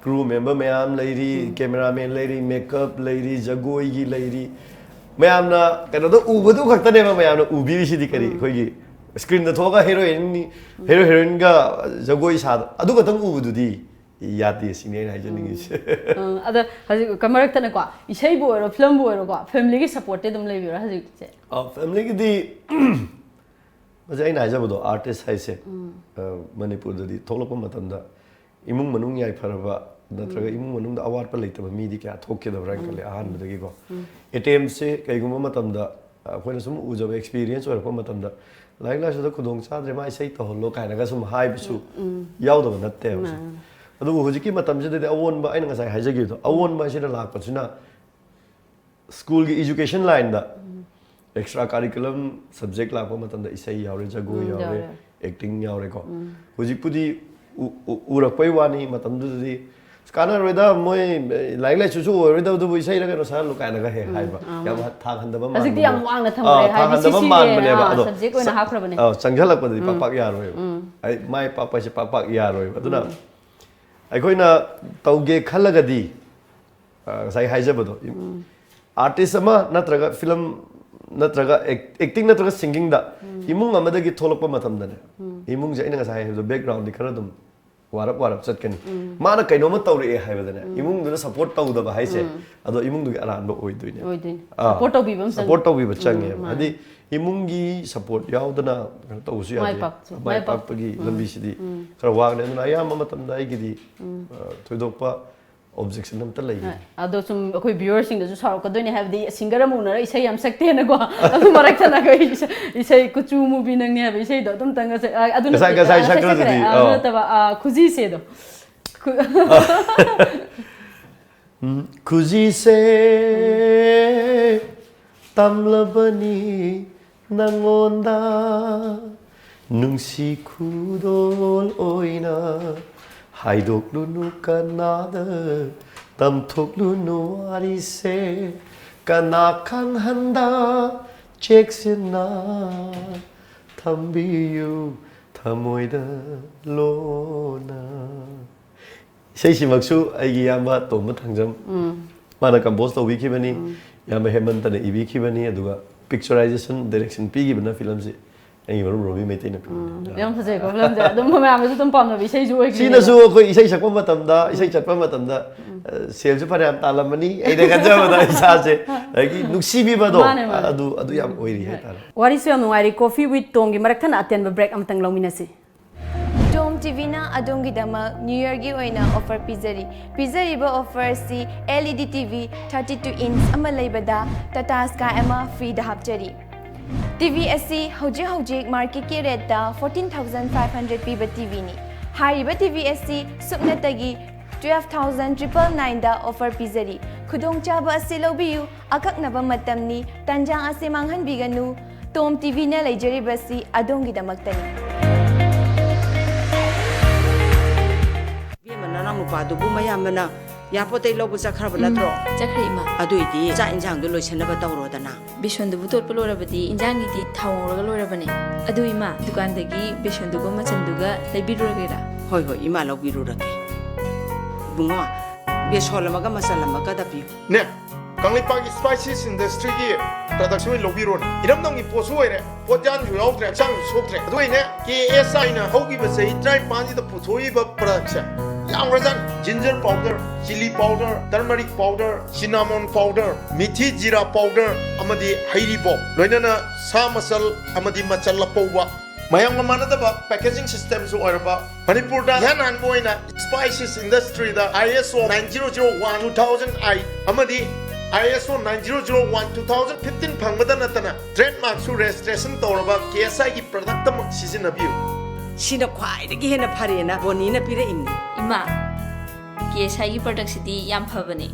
ꯀ꯭ꯔꯨ ꯃꯦꯝꯕꯔ ꯃꯌꯥꯝ ꯂꯩꯔꯤ, ꯀꯦꯃꯦꯔꯥꯃꯦꯟ ꯂꯩꯔꯤ, ꯃꯦꯀꯞ ꯂꯩꯔꯤ, ꯖꯒꯣꯏꯒꯤ ꯂꯩꯔꯤ꯫ ꯃꯌꯥꯝꯅ ꯀꯩꯅꯣꯗ ꯎꯕꯗꯨ ꯈꯛꯇꯅꯦꯕ ꯃꯌꯥꯝꯅ ꯎꯕꯤꯔꯤꯁꯤꯗꯤ꯫ ꯀꯔꯤ, ꯑꯩꯈꯣꯏꯒꯤ ꯁ꯭ꯀ꯭ꯔꯤꯟꯗ ꯊꯣꯛꯑꯒ ꯍꯦꯔꯣꯏꯟ, ꯍꯦꯔꯣ ꯍꯦꯔꯣꯏꯟꯒ ꯖꯒꯣꯏ ꯁꯥꯗ ꯑꯗꯨ ꯈꯛꯇꯪ ꯎꯕꯗꯨꯗꯤ ꯌꯥꯗꯦ ꯁꯤꯅꯤ ꯑꯩꯅ ꯍꯥꯏꯖꯅꯤꯡꯉꯤꯁꯦ꯫ ꯑ, ꯑꯗ ꯍꯧꯖꯤꯛ ꯀ-, ꯃꯔꯛꯇꯅꯦꯀꯣ, ꯏꯁꯩꯕꯨ ꯑꯣꯏꯔꯣ, ꯐꯤꯂꯝꯕꯨ ꯑꯣꯏꯔꯣꯀꯣ, ꯐꯦꯃꯤꯂꯤꯒꯤ ꯁꯞꯄꯣꯔꯠꯇꯤ ꯑꯗꯨꯝ ꯂꯩꯕꯤꯕ꯭ꯔꯥ ꯍꯧꯖꯤꯛꯁꯦ? ꯑ, ꯐꯦꯃꯤꯂꯤꯒꯤꯗꯤ ꯃꯁꯤ ꯑꯩꯅ ꯍꯥꯏꯖꯕꯗꯣ, ꯑꯥꯔꯇꯤꯁ ꯍꯥꯏꯁꯦ, ꯑ, ꯃꯅꯤꯄꯨꯔꯗꯗꯤ ꯊꯣꯛꯂꯛꯄ ꯃꯇꯝꯗ ꯏꯃꯨꯡ ꯃꯅꯨꯡ ꯌꯥꯏꯐꯔꯕ ꯅꯠꯇ꯭ꯔꯒ ꯏꯃꯨꯡ ꯃꯅꯨꯡꯗ ꯑꯋꯥꯠꯄ ꯂꯩꯇꯕ ꯃꯤꯗꯤ ꯀꯌꯥ ꯊꯣꯛꯈꯤꯗꯕ꯭ꯔꯥ ꯍꯥꯏꯅ ꯈꯜꯂꯦ ꯑꯍꯥꯟꯕꯗꯒꯤꯀꯣ꯫ ꯑꯦꯇꯦꯝꯁꯦ ꯀꯩꯒꯨꯝꯕ ꯃꯇꯝꯗ, ꯑ, ꯑꯩꯈꯣꯏꯅ ꯁꯨꯝ ꯎꯖꯕ ꯑꯦꯛꯁꯄꯤꯔꯤꯌꯦꯟꯁ ꯑꯣꯏꯔꯛꯄ ꯃꯇꯝꯗ, "ꯂꯥꯏꯔꯤꯛ ꯂꯥꯏꯁꯨꯗ ꯈꯨꯗꯣꯡ ꯆꯥꯗ꯭ꯔꯦ, ꯃꯥ ꯏꯁꯩ ꯇꯧꯍꯜꯂꯣ" ꯀꯥꯏꯅꯒ ꯁꯨꯝ ꯍꯥꯏꯕꯁꯨ ꯌꯥꯎꯗꯕ ꯅꯠꯇꯦꯕ꯫ ꯑꯗꯨꯕꯨ ꯍꯧꯖꯤꯛꯀꯤ ꯃꯇꯝꯁꯤꯗꯗꯤ ꯑꯑꯣꯟꯕ, ꯑꯩꯅ ꯉꯁꯥꯏ ꯍꯥꯏꯖꯈꯤꯕꯗꯣ, ꯑꯑꯣꯟꯕ ꯑꯁꯤꯅ ꯂꯥꯛꯄꯁꯤꯅ ꯁ꯭ꯀꯨꯜꯒꯤ ꯏꯖꯨꯀꯦꯁꯟ ꯂꯥꯏꯟꯗ ꯑꯦꯛꯁꯇ꯭ꯔꯥ ꯀꯥꯔꯤꯀꯨꯂꯝ ꯁꯕꯖꯦꯛ ꯂꯥꯛꯄ ꯃꯇꯝꯗ ꯏꯁꯩ ꯌꯥꯎꯔꯦ, ꯖꯒꯣꯏ ꯎꯝ, ꯌꯥꯎꯔꯦ, ꯌꯥꯎꯔꯦ꯫ ꯑꯦꯛꯇꯤꯡ ꯌꯥꯎꯔꯦꯀꯣ꯫ ꯍꯧꯖꯤꯛꯄꯨꯗꯤ ꯎ- ꯎ- ꯎꯔꯛꯄꯩ ꯋꯥꯅꯤ꯫ ꯃꯇꯝꯗꯨꯗꯗꯤ "ꯑꯁ, ꯀꯥꯟꯅꯔꯣꯏꯗ, ꯃꯣꯏ ꯂꯥꯏꯔꯤꯛ ꯂꯥꯏꯁꯨꯁꯨ ꯑꯣꯏꯔꯣꯏꯗꯕꯗꯨꯕꯨ ꯏꯁꯩꯔ ꯀꯩꯅꯣ ꯁꯛꯍꯜꯂꯨ" ꯀꯥꯏꯅꯒ ꯍꯦꯛ ꯍꯥꯏꯕ꯫ ꯑꯥ, ꯌꯥꯝ ꯊꯥꯛ ꯍꯟꯊꯕ ꯍꯧꯖꯤꯛꯇꯤ ꯃꯥꯟꯕꯗꯣ꯫ ꯌꯥꯝ ꯋꯥꯡꯅ ꯊꯝꯈ꯭ꯔꯦ, ꯑꯥ, ꯊꯥꯛ ꯍꯥꯏꯗꯤ ꯍꯟꯊꯕ ꯁꯤꯁꯤꯅꯦ, ꯃꯥꯟꯕꯅꯦꯕ꯫ ꯑꯥ, ꯑꯗꯣ subject ꯑꯣꯏꯅ ꯆ- ꯍꯥꯞꯈ꯭ꯔꯕꯅꯦ꯫ ꯑꯥ, ꯆꯪꯁꯤꯜꯂꯛꯄꯗꯗꯤ ꯄꯥꯛ ꯄꯥꯛ ꯌꯥꯔꯣꯏꯕ꯫ ꯑꯩ ꯃꯥꯏ ꯄꯥꯛꯄ ꯍꯥꯏꯁꯦ ꯄꯥꯛ ꯄꯥꯛ ꯌꯥꯔꯣꯏꯕ꯫ ꯑꯗꯨꯅ ꯑꯩꯈꯣꯏꯅ ꯇꯧꯒꯦ ꯈꯜꯂꯒꯗꯤ, ꯑ, ꯉꯁꯥꯏ ꯍꯥꯏꯖꯕꯗꯣ, artist ꯑꯃ ꯅꯠꯇ꯭ꯔꯒ film ꯅꯠꯇ꯭ꯔꯒ act- acting ꯅꯠꯇ꯭ꯔꯒ singingꯗ ꯏꯃꯨꯡ ꯑꯃꯗꯒꯤ ꯊꯣꯛꯂꯛꯄ ꯃꯇꯝꯗꯅꯦ, ꯏꯃꯨꯡꯁꯦ ꯑꯩꯅ ꯉꯁꯥꯏ ꯍꯥꯏꯕꯗꯣ backgroundꯗꯤ ꯈꯔ ꯑꯗꯨꯝ ꯋꯥꯔꯞ ꯋꯥꯔꯞ ꯆꯠꯀꯅꯤ꯫ ꯃꯥꯅ ꯀꯩꯅꯣꯝꯃ ꯇꯧꯔꯛꯑꯦ ꯍꯥꯏꯕꯗꯅꯦ, ꯏꯃꯨꯡꯗꯨꯅ support ꯇꯧꯗꯕ ꯍꯥꯏꯁꯦ, ꯑꯗꯣ ꯏꯃꯨꯡꯗꯨꯒꯤ ꯑꯔꯥꯟꯕ ꯑꯣꯏꯗꯣꯏꯅꯦ꯫ ꯑꯣꯏꯗꯣꯏꯅꯤ꯫ ꯑꯥ, Support ꯇꯧꯕꯤꯕ ꯑꯃ ꯆꯪꯉꯤ꯫ support ꯇꯧꯕꯤꯕ ꯆꯪꯉꯦꯕ꯫ ꯍꯥꯏꯗꯤ ꯏꯃꯨꯡꯒꯤ support ꯌꯥꯎꯗꯅ ꯀꯩꯅꯣ ꯇꯧꯕꯁꯨ ꯃꯥꯏ ꯌꯥꯗꯦ꯫ ꯄꯥꯛꯄꯁꯨ- ꯃꯥꯏ ꯃꯥꯏ ꯄꯥꯛ- ꯄꯥꯛꯄꯒꯤ ꯂꯝꯕꯤꯁꯤꯗꯤ ꯈꯔ ꯋꯥꯒꯅꯤ꯫ ꯑꯗꯨꯅ ꯑꯌꯥꯝꯕ ꯃꯇꯝꯗ ꯑꯩꯒꯤꯗꯤ, ꯑ, ꯊꯣꯏꯗꯣꯛꯄ objection ꯑꯝꯇ ꯂꯩꯇꯦ꯫ ꯑꯗꯣ ꯁꯨꯝ ꯑꯩꯈꯣꯏ viewerꯁꯤꯡꯗꯁꯨ ꯁꯥꯎꯔꯛꯀꯗꯣꯏꯅꯦ, ꯍꯥꯏꯕꯗꯤ singer ꯑꯃ ꯎꯅꯔ ꯏꯁꯩ ꯌꯥꯝ ꯁꯛꯇꯦꯅꯀꯣ꯫ ꯑꯗꯨ ꯃꯔꯛꯇꯅ ꯑꯩꯈꯣꯏ ꯏꯁꯩ, ꯏꯁꯩ "ꯀꯨꯆꯨ ꯃꯨꯕꯤ ꯅꯪꯅꯤ" ꯍꯥꯏꯕ ꯏꯁꯩꯗꯣ ꯑꯗꯨꯝꯇꯪꯒ ꯁꯛ- ꯑ, ꯑꯗꯨ ꯉꯁꯥꯏ- ꯅꯠꯇꯦ, ꯉꯁꯥꯏ ꯑ, ꯁꯛꯈ꯭ꯔꯗꯨꯗꯤ, ꯁꯛꯈ꯭ꯔꯦ꯫ ꯑ, ꯑꯧ꯫ ꯑꯗꯨ ꯅꯠꯇꯕ, ꯑ, "ꯈꯨꯖꯤꯁꯦꯗꯣ"꯫ ꯈꯨ- ꯎꯝ, "ꯈꯨꯖꯤꯁꯦ ꯇꯝꯂꯕꯅꯤ ꯅꯪꯉꯣꯟꯗ, ꯅꯨꯡꯁꯤ ꯈꯨꯗꯣꯜ ꯑꯣꯏꯅ ꯍꯥꯏꯗꯣꯛꯂꯨꯅꯨ ꯀꯅꯥꯗ, ꯇꯝꯊꯣꯛꯂꯨꯅꯨ ꯋꯥꯔꯤꯁꯦ ꯀꯅꯥ ꯈꯪꯍꯟꯗ, ꯆꯦꯛꯁꯤꯟꯅ ꯊꯝꯕꯤꯌꯨ ꯊꯃꯣꯏꯗ ꯂꯣꯟꯅ"꯫ ꯏꯁꯩꯁꯤꯃꯛꯁꯨ ꯑꯩꯒꯤ ꯏꯌꯥꯝꯕ ꯇꯣꯝꯕ ꯊꯥꯡꯖꯝ, ꯃꯥꯅ compose ꯇꯧꯕꯤꯈꯤꯕꯅꯤ꯫ ꯏꯌꯥꯝꯕ ꯍꯦꯃꯟꯇꯅ ꯏꯕꯤꯈꯤꯕꯅꯤ꯫ ꯑꯗꯨꯒ picturization, direction ꯄꯤꯈꯤꯕꯅ filmꯁꯤ ꯑꯩꯒꯤ ꯃꯔꯨꯞ ꯔꯣꯕꯤ ꯃꯩꯇꯩꯅ ꯄꯤꯕꯅꯤ꯫ ꯌꯥꯝ ꯐꯖꯩꯀꯣ filmꯁꯦ꯫ ꯑꯗꯨꯝ ꯃꯌꯥꯝꯅꯁꯨ ꯑꯗꯨꯝ ꯄꯥꯝꯅꯕ ꯏꯁꯩꯁꯨ ꯑꯣꯏꯈ꯭ꯔꯦ꯫ ꯁꯤꯅꯁꯨ ꯑꯩꯈꯣꯏ ꯏꯁꯩ ꯁꯛꯄ ꯃꯇꯝꯗ, ꯏꯁꯩ ꯆꯠꯄ ꯃꯇꯝꯗ, ꯑ, ꯁꯦꯜꯁꯨ ꯐꯅꯌꯥꯝ ꯇꯥꯜꯂꯝꯃꯅꯤ ꯑꯩꯅ ꯈꯟꯖꯕꯗ ꯏꯁꯥꯁꯦ꯫ ꯑꯗꯒꯤ ꯅꯨꯡꯁꯤꯕꯤꯕꯗꯣ, ꯃꯥꯅꯦ, ꯃꯥꯅꯦ꯫ ꯑꯗꯨ, ꯑꯗꯨ ꯌꯥꯝ ꯑꯣꯏꯔꯤ ꯍꯥꯏꯇꯥꯔꯦ꯫ ꯋꯥꯔꯤꯁꯨ ꯌꯥꯝ ꯅꯨꯡꯉꯥꯏꯔꯤ꯫ Coffee with Tom ꯒꯤ ꯃꯔꯛ ꯊꯠꯅ ꯑꯇꯦꯟꯕ break ꯑꯃꯇꯪ ꯂꯧꯃꯤꯟꯅꯁꯤ꯫ Tom TVꯅ ꯑꯗꯣꯝꯒꯤꯗꯃꯛ New Yearꯒꯤ ꯑꯣꯏꯅ offer ꯄꯤꯖꯔꯤ꯫ ꯄꯤꯖꯔꯤꯕ offerꯁꯤ L E D T V thirty two inch ꯑꯃ ꯂꯩꯕꯗ Tata Sky ꯑꯃ freeꯗ ꯍꯥꯞꯆꯔꯤ꯫ TV ꯑꯁꯤ ꯍꯧꯖꯤꯛ ꯍꯧꯖꯤꯛ marketꯀꯤ rateꯇ fourteen thousand five hundred ꯄꯤꯕ TVꯅꯤ꯫ ꯍꯥꯏꯔꯤꯕ TV ꯑꯁꯤ ꯁꯨꯞꯅꯇꯒꯤ twelve thousand triple nineꯗ offer ꯄꯤꯖꯔꯤ꯫ ꯈꯨꯗꯣꯡꯆꯥꯕ ꯑꯁꯤ ꯂꯧꯕꯤꯌꯨ, ꯑꯀꯛꯅꯕ ꯃꯇꯝꯅꯤ, ꯇꯥꯟꯖꯥ ꯑꯁꯤ ꯃꯥꯡꯍꯟꯕꯤꯒꯅꯨ꯫ Tom TVꯅ ꯂꯩꯖꯔꯤꯕꯁꯤ ꯑꯗꯣꯝꯒꯤꯗꯃꯛꯇꯅꯤ꯫ ꯅꯨꯄꯥꯗꯨꯕꯨ ꯃꯌꯥꯝꯕꯅ ꯌꯥꯄꯣꯠꯇꯩ ꯂꯧꯕ ꯆꯠꯈ꯭ꯔꯕ ꯅꯠꯇ꯭ꯔꯣ? ꯆꯠꯈ꯭ꯔꯦ, ꯏꯃꯥ꯫ ꯑꯗꯨꯏꯗꯤ ꯆꯥꯛ ꯏꯟꯁꯥꯡꯗꯣ ꯂꯣꯏꯁꯟꯅꯕ ꯇꯧꯔꯣꯗꯅ꯫ ꯕꯦꯁꯣꯟꯗꯨꯕꯨ ꯇꯣꯠꯄ ꯂꯣꯏꯔꯕꯗꯤ ꯏꯟꯖꯥꯡꯒꯤꯗꯤ ꯊꯥꯎ ꯉꯧꯔꯒ ꯂꯣꯏꯔꯕꯅꯦ꯫ ꯑꯗꯨ ꯏꯃꯥ, ꯗꯨꯀꯥꯟꯗꯒꯤ ꯕꯦꯁꯣꯟꯗꯨꯒ ꯃꯆꯟꯗꯨꯒ ꯂꯩꯕꯤꯔꯨꯔꯒꯦꯔꯥ? ꯍꯣꯏ ꯍꯣꯏ, ꯏꯃꯥ ꯂꯧꯕꯤꯔꯨꯔꯒꯦ꯫ ꯏꯕꯨꯡꯉꯣ, ꯕꯦꯁꯣꯟ ꯑꯃꯒ ꯃꯆꯜ ꯑꯃꯒꯗ ꯄꯤꯌꯨ꯫ ꯅꯦ, ꯀꯪꯂꯩꯄꯥꯛꯀꯤ ꯁ꯭ꯄꯥꯏꯁꯤꯁ ꯏꯟꯗꯁꯇ꯭ꯔꯤꯒꯤ ꯄ꯭ꯔꯗꯛꯁꯦ ꯑꯣꯏꯅ ꯂꯧꯕꯤꯔꯣꯅꯦ꯫ ꯏꯔꯝꯗꯝꯒꯤ ꯄꯣꯠꯁꯨ ꯑꯣꯏꯔꯦ, ꯄꯣꯠꯌꯥꯟꯁꯨ ꯌꯥꯎꯗ꯭ꯔꯦ, ꯍꯛꯆꯥꯡꯁꯨ ꯁꯣꯛꯇ꯭ꯔꯦ꯫ ꯑꯗꯨꯒꯤꯅꯦ, ꯀꯦ ꯑꯦꯁ ꯑꯥꯏꯅ ꯍꯧꯈꯤꯕ ꯆꯍꯤ ꯇꯔꯥꯅꯤꯄꯥꯟꯁꯤꯗ ꯄꯨꯊꯣꯛꯏꯕ ꯄ꯭ꯔꯗꯛꯁꯦ ꯌꯥꯝꯈ꯭ꯔꯖꯥꯠꯅꯤ꯫ Ginger powder, chilli powder, turmeric powder, cinnamon powder, methi jeera powder ꯑꯃꯗꯤ ꯍꯩꯔꯤꯕꯣꯞ, ꯂꯣꯏꯅꯅ ꯁꯥ ꯃꯆꯜ ꯑꯃꯗꯤ ꯃꯆꯜ ꯑꯄꯧꯕ, ꯃꯌꯥꯝꯒ ꯃꯥꯟꯅꯗꯕ ꯄꯦꯀꯦꯖꯤꯡ ꯁꯤꯁꯇꯦꯝꯁꯨ ꯑꯣꯏꯔꯕ, ꯃꯅꯤꯄꯨꯔꯗ ꯏꯍꯥꯟ ꯍꯥꯟꯕ ꯑꯣꯏꯅ ꯁ꯭ꯄꯥꯏꯁꯤꯁ ꯏꯟꯗꯁꯇ꯭ꯔꯤꯗ ꯑꯥꯏ ꯑꯦꯁ ꯑꯣ nine zero zero one two thousand eight ꯑꯃꯗꯤ ꯑꯥꯏ ꯑꯦꯁ ꯑꯣ nine zero zero one two thousand fifteen ꯐꯪꯕꯗ ꯅꯠꯇꯅ ꯇ꯭ꯔꯦꯗꯃꯥꯔꯛꯁꯨ ꯔꯦꯖꯤꯁꯇ꯭ꯔꯦꯁꯟ ꯇꯧꯔꯕ ꯀꯦ ꯑꯦꯁ ꯑꯥꯏꯒꯤ ꯄ꯭ꯔꯗꯛꯇꯃꯛ ꯁꯤꯖꯤꯟꯅꯕꯤꯌꯨ꯫ ꯁꯤꯅ ꯈ꯭ꯋꯥꯏꯗꯒꯤ ꯍꯦꯟꯅ ꯐꯔꯦꯅ ꯕꯣꯅꯤꯅ ꯄꯤꯔꯛꯏꯅꯤ꯫ ꯏꯃꯥ, ꯀꯦ ꯑꯦꯁ ꯑꯥꯏꯒꯤ ꯄ꯭ꯔꯗꯛꯁꯤꯗꯤ ꯌꯥꯝ ꯐꯕꯅꯦ꯫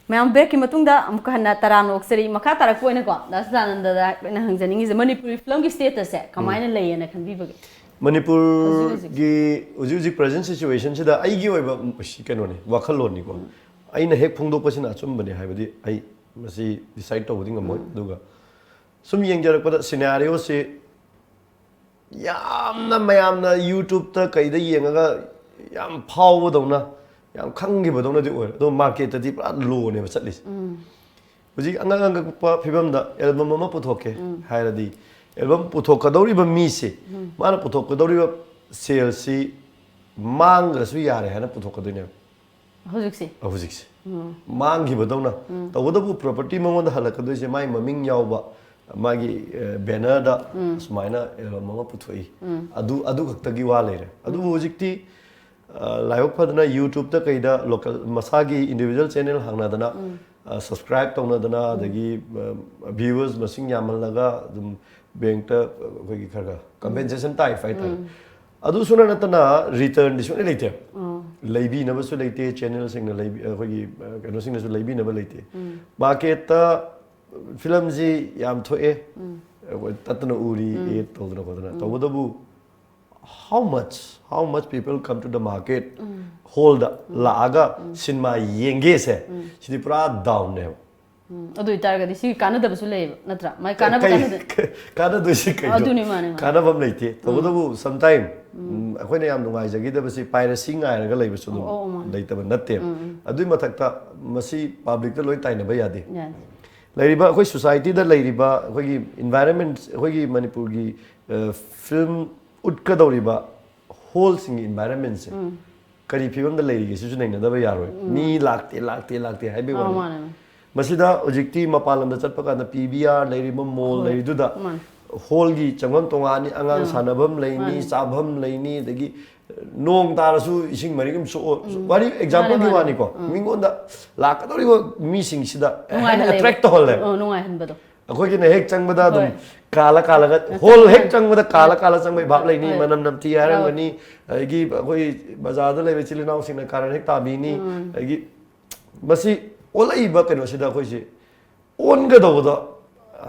ꯃꯌꯥꯝ ꯕ꯭ꯔꯦꯛꯀꯤ ꯃꯇꯨꯡꯗ ꯑꯃꯨꯛꯀ ꯍꯟꯅ ꯇꯔꯥꯝꯅ ꯑꯣꯛꯆꯔꯤ꯫ ꯃꯈꯥ ꯇꯥꯔꯛꯄ ꯑꯣꯏꯅꯀꯣ, ꯗꯥ ꯁꯗꯥꯅꯟꯗꯗ ꯑꯩꯅ ꯍꯪꯖꯅꯤꯡꯉꯤꯁꯦ, ꯃꯅꯤꯄꯨꯔꯤ ꯐꯤꯂꯝꯒꯤ ꯁ꯭ꯇꯦꯇꯁꯁꯦ ꯀꯃꯥꯏꯅ ꯂꯩꯌꯦꯅ ꯈꯟꯕꯤꯕꯒꯦ? ꯃꯅꯤꯄꯨꯔꯒꯤ ꯍꯧꯖꯤꯛ ꯍꯧꯖꯤꯛ present situationꯁꯤꯗ ꯑꯩꯒꯤ ꯑꯣꯏꯕ ꯁꯤ ꯀꯩꯅꯣꯅꯤ, ꯋꯥꯈꯜꯂꯣꯟꯅꯤꯀꯣ꯫ ꯑꯩꯅ ꯍꯦꯛ ꯐꯣꯡꯗꯣꯛꯄꯁꯤꯅ ꯑꯆꯨꯝꯕꯅꯤ ꯍꯥꯏꯕꯗꯤ ꯑꯩ ꯃꯁꯤ decide ꯇꯧꯕꯗꯤ ꯉꯝꯃꯣꯏ꯫ ꯑꯗꯨꯒ ꯁꯨꯝ ꯌꯦꯡꯖꯔꯛꯄꯗ scenarioꯁꯤ ꯌꯥꯝꯅ ꯃꯌꯥꯝꯅ YouTubeꯇ ꯀꯩꯗ ꯌꯦꯡꯉꯒ ꯌꯥꯝ ꯐꯥꯎꯕꯗꯧꯅ, ꯌꯥꯝ ꯈꯪꯈꯤꯕꯗꯧꯅꯗꯤ ꯑꯣꯏꯔꯦ, ꯑꯗꯣ marketꯇꯗꯤ ꯄꯨꯔꯥ lowꯅꯦꯕ ꯆꯠꯂꯤꯁꯦ꯫ ꯍꯧꯖꯤꯛ ꯑꯉꯛ ꯑꯉꯛꯄ ꯐꯤꯕꯝꯗ album ꯑꯃ ꯄꯨꯊꯣꯛꯀꯦ ꯍꯥꯏꯔꯗꯤ, album ꯄꯨꯊꯣꯛꯀꯗꯧꯔꯤꯕ ꯃꯤꯁꯦ, ꯃꯥꯅ ꯄꯨꯊꯣꯛꯀꯗꯧꯔꯤꯕ saleꯁꯤ ꯃꯥꯡꯈ꯭ꯔꯁꯨ ꯌꯥꯔꯦ ꯍꯥꯏꯅ ꯄꯨꯊꯣꯛꯀꯗꯣꯏꯅꯦꯕ꯫ ꯍꯧꯖꯤꯛꯁꯦ ꯍꯧꯖꯤꯛꯁꯦ ꯃꯥꯡꯈꯤꯕꯗꯧꯅ꯫ ꯇꯧꯕꯇꯕꯨ property ꯃꯉꯣꯟꯗ ꯍꯜꯂꯛꯀꯗꯣꯏꯁꯦ ꯃꯥꯒꯤ ꯃꯃꯤꯡ ꯌꯥꯎꯕ, ꯃꯥꯒꯤ bannerꯗ ꯁꯨꯃꯥꯏꯅ album ꯑꯃ ꯄꯨꯊꯣꯛꯏ, ꯑꯗꯨ ꯑꯗꯨ ꯈꯛꯇꯒꯤ ꯋꯥ ꯂꯩꯔꯦ꯫ ꯑꯗꯨꯕꯨ ꯍꯧꯖꯤꯛꯇꯤ ꯂꯥꯏꯕꯛ ꯐꯗꯅ YouTubeꯇ ꯀꯩꯗ local ꯃꯁꯥꯒꯤ individual channel ꯍꯥꯡꯅꯗꯅ, subscribe ꯇꯧꯅꯗꯅ, ꯑꯗꯒꯤ viewers ꯃꯁꯤꯡ ꯌꯥꯝꯍꯜꯂꯒ ꯑꯗꯨꯝ bankꯇ ꯑꯩꯈꯣꯏꯒꯤ ꯈꯔ ꯈꯔ compensation type ꯍꯥꯏꯇꯥꯔꯦ꯫ ꯑꯗꯨꯁꯨ ꯅꯠꯇꯅ returnꯗꯤ ꯁꯨꯡꯂꯩ ꯂꯩꯇꯦ꯫ ꯂꯩꯕꯤꯅꯕꯁꯨ ꯂꯩꯇꯦ, channelꯁꯤꯡꯅ ꯂꯩꯕꯤ-, ꯑꯩꯈꯣꯏꯒꯤ ꯀꯩꯅꯣꯁꯤꯡꯅꯁꯨ ꯂꯩꯕꯤꯅꯕ ꯂꯩꯇꯦ꯫ Marketꯇ ꯐꯤꯂꯝꯁꯤ ꯌꯥꯝ ꯊꯣꯛꯑꯦ, ꯑꯩꯈꯣꯏ ꯇꯠꯇꯅ ꯎꯔꯤ, ad ꯇꯧꯗꯅ ꯈꯣꯠꯇꯅ꯫ ꯇꯧꯕꯇꯕꯨ How much, how much people come to the market, ꯍꯣꯜꯗ ꯂꯥꯛꯑꯒ ꯁꯤꯅꯦꯃꯥ ꯌꯦꯡꯒꯦꯁꯦ, ꯁꯤꯗꯤ ꯄꯨꯔꯥ ꯗꯥꯎꯟꯅꯦꯕ꯫ ꯎꯝ, ꯑꯗꯨ ꯑꯣꯏꯇꯥꯔꯒꯗꯤ ꯁꯤꯒꯤ ꯀꯥꯟꯅꯗꯕꯁꯨ ꯂꯩꯌꯦꯕ, ꯅꯠꯇ꯭ꯔꯥ? ꯃꯥꯏ ꯀꯥꯟꯅꯕ ꯀꯩ- ꯀꯥꯟꯅꯗ- ꯀꯥꯟꯅꯗꯣꯏꯁꯤ ꯀꯩꯅꯣ? ꯑꯗꯨꯅꯤ, ꯃꯥꯅꯦ, ꯃꯥꯅꯦ꯫ ꯀꯥꯟꯅꯕ ꯑꯃ ꯂꯩꯇꯦ꯫ ꯇꯧꯕꯇꯕꯨ sometime, ꯎꯝ, ꯑꯩꯈꯣꯏꯅ ꯌꯥꯝ ꯅꯨꯡꯉꯥꯏꯖꯈꯤꯗꯕꯁꯤ piracy ꯉꯥꯏꯔꯒ ꯂꯩꯕꯁꯨ ꯑꯗꯨꯝ ꯑꯣ, ꯑꯣ, ꯃꯥꯅꯦ꯫ ꯂꯩꯇꯕ ꯅꯠꯇꯦ꯫ ꯎꯝ, ꯎꯝ꯫ ꯑꯗꯨꯏ ꯃꯊꯛꯇ ꯃꯁꯤ ꯄꯕ꯭ꯂꯤꯛꯇ ꯂꯣꯏ ꯇꯥꯏꯅꯕ ꯌꯥꯗꯦ꯫ ꯌꯥꯅꯤ꯫ ꯂꯩꯔꯤꯕ ꯑꯩꯈꯣꯏ ꯁꯣꯁꯥꯏꯇꯤꯗ ꯂꯩꯔꯤꯕ ꯑꯩꯈꯣꯏꯒꯤ environment, ꯑꯩꯈꯣꯏꯒꯤ ꯃꯅꯤꯄꯨꯔꯒꯤ, ꯑ, ꯐꯤꯂꯝ ꯎꯠꯀꯗꯧꯔꯤꯕ ꯍꯣꯜꯁꯤꯡꯒꯤ environmentꯁꯦ ꯎꯝ꯫ ꯀꯔꯤ ꯐꯤꯕꯝꯗ ꯂꯩꯔꯤꯒꯦ ꯁꯤꯁꯨ ꯅꯩꯅꯗꯕ ꯌꯥꯔꯣꯏ꯫ ꯎꯝ꯫ ꯃꯤ ꯂꯥꯛꯇꯦ, ꯂꯥꯛꯇꯦ, ꯂꯥꯛꯇꯦ ꯍꯥꯏꯕꯒꯤ ꯑꯧ, ꯋꯥꯅꯤ꯫ ꯃꯥꯅꯦ, ꯃꯥꯅꯦ꯫ ꯃꯁꯤꯗ ꯍꯧꯖꯤꯛꯇꯤ ꯃꯄꯥꯟ ꯂꯝꯗ ꯆꯠꯄ ꯀꯥꯟꯗ ꯄꯤ ꯚꯤ ꯑꯥꯔ ꯂꯩꯔꯤꯕ ꯃꯣꯜ ꯍꯣꯏ꯫ ꯂꯩꯔꯤꯗꯨꯗ ꯃꯥꯅꯦ꯫ ꯍꯣꯜꯒꯤ ꯆꯪꯐꯝ ꯇꯣꯉꯥꯟꯅꯤ, ꯑꯉꯥꯡ ꯑꯥ꯫ ꯁꯥꯟꯅꯐꯝ ꯂꯩꯅꯤ, ꯃꯥꯅꯦ꯫ ꯆꯥꯐꯝ ꯂꯩꯅꯤ, ꯑꯗꯒꯤ ꯅꯣꯡ ꯇꯥꯔꯁꯨ ꯏꯁꯤꯡ ꯃꯔꯤꯛ ꯑꯃ ꯁꯣꯛꯑꯣ꯫ ꯎꯝ꯫ ꯋꯥꯔꯤ exampleꯒꯤ ꯃꯥꯅꯦ, ꯃꯥꯅꯦ꯫ ꯃꯥꯅꯤꯀꯣ꯫ ꯎꯝ꯫ ꯃꯤꯉꯣꯟꯗ ꯂꯥꯛꯀꯗꯧꯔꯤꯕ ꯃꯤꯁꯤꯡꯁꯤꯗ ꯍꯦꯟꯅ ꯅꯨꯡꯉꯥꯏꯍꯜꯂꯦꯕ꯫ attract ꯇꯧꯍꯜꯂꯦ꯫ ꯑꯣ, ꯅꯨꯡꯉꯥꯏꯍꯟꯕꯗꯣ꯫ ꯑꯩꯈꯣꯏꯒꯤꯅ ꯍꯦꯛ ꯆꯪꯕꯗ ꯑꯗꯨꯝ ꯍꯣꯏ꯫ ꯀꯥꯜꯂ ꯀꯥꯜꯂꯒ, ꯑ, ꯍꯣꯜ ꯍꯦꯛ ꯆꯪꯕ- ꯆꯪꯕꯗ ꯀꯥꯜꯂ ꯀꯥꯜꯂ ꯆꯪꯕꯩ ꯚꯥꯞ ꯂꯩꯅꯤ, ꯍꯣꯏ꯫ ꯃꯅꯝ ꯅꯝꯊꯤ ꯍꯣꯏ꯫ ꯍꯥꯏꯔꯝꯒꯅꯤ, ꯑꯗꯒꯤ ꯑꯩꯈꯣꯏ ꯕꯖꯥꯔꯗ ꯂꯩꯕ ꯏꯆꯤꯜ ꯏꯅꯥꯎꯁꯤꯡꯅ ꯀꯥꯔꯟ ꯍꯦꯛ ꯇꯥꯕꯤꯅꯤ, ꯎꯝ꯫ ꯑꯗꯒꯤ ꯃꯁꯤ ꯑꯣꯜꯂꯛꯏꯕ ꯀꯩꯅꯣꯁꯤꯗ ꯑꯩꯈꯣꯏꯁꯤ ꯑꯣꯟꯒꯗꯧꯕꯗꯣ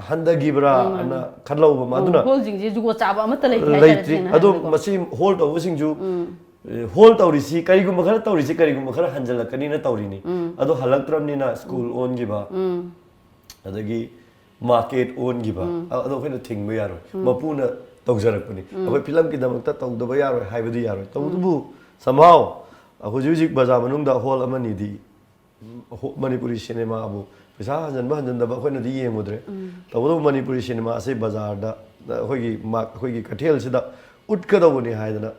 ꯍꯟꯊꯈꯤꯕ꯭ꯔꯥ ꯎꯝ, ꯃꯥꯅꯦ꯫ ꯑꯅ ꯈꯜꯍꯧꯕ ꯑꯃ꯫ ꯎꯝ, ꯑꯗꯨꯅ ꯍꯣꯜꯁꯤꯡꯁꯦ ꯖꯨꯒꯣꯠ ꯆꯥꯕ ꯑꯃꯠꯇ ꯂꯩꯇꯦ ꯍꯥꯏꯇꯥꯔꯦ, ꯂꯩꯇ꯭ꯔꯤ꯫ ꯁꯦꯡꯅ ꯑꯗꯣ ꯍꯥꯏꯔꯕꯗꯀꯣ꯫ ꯃꯁꯤ ꯍꯣꯜ ꯇꯧꯕꯁꯤꯡꯁꯨ, ꯎꯝ꯫ ꯑꯦ, ꯍꯣꯜ ꯇꯧꯔꯤꯁꯤ ꯀꯔꯤꯒꯨꯝꯕ ꯈꯔ ꯇꯧꯔꯤꯁꯤ ꯀꯔꯤꯒꯨꯝꯕ ꯈꯔ ꯍꯟꯖꯤꯜꯂꯛꯀꯅꯤꯅ ꯇꯧꯔꯤꯅꯤ꯫ ꯎꯝ꯫ ꯑꯗꯣ ꯍꯜꯂꯛꯇ꯭ꯔꯕꯅꯤꯅ ꯁ꯭ꯀꯨꯜ ꯑꯣꯟꯈꯤꯕ, ꯎꯝ꯫ ꯑꯗꯒꯤ ꯃꯥꯔꯀꯦꯠ ꯑꯣꯟꯈꯤꯕ, ꯎꯝ꯫ ꯑ-, ꯑꯗꯣ ꯑꯩꯈꯣꯏꯅ ꯊꯤꯡꯕ ꯌꯥꯔꯣꯏ꯫ ꯃꯄꯨꯅ ꯇꯧꯖꯔꯛꯄꯅꯤ꯫ ꯎꯝ꯫ ꯑꯩꯈꯣꯏ ꯐꯤꯂꯝꯒꯤꯗꯃꯛꯇ ꯇꯧꯗꯕ ꯌꯥꯔꯣꯏ ꯍꯥꯏꯕꯗꯤ ꯌꯥꯔꯣꯏ꯫ ꯇꯧꯕꯇꯕꯨ somehow ꯍꯧꯖꯤꯛ ꯍꯧꯖꯤꯛ ꯕꯖꯥꯔ ꯃꯅꯨꯡꯗ ꯍꯣꯜ ꯑꯃꯅꯤꯗꯤ ꯍꯣ-, ꯃꯅꯤꯄꯨꯔꯤ ꯁꯤꯅꯦꯃꯥꯕꯨ ꯄꯩꯁꯥ ꯍꯟꯖꯟꯕ ꯍꯟꯖꯟꯗꯕ ꯑꯩꯈꯣꯏꯅꯗꯤ ꯌꯦꯡꯉꯨꯗ꯭ꯔꯦ꯫ ꯎꯝ꯫ ꯇꯧꯕꯇꯕꯨ ꯃꯅꯤꯄꯨꯔꯤ ꯁꯤꯅꯦꯃꯥ ꯑꯁꯤ ꯕꯖꯥꯔꯗ ꯑꯩꯈꯣꯏꯒꯤ ꯃꯥ-, ꯑꯩꯈꯣꯏꯒꯤ ꯀꯩꯊꯦꯜꯁꯤꯗ ꯎꯠꯀꯗꯧꯕꯅꯤ ꯍꯥꯏꯗꯅ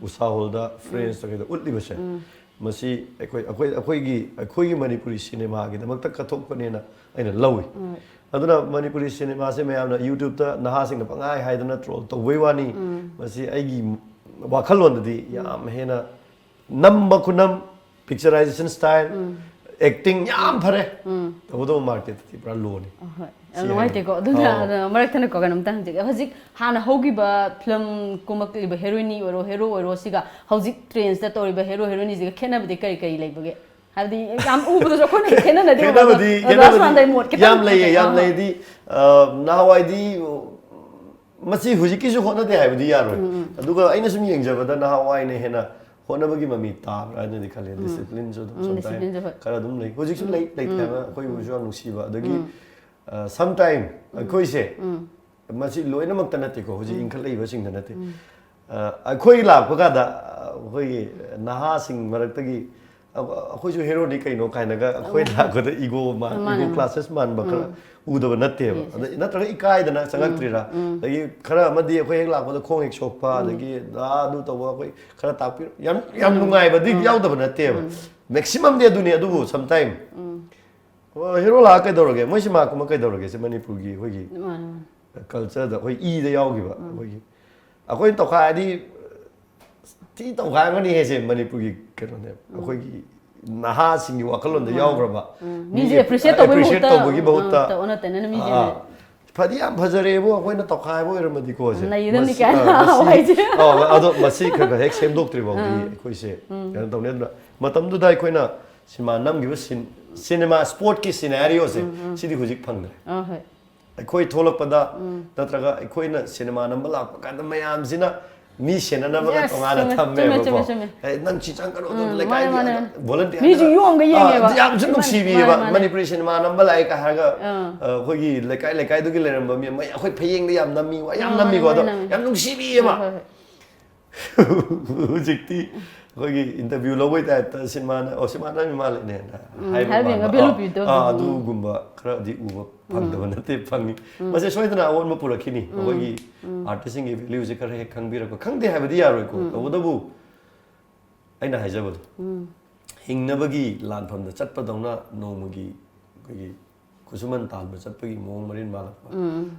ꯎꯁꯥ ꯍꯣꯜꯗ, ꯐ꯭ꯔꯦꯟꯁꯇ ꯀꯩꯗ ꯎꯠꯂꯤꯕꯁꯦ, ꯎꯝ꯫ ꯃꯁꯤ ꯑꯩꯈꯣꯏ, ꯑꯩꯈꯣꯏ, ꯑꯩꯈꯣꯏꯒꯤ, ꯑꯩꯈꯣꯏꯒꯤ ꯃꯅꯤꯄꯨꯔꯤ ꯁꯤꯅꯦꯃꯥꯒꯤꯗꯃꯛꯇ ꯀꯠꯊꯣꯛꯄꯅꯦꯅ ꯑꯩꯅ ꯂꯧꯏ꯫ ꯎꯝ꯫ ꯑꯗꯨꯅ ꯃꯅꯤꯄꯨꯔꯤ ꯁꯤꯅꯦꯃꯥꯁꯦ ꯃꯌꯥꯝꯅ YouTube-ꯇ ꯅꯍꯥꯁꯤꯡꯅ ꯄꯪꯍꯥꯏ ꯍꯥꯏꯗꯅ ꯇ꯭ꯔꯣꯜ ꯇꯧꯕꯩ ꯋꯥꯅꯤ꯫ ꯎꯝ꯫ ꯃꯁꯤ ꯑꯩꯒꯤ ꯋꯥꯈꯜꯂꯣꯟꯗꯗꯤ ꯌꯥꯝ ꯍꯦꯟꯅ ꯅꯝꯕ ꯈꯨꯅꯝ, picturization style, ꯎꯝ꯫ acting ꯌꯥꯝ ꯐꯔꯦ꯫ ꯎꯝ꯫ ꯇꯧꯕꯇꯕꯨ ꯃꯥꯔꯀꯦꯠꯇꯗꯤ ꯄꯨꯔꯥ ꯂꯣꯅꯤ꯫ ꯑꯍꯣꯏ꯫ ꯁꯤ ꯌꯥꯝ ꯅꯨꯡꯉꯥꯏꯇꯦꯀꯣ꯫ ꯍꯥꯏꯅꯤ꯫ ꯑꯗꯨꯅ, ꯑꯧ꯫ ꯑꯗꯨꯅ ꯃꯔꯛ ꯊꯠꯅ ꯀꯣ, ꯀꯩꯅꯣꯝꯇ ꯍꯪꯖꯒꯦ꯫ ꯍꯧꯖꯤꯛ ꯍꯥꯟꯅ ꯍꯧꯈꯤꯕ ꯐꯤꯂꯝ ꯀꯨꯝꯃꯛꯂꯤꯕ ꯍꯦꯔꯣꯏꯅꯤ ꯑꯣꯏꯔꯣ, ꯍꯦꯔꯣ ꯑꯣꯏꯔꯣ, ꯁꯤꯒ ꯍꯧꯖꯤꯛ ꯇ꯭ꯔꯦꯟꯁꯇ ꯇꯧꯔꯤꯕ ꯍꯦꯔꯣ ꯍꯦꯔꯣꯏꯅꯤꯁꯤꯒ ꯈꯦꯠꯅꯕꯗꯤ ꯀꯔꯤ ꯀꯔꯤ ꯂꯩꯕꯒꯦ? ꯍꯥꯏꯕꯗꯤ ꯌꯥꯝ ꯎꯕꯗꯁꯨ ꯑꯩꯈꯣꯏꯅ ꯈꯦꯠꯅꯅꯗꯦ ꯎꯕꯗꯣ꯫ ꯈꯦꯠꯅꯕꯗꯤ, ꯑꯗꯣ ꯈꯦꯠꯅꯕꯗꯤ ꯑꯁꯣꯝꯗ ꯑꯩ ꯃꯣꯠ ꯈꯤꯇꯪ ꯌꯥꯝ ꯂꯩꯌꯦ, ꯌꯥꯝ ꯑꯥ꯫ ꯂꯩꯗꯤ, ꯑ, ꯅꯍꯥꯟꯋꯥꯏꯗꯤ, ꯃꯁꯤ ꯍꯧꯖꯤꯛꯀꯤꯁꯨ ꯍꯣꯠꯅꯗꯦ ꯍꯥꯏꯕꯗꯤ ꯌꯥꯔꯣꯏ꯫ ꯑꯗꯨꯒ ꯑꯩꯅ ꯁꯨꯝ ꯌꯦꯡꯖꯕꯗ ꯅꯍꯥꯟꯋꯥꯏꯅ ꯍꯦꯟꯅ ꯍꯣꯠꯅꯕꯒꯤ ꯃꯃꯤ ꯇꯥꯕ꯭ꯔꯥ ꯍꯥꯏꯅꯗꯤ ꯈꯜꯂꯦ꯫ ꯗꯤꯁꯤꯄ꯭ꯂꯤꯟꯁꯨ ꯑꯗꯨꯝ ꯎꯝ, sometimes ꯗꯤꯁꯤꯄ꯭ꯂꯤꯟꯁꯨ ꯍꯣꯏ꯫ ꯈꯔ ꯑꯗꯨꯝ ꯂꯩ꯫ ꯍꯧꯖꯤꯛꯁꯨ ꯂꯩ, ꯂꯩꯇꯦ ꯍꯥꯏꯕ ꯑꯩꯈꯣꯏꯕꯨꯁꯨ ꯌꯥꯝ ꯅꯨꯡꯁꯤꯕ꯫ ꯑꯗꯒꯤ sometime ꯑꯩꯈꯣꯏꯁꯦ, ꯃꯁꯤ ꯂꯣꯏꯅꯃꯛꯇ ꯅꯠꯇꯦꯀꯣ, ꯍꯧꯖꯤꯛ ꯏꯟꯈꯠꯂꯛꯏꯕꯁꯤꯡꯗ ꯅꯠꯇꯦ꯫ ꯑ, ꯑꯩꯈꯣꯏ ꯂꯥꯛꯄ ꯀꯥꯟꯗ, ꯑ, ꯑꯩꯈꯣꯏꯒꯤ ꯅꯍꯥꯁꯤꯡ ꯃꯔꯛꯇꯒꯤ, ꯑ, ꯑꯩꯈꯣꯏꯁꯨ ꯍꯦꯔꯣꯅꯤ ꯀꯩꯅꯣ ꯀꯥꯏꯅꯒ ꯑꯩꯈꯣꯏ ꯂꯥꯛꯄꯗ ꯏꯒꯣ ꯃꯥꯟ-, ꯃꯥꯅꯦ, ꯏꯒꯣ ꯃꯥꯅꯦ꯫ ꯀ꯭ꯂꯥꯁꯦꯁ ꯃꯥꯟꯕ ꯈꯔ ꯎꯗꯕ ꯅꯠꯇꯦꯕ꯫ ꯑꯗ ꯅꯠꯇ꯭ꯔꯒ ꯏꯀꯥꯏꯗꯅ ꯆꯪꯉꯛꯇ꯭ꯔꯤꯔꯥ? ꯑꯗꯒꯤ ꯈꯔ ꯑꯃꯗꯤ ꯑꯩꯈꯣꯏ ꯍꯦꯛ ꯂꯥꯛꯄꯗ ꯈꯣꯡ ꯍꯦꯛ ꯁꯣꯛꯄ, ꯑꯗꯒꯤ "ꯑꯥ, ꯑꯗꯨ ꯇꯧꯕ", ꯑꯩꯈꯣꯏ ꯈꯔ ꯇꯥꯛꯄꯤꯔꯣ, ꯌꯥꯝ, ꯌꯥꯝ ꯅꯨꯡꯉꯥꯏꯕꯗꯤ ꯌꯥꯎꯗꯕ ꯅꯠꯇꯦꯕ꯫ ꯃꯦꯛꯁꯤꯃꯝꯗꯤ ꯑꯗꯨꯅꯤ꯫ ꯑꯗꯨꯕꯨ sometime "ꯑꯣ, ꯍꯦꯔꯣ ꯂꯥꯛꯑ ꯀꯩꯗꯧꯔꯒꯦ? ꯃꯣꯏ ꯁꯤꯃꯥ ꯀꯨꯝꯕ ꯀꯩꯗꯧꯔꯒꯦ?" ꯁꯤ ꯃꯅꯤꯄꯨꯔꯒꯤ ꯑꯩꯈꯣꯏꯒꯤ ꯃꯥꯅꯦ, ꯃꯥꯅꯦ꯫ ꯀꯜꯆꯔꯗ ꯑꯩꯈꯣꯏ ꯏꯗ ꯌꯥꯎꯈꯤꯕ꯫ ꯑꯩꯈꯣꯏꯒꯤ, ꯑꯩꯈꯣꯏꯅ ꯇꯧꯈꯥꯏꯔꯗꯤ ꯊꯤ ꯇꯧꯈꯥꯏꯔꯝꯒꯅꯤ ꯍꯦꯁꯦ꯫ ꯃꯅꯤꯄꯨꯔꯒꯤ ꯀꯩꯅꯣꯅꯦꯕ, ꯑꯩꯈꯣꯏꯒꯤ ꯅꯍꯥꯁꯤꯡꯒꯤ ꯋꯥꯈꯜꯂꯣꯟꯗ ꯌꯥꯎꯈ꯭ꯔꯕ꯫ ꯃꯤꯁꯦ appreciate ꯇꯧꯕꯒꯤ appreciate ꯃꯍꯨꯠꯇ, ꯇꯧꯕꯒꯤ ꯃꯍꯨꯠꯇ, ꯑ, ꯇ-, ꯑꯣꯟꯅ ꯇꯩꯅꯅ ꯃꯤꯁꯦ ꯑꯥ, "ꯐꯗꯤ ꯌꯥꯝ ꯐꯖꯔꯦꯕꯨ, ꯑꯩꯈꯣꯏꯅ ꯇꯧꯈꯥꯏꯕ ꯑꯣꯏꯔꯝꯃꯗꯤꯀꯣ" ꯁꯦ꯫ ꯅꯩꯒꯗꯕꯅꯤ ꯃꯁꯤ, ꯀꯥꯏꯅ ꯑꯥ, ꯃꯁꯤ, ꯍꯥꯏꯁꯦ꯫ ꯑꯥ, ꯑꯗꯣ ꯃꯁꯤ ꯈꯔ ꯈꯔ ꯍꯦꯛ ꯁꯦꯝꯗꯣꯛꯇ꯭ꯔꯤ ꯐꯥꯎꯗꯤ ꯑꯩꯈꯣꯏꯁꯦ ꯀꯩꯅꯣ ꯇꯧꯅꯤ꯫ ꯑꯗꯨꯅ ꯃꯇꯝꯗꯨꯗ ꯑꯩꯈꯣꯏꯅ ꯁꯤꯃꯥ ꯅꯝꯈꯤꯕ ꯁꯤꯟ-, ꯁꯤꯅꯦꯃꯥ ꯁ꯭ꯄꯣꯔꯠꯀꯤ ꯁꯤꯅꯥꯔꯤꯑꯣꯁꯦ ꯁꯤꯗꯤ ꯍꯧꯖꯤꯛ ꯐꯪꯗ꯭ꯔꯦ꯫ ꯑꯥ, ꯍꯣꯏ꯫ ꯑꯩꯈꯣꯏ ꯊꯣꯛꯂꯛꯄꯗ ꯅꯠꯇ꯭ꯔꯒ ꯑꯩꯈꯣꯏꯅ ꯁꯤꯅꯦꯃꯥ ꯅꯝꯕ ꯂꯥꯛꯄ ꯀꯥꯟꯗ ꯃꯌꯥꯝꯁꯤꯅ ꯃꯤ ꯁꯦꯟꯅꯅꯕꯒ Yes, ꯇꯣꯉꯥꯟꯅ ꯆꯨꯝꯃꯦ, ꯊꯝꯃꯦꯕꯀꯣ꯫ ꯆꯨꯝꯃꯦ, ꯆꯨꯝꯃꯦ, ꯆꯨꯝꯃꯦ꯫ "ꯑꯦ, ꯅꯪ ꯁꯤ ꯆꯪꯒꯅꯣ, ꯑꯗꯨ ꯎꯝ, ꯂꯩꯀꯥꯏꯒꯤ ꯃꯥꯅꯦ, ꯃꯥꯅꯦ, ꯑꯗꯨ ꯃꯥꯅꯦ꯫ volunteer ꯃꯤꯁꯨ ꯑꯗꯨ-", ꯌꯣꯝꯒ ꯑꯥ, ꯌꯦꯡꯉꯦꯕ꯫ ꯌꯥꯝꯁꯨ ꯃꯥꯅꯦ, ꯅꯨꯡꯁꯤꯕꯤꯑꯕ꯫ ꯃꯥꯅꯦ, ꯃꯥꯅꯦ꯫ ꯃꯅꯤꯄꯨꯔꯤ ꯁꯤꯅꯦꯃꯥ ꯅꯝꯕ ꯂꯥꯛꯑꯦ ꯀꯥꯏ ꯍꯥꯏꯔꯒ, ꯑꯥ꯫ ꯑ, ꯑꯩꯈꯣꯏꯒꯤ ꯂꯩꯀꯥꯏ ꯂꯩꯀꯥꯏꯗꯨꯒꯤ ꯂꯩꯔꯝꯕ ꯃꯤ ꯑꯃ, "ꯑꯩ ꯌꯥꯝ ꯎꯝ꯫ ꯐꯩꯌꯦꯡꯗ ꯌꯥꯝ ꯅꯝꯃꯤ", ꯋꯥ ꯌꯥꯝ ꯃꯥꯅꯦ, ꯅꯝꯃꯤꯀꯣ꯫ ꯃꯥꯅꯦ, ꯑꯗꯣ ꯅꯝꯃꯦ꯫ ꯌꯥꯝ ꯅꯨꯡꯁꯤꯕꯤꯑꯕ꯫ ꯍꯣꯏ, ꯍꯣꯏ, ꯍꯣꯏ꯫ ꯍꯧꯖꯤꯛꯇꯤ ꯑꯩꯈꯣꯏꯒꯤ interview ꯂꯧꯕꯩ ꯇꯥꯏꯞꯇ ꯁꯤꯅꯦꯃꯥꯅ, "ꯑꯣ, ꯁꯤꯅꯦꯃꯥ ꯅꯝꯃꯤ ꯃꯥꯜꯂꯦꯅꯦꯅ" ꯎꯝ, ꯍꯥꯏꯕ ꯍꯥꯏꯕ ꯃꯥꯟꯕ꯫ ꯌꯦꯡꯉ value ꯄꯤꯕꯗꯣ꯫ ꯑꯥ, ꯎꯝ꯫ ꯑꯗꯨꯒꯨꯝꯕ ꯈꯔꯗꯤ ꯎꯕ ꯐꯪꯗꯕ ꯅꯠꯇꯦ, ꯐꯪꯉꯤ꯫ ꯃꯁꯤ ꯁꯣꯏꯗꯅ ꯑꯑꯣꯟꯕ ꯄꯨꯔꯛꯈꯤꯅꯤ꯫ ꯑꯩꯈꯣꯏꯒꯤ artistꯁꯤꯡꯒꯤ valueꯁꯦ ꯈꯔ ꯍꯦꯛ ꯈꯪꯕꯤꯔꯛꯄ, ꯈꯪꯗꯦ ꯍꯥꯏꯕꯗꯤ ꯌꯥꯔꯣꯏꯀꯣ꯫ ꯇꯧꯕꯇꯕꯨ ꯑꯩꯅ ꯍꯥꯏꯖꯕꯗꯣ, ꯍꯤꯡꯅꯕꯒꯤ ꯂꯥꯟꯐꯝꯗ ꯆꯠꯄꯗꯧꯅ ꯅꯣꯡꯃꯒꯤ ꯑꯩꯈꯣꯏꯒꯤ ꯈꯨꯠꯁꯨꯃꯟ ꯇꯥꯟꯕ ꯆꯠꯄꯒꯤ ꯃꯑꯣꯡ ꯃꯔꯤꯟ ꯃꯥꯜꯂꯛꯄ,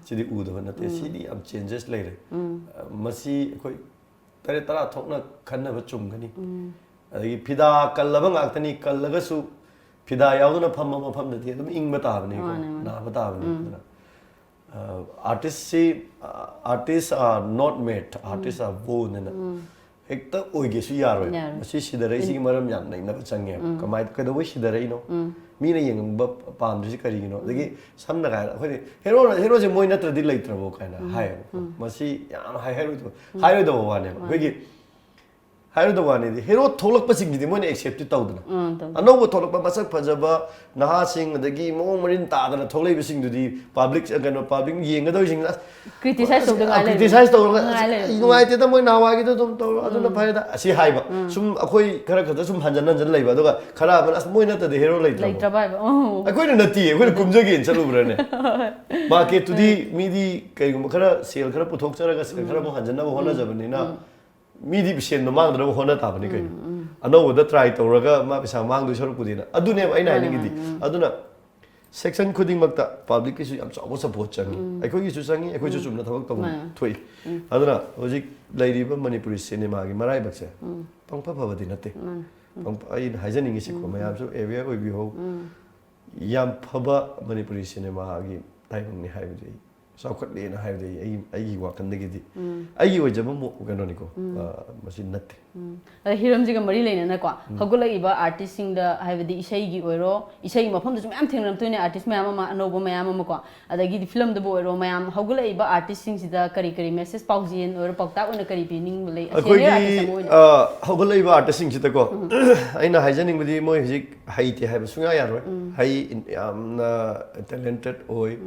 ꯁꯤꯗꯤ ꯎꯗꯕ ꯅꯠꯇꯦ꯫ ꯁꯤꯗꯤ ꯌꯥꯝ changes ꯂꯩꯔꯦ꯫ ꯑ, ꯃꯁꯤ ꯑꯩꯈꯣꯏ ꯇꯔꯦꯠ ꯇꯔꯥ ꯊꯣꯛꯅ ꯈꯟꯅꯕ ꯆꯨꯝꯒꯅꯤ꯫ ꯑꯗꯒꯤ ꯐꯤꯗꯥ ꯀꯜꯂꯕ ꯉꯥꯛꯇꯅꯤ, ꯀꯜꯂꯒꯁꯨ ꯐꯤꯗꯥ ꯌꯥꯎꯗꯅ ꯐꯝꯕ ꯃꯐꯝꯗꯗꯤ ꯑꯗꯨꯝ ꯏꯪꯕ ꯇꯥꯕꯅꯤꯀꯣ, ꯃꯥꯅꯦ, ꯃꯥꯅꯦ꯫ ꯅꯥꯕ ꯇꯥꯕꯅꯤ꯫ ꯑꯗꯨꯅ, ꯑ, artistꯁꯤ, ꯑ, "Artists are not made, artists are born" ꯍꯥꯏꯅ ꯍꯦꯛꯇ ꯑꯣꯏꯒꯦꯁꯨ ꯌꯥꯔꯣꯏ꯫ ꯌꯥꯔꯣꯏ꯫ ꯃꯁꯤ ꯁꯤꯗꯔꯛꯏꯁꯤꯒꯤ ꯃꯔꯝ ꯌꯥꯝ ꯅꯩꯅꯕ ꯆꯪꯉꯦꯕ꯫ ꯀꯃꯥꯏ, ꯀꯩꯗꯧꯕꯩ ꯁꯤꯗꯔꯛꯏꯅꯣ? ꯃꯤꯅ ꯌꯦꯡꯕ ꯄꯥꯝꯗ꯭ꯔꯤꯁꯤ ꯀꯔꯤꯒꯤꯅꯣ? ꯑꯗꯒꯤ ꯁꯝꯅ ꯍꯥꯏꯔꯕꯗ ꯑꯩꯈꯣꯏꯗꯤ ꯍꯦꯔꯣꯅ, ꯍꯦꯔꯣꯁꯦ ꯃꯣꯏ ꯅꯠꯇ꯭ꯔꯗꯤ ꯂꯩꯇ꯭ꯔꯕꯣ ꯀꯥꯏꯅ ꯍꯥꯏꯌꯦꯕ꯫ ꯃꯁꯤ ꯌꯥꯝ ꯍꯥꯏ ꯍꯥꯏꯔꯣꯏꯗꯕ, ꯍꯥꯏꯔꯣꯏꯗꯕ ꯋꯥꯅꯦꯕ꯫ ꯑꯩꯈꯣꯏꯒꯤ ꯍꯥꯏꯔꯣꯏꯗꯕ ꯋꯥꯅꯤꯗꯤ ꯍꯦꯔꯣ ꯊꯣꯛꯂꯛꯄꯁꯤꯡꯁꯤꯗꯤ ꯃꯣꯏꯅ ꯑꯦꯛꯁꯦꯞꯇꯤ ꯇꯧꯗꯅ꯫ ꯑꯥ, ꯇꯧꯗꯦ꯫ ꯑꯅꯧꯕ ꯊꯣꯛꯂꯛꯄ ꯃꯁꯛ ꯐꯖꯕ ꯅꯍꯥꯁꯤꯡ, ꯑꯗꯒꯤ ꯃꯑꯣꯡ ꯃꯔꯤꯟ ꯇꯥꯗꯅ ꯊꯣꯛꯂꯛꯏꯕꯁꯤꯡꯗꯨꯗꯤ ꯄꯥꯕ꯭ꯂꯤꯛ, ꯀꯩꯅꯣ, ꯄꯥꯕ꯭ꯂꯤꯛ ꯌꯦꯡꯒꯗꯧꯔꯤꯁꯤꯡꯅ Criticize ꯇꯧꯗ ꯉꯥꯏ ꯂꯩꯔꯦ꯫ ꯀ꯭ꯔꯤꯇꯤꯁꯥꯏꯁ ꯇꯧꯔꯒ ꯉꯥꯏ ꯂꯩꯔꯦ꯫ "ꯑꯩ ꯅꯨꯡꯉꯥꯏꯇꯦꯗ, ꯃꯣꯏ ꯅꯍꯥꯟꯋꯥꯏꯒꯤꯗꯣ ꯑꯗꯨꯝ ꯇꯧꯔꯣ, ꯑꯗꯨꯅ ꯐꯔꯦꯗ" ꯑꯁꯤ ꯍꯥꯏꯕ꯫ ꯁꯨꯝ ꯑꯩꯈꯣꯏ ꯈꯔ ꯈꯛꯇ ꯁꯨꯝ ꯍꯟꯖꯟ ꯍꯟꯖꯟ ꯂꯩꯕ, ꯑꯗꯨꯒ ꯈꯔ ꯑꯃꯅ "ꯑꯁ, ꯃꯣꯏ ꯅꯠꯇꯗꯤ ꯍꯦꯔꯣ ꯂꯩꯇ꯭ꯔꯕꯣ?" ꯂꯩꯇ꯭ꯔꯕ ꯍꯥꯏꯕ꯫ ꯑꯣ꯫ ꯑꯩꯈꯣꯏꯅ ꯅꯠꯇꯤꯌꯦ, ꯑꯩꯈꯣꯏꯅ ꯀꯨꯝꯖꯒꯦꯅ ꯆꯠꯂꯨꯕ꯭ꯔꯥꯅꯦ? ꯃꯥꯔꯀꯦꯠꯇꯨꯗꯤ ꯃꯤꯗꯤ ꯀꯩꯒꯨꯝꯕ ꯈꯔ ꯁꯦꯜ ꯈꯔ ꯄꯨꯊꯣꯛꯆꯔꯒ ꯁꯦꯜ ꯈꯔ ꯑꯃꯨꯛ ꯍꯟꯖꯟꯅꯕ ꯍꯣꯠꯅꯖꯕꯅꯤꯅ, ꯃꯤꯗꯤ ꯁꯦꯟꯗꯣ ꯃꯥꯡꯗꯅꯕ ꯍꯣꯠꯅ ꯇꯥꯕꯅꯤ ꯀꯩꯅꯣ꯫ ꯑꯅꯧꯕꯗ ꯇ꯭ꯔꯥꯏ ꯇꯧꯔꯒ ꯃꯥ ꯄꯩꯁꯥ ꯃꯥꯡꯗꯣꯏ ꯁꯔꯨꯛꯄꯨꯗꯤꯅ꯫ ꯑꯗꯨꯅꯦꯕ ꯑꯩꯅ ꯃꯥꯅꯦ, ꯍꯥꯏꯅꯤꯡꯉꯤꯗꯤ꯫ ꯃꯥꯅꯦ, ꯎꯝ꯫ ꯑꯗꯨꯅ ꯁꯦꯛꯁꯟ ꯈꯨꯗꯤꯡꯃꯛꯇ ꯄꯥꯕ꯭ꯂꯤꯛꯀꯤꯁꯨ ꯌꯥꯝ ꯆꯥꯎꯕ ꯁꯄꯣꯔꯠ ꯆꯪꯉꯤ, ꯑꯩꯈꯣꯏꯒꯤꯁꯨ ꯆꯪꯉꯤ, ꯑꯩꯈꯣꯏꯁꯨ ꯆꯨꯝꯅ ꯊꯕꯛ ꯇꯧꯐꯝ ꯃꯥꯅꯦ꯫ ꯊꯣꯛꯏ꯫ ꯑꯗꯨꯅ ꯍꯧꯖꯤꯛ ꯂꯩꯔꯤꯕ ꯃꯅꯤꯄꯨꯔꯤ ꯁꯤꯅꯦꯃꯥꯒꯤ ꯃꯔꯥꯏꯕꯛꯁꯦ ꯄꯪꯐ ꯐꯕꯗꯤ ꯅꯠꯇꯦ꯫ ꯄꯪꯐ-, ꯑꯩꯅ ꯍꯥꯏꯖꯅꯤꯡꯉꯤꯁꯤꯀꯣ, ꯃꯌꯥꯝꯁꯨ ꯑꯦꯋꯦꯌꯔ ꯑꯣꯏꯕꯤꯍꯧ꯫ ꯌꯥꯝ ꯐꯕ ꯃꯅꯤꯄꯨꯔꯤ ꯁꯤꯅꯦꯃꯥꯒꯤ ꯇꯥꯏꯕꯪꯅꯤ ꯍꯥꯏꯕꯗꯤ ꯑꯩ ꯆꯥꯎꯈꯠꯂꯦꯅ ꯍꯥꯏꯕꯗꯤ ꯑꯩ, ꯑꯩꯒꯤ, ꯑꯩꯒꯤ ꯋꯥꯈꯜꯗꯒꯤꯗꯤ, ꯑꯩꯒꯤ ꯑꯣꯏꯖꯕ ꯃꯣ-, ꯀꯩꯅꯣꯅꯤꯀꯣ, ꯑ, ꯃꯁꯤ ꯅꯠꯇꯦ꯫ ꯎꯝ꯫ ꯑꯗ ꯍꯤꯔꯝꯁꯤꯒ ꯃꯔꯤ ꯂꯩꯅꯅꯀꯣ, ꯍꯧꯒꯠꯂꯛꯏꯕ ꯑꯥꯔꯇꯤꯁꯁꯤꯡꯗ, ꯍꯥꯏꯕꯗꯤ ꯏꯁꯩꯒꯤ ꯑꯣꯏꯔꯣ, ꯏꯁꯩꯒꯤ ꯃꯐꯝꯗꯁꯨ ꯃꯌꯥꯝ ꯊꯦꯡꯅꯔꯛꯇꯣꯏꯅꯦ, ꯑꯥꯔꯇꯤꯁ ꯃꯌꯥꯝ ꯑꯃ, ꯑꯅꯧꯕ ꯃꯌꯥꯝ ꯑꯃꯀꯣ, ꯑꯗꯒꯤꯗꯤ ꯐꯤꯂꯝꯗꯕꯨ ꯑꯣꯏꯔꯣ, ꯃꯌꯥꯝ ꯍꯧꯒꯠꯂꯛꯏꯕ ꯑꯥꯔꯇꯤꯁꯁꯤꯡꯁꯤꯗ ꯀꯔꯤ ꯀꯔꯤ ꯃꯦꯁꯦꯖ, ꯄꯥꯎꯖꯦꯜ ꯑꯣꯏꯔꯣ, ꯄꯥꯎꯇꯥꯛ ꯑꯣꯏꯅ ꯀꯔꯤ ꯄꯤꯅꯤꯡꯕ ꯂꯩ? ꯁꯦꯅꯤꯌꯔ ꯑꯥꯔꯇꯤꯁ ꯑꯃ ꯑꯣꯏꯅ꯫ ꯑ, ꯍꯧꯒꯠꯂꯛꯏꯕ ꯑꯥꯔꯇꯤꯁꯁꯤꯡꯁꯤꯗꯀꯣ, ꯑꯩꯅ ꯍꯥꯏꯖꯅꯤꯡꯕꯗꯤ ꯃꯣꯏ ꯍꯧꯖꯤꯛ ꯍꯩꯇꯦ ꯍꯥꯏꯕ ꯁꯨꯡꯌꯥ ꯌꯥꯔꯣꯏ꯫ ꯍꯩ, ꯌꯥꯝꯅ ꯇꯦꯂꯦꯟꯇꯦꯠ ꯑꯣꯏ꯫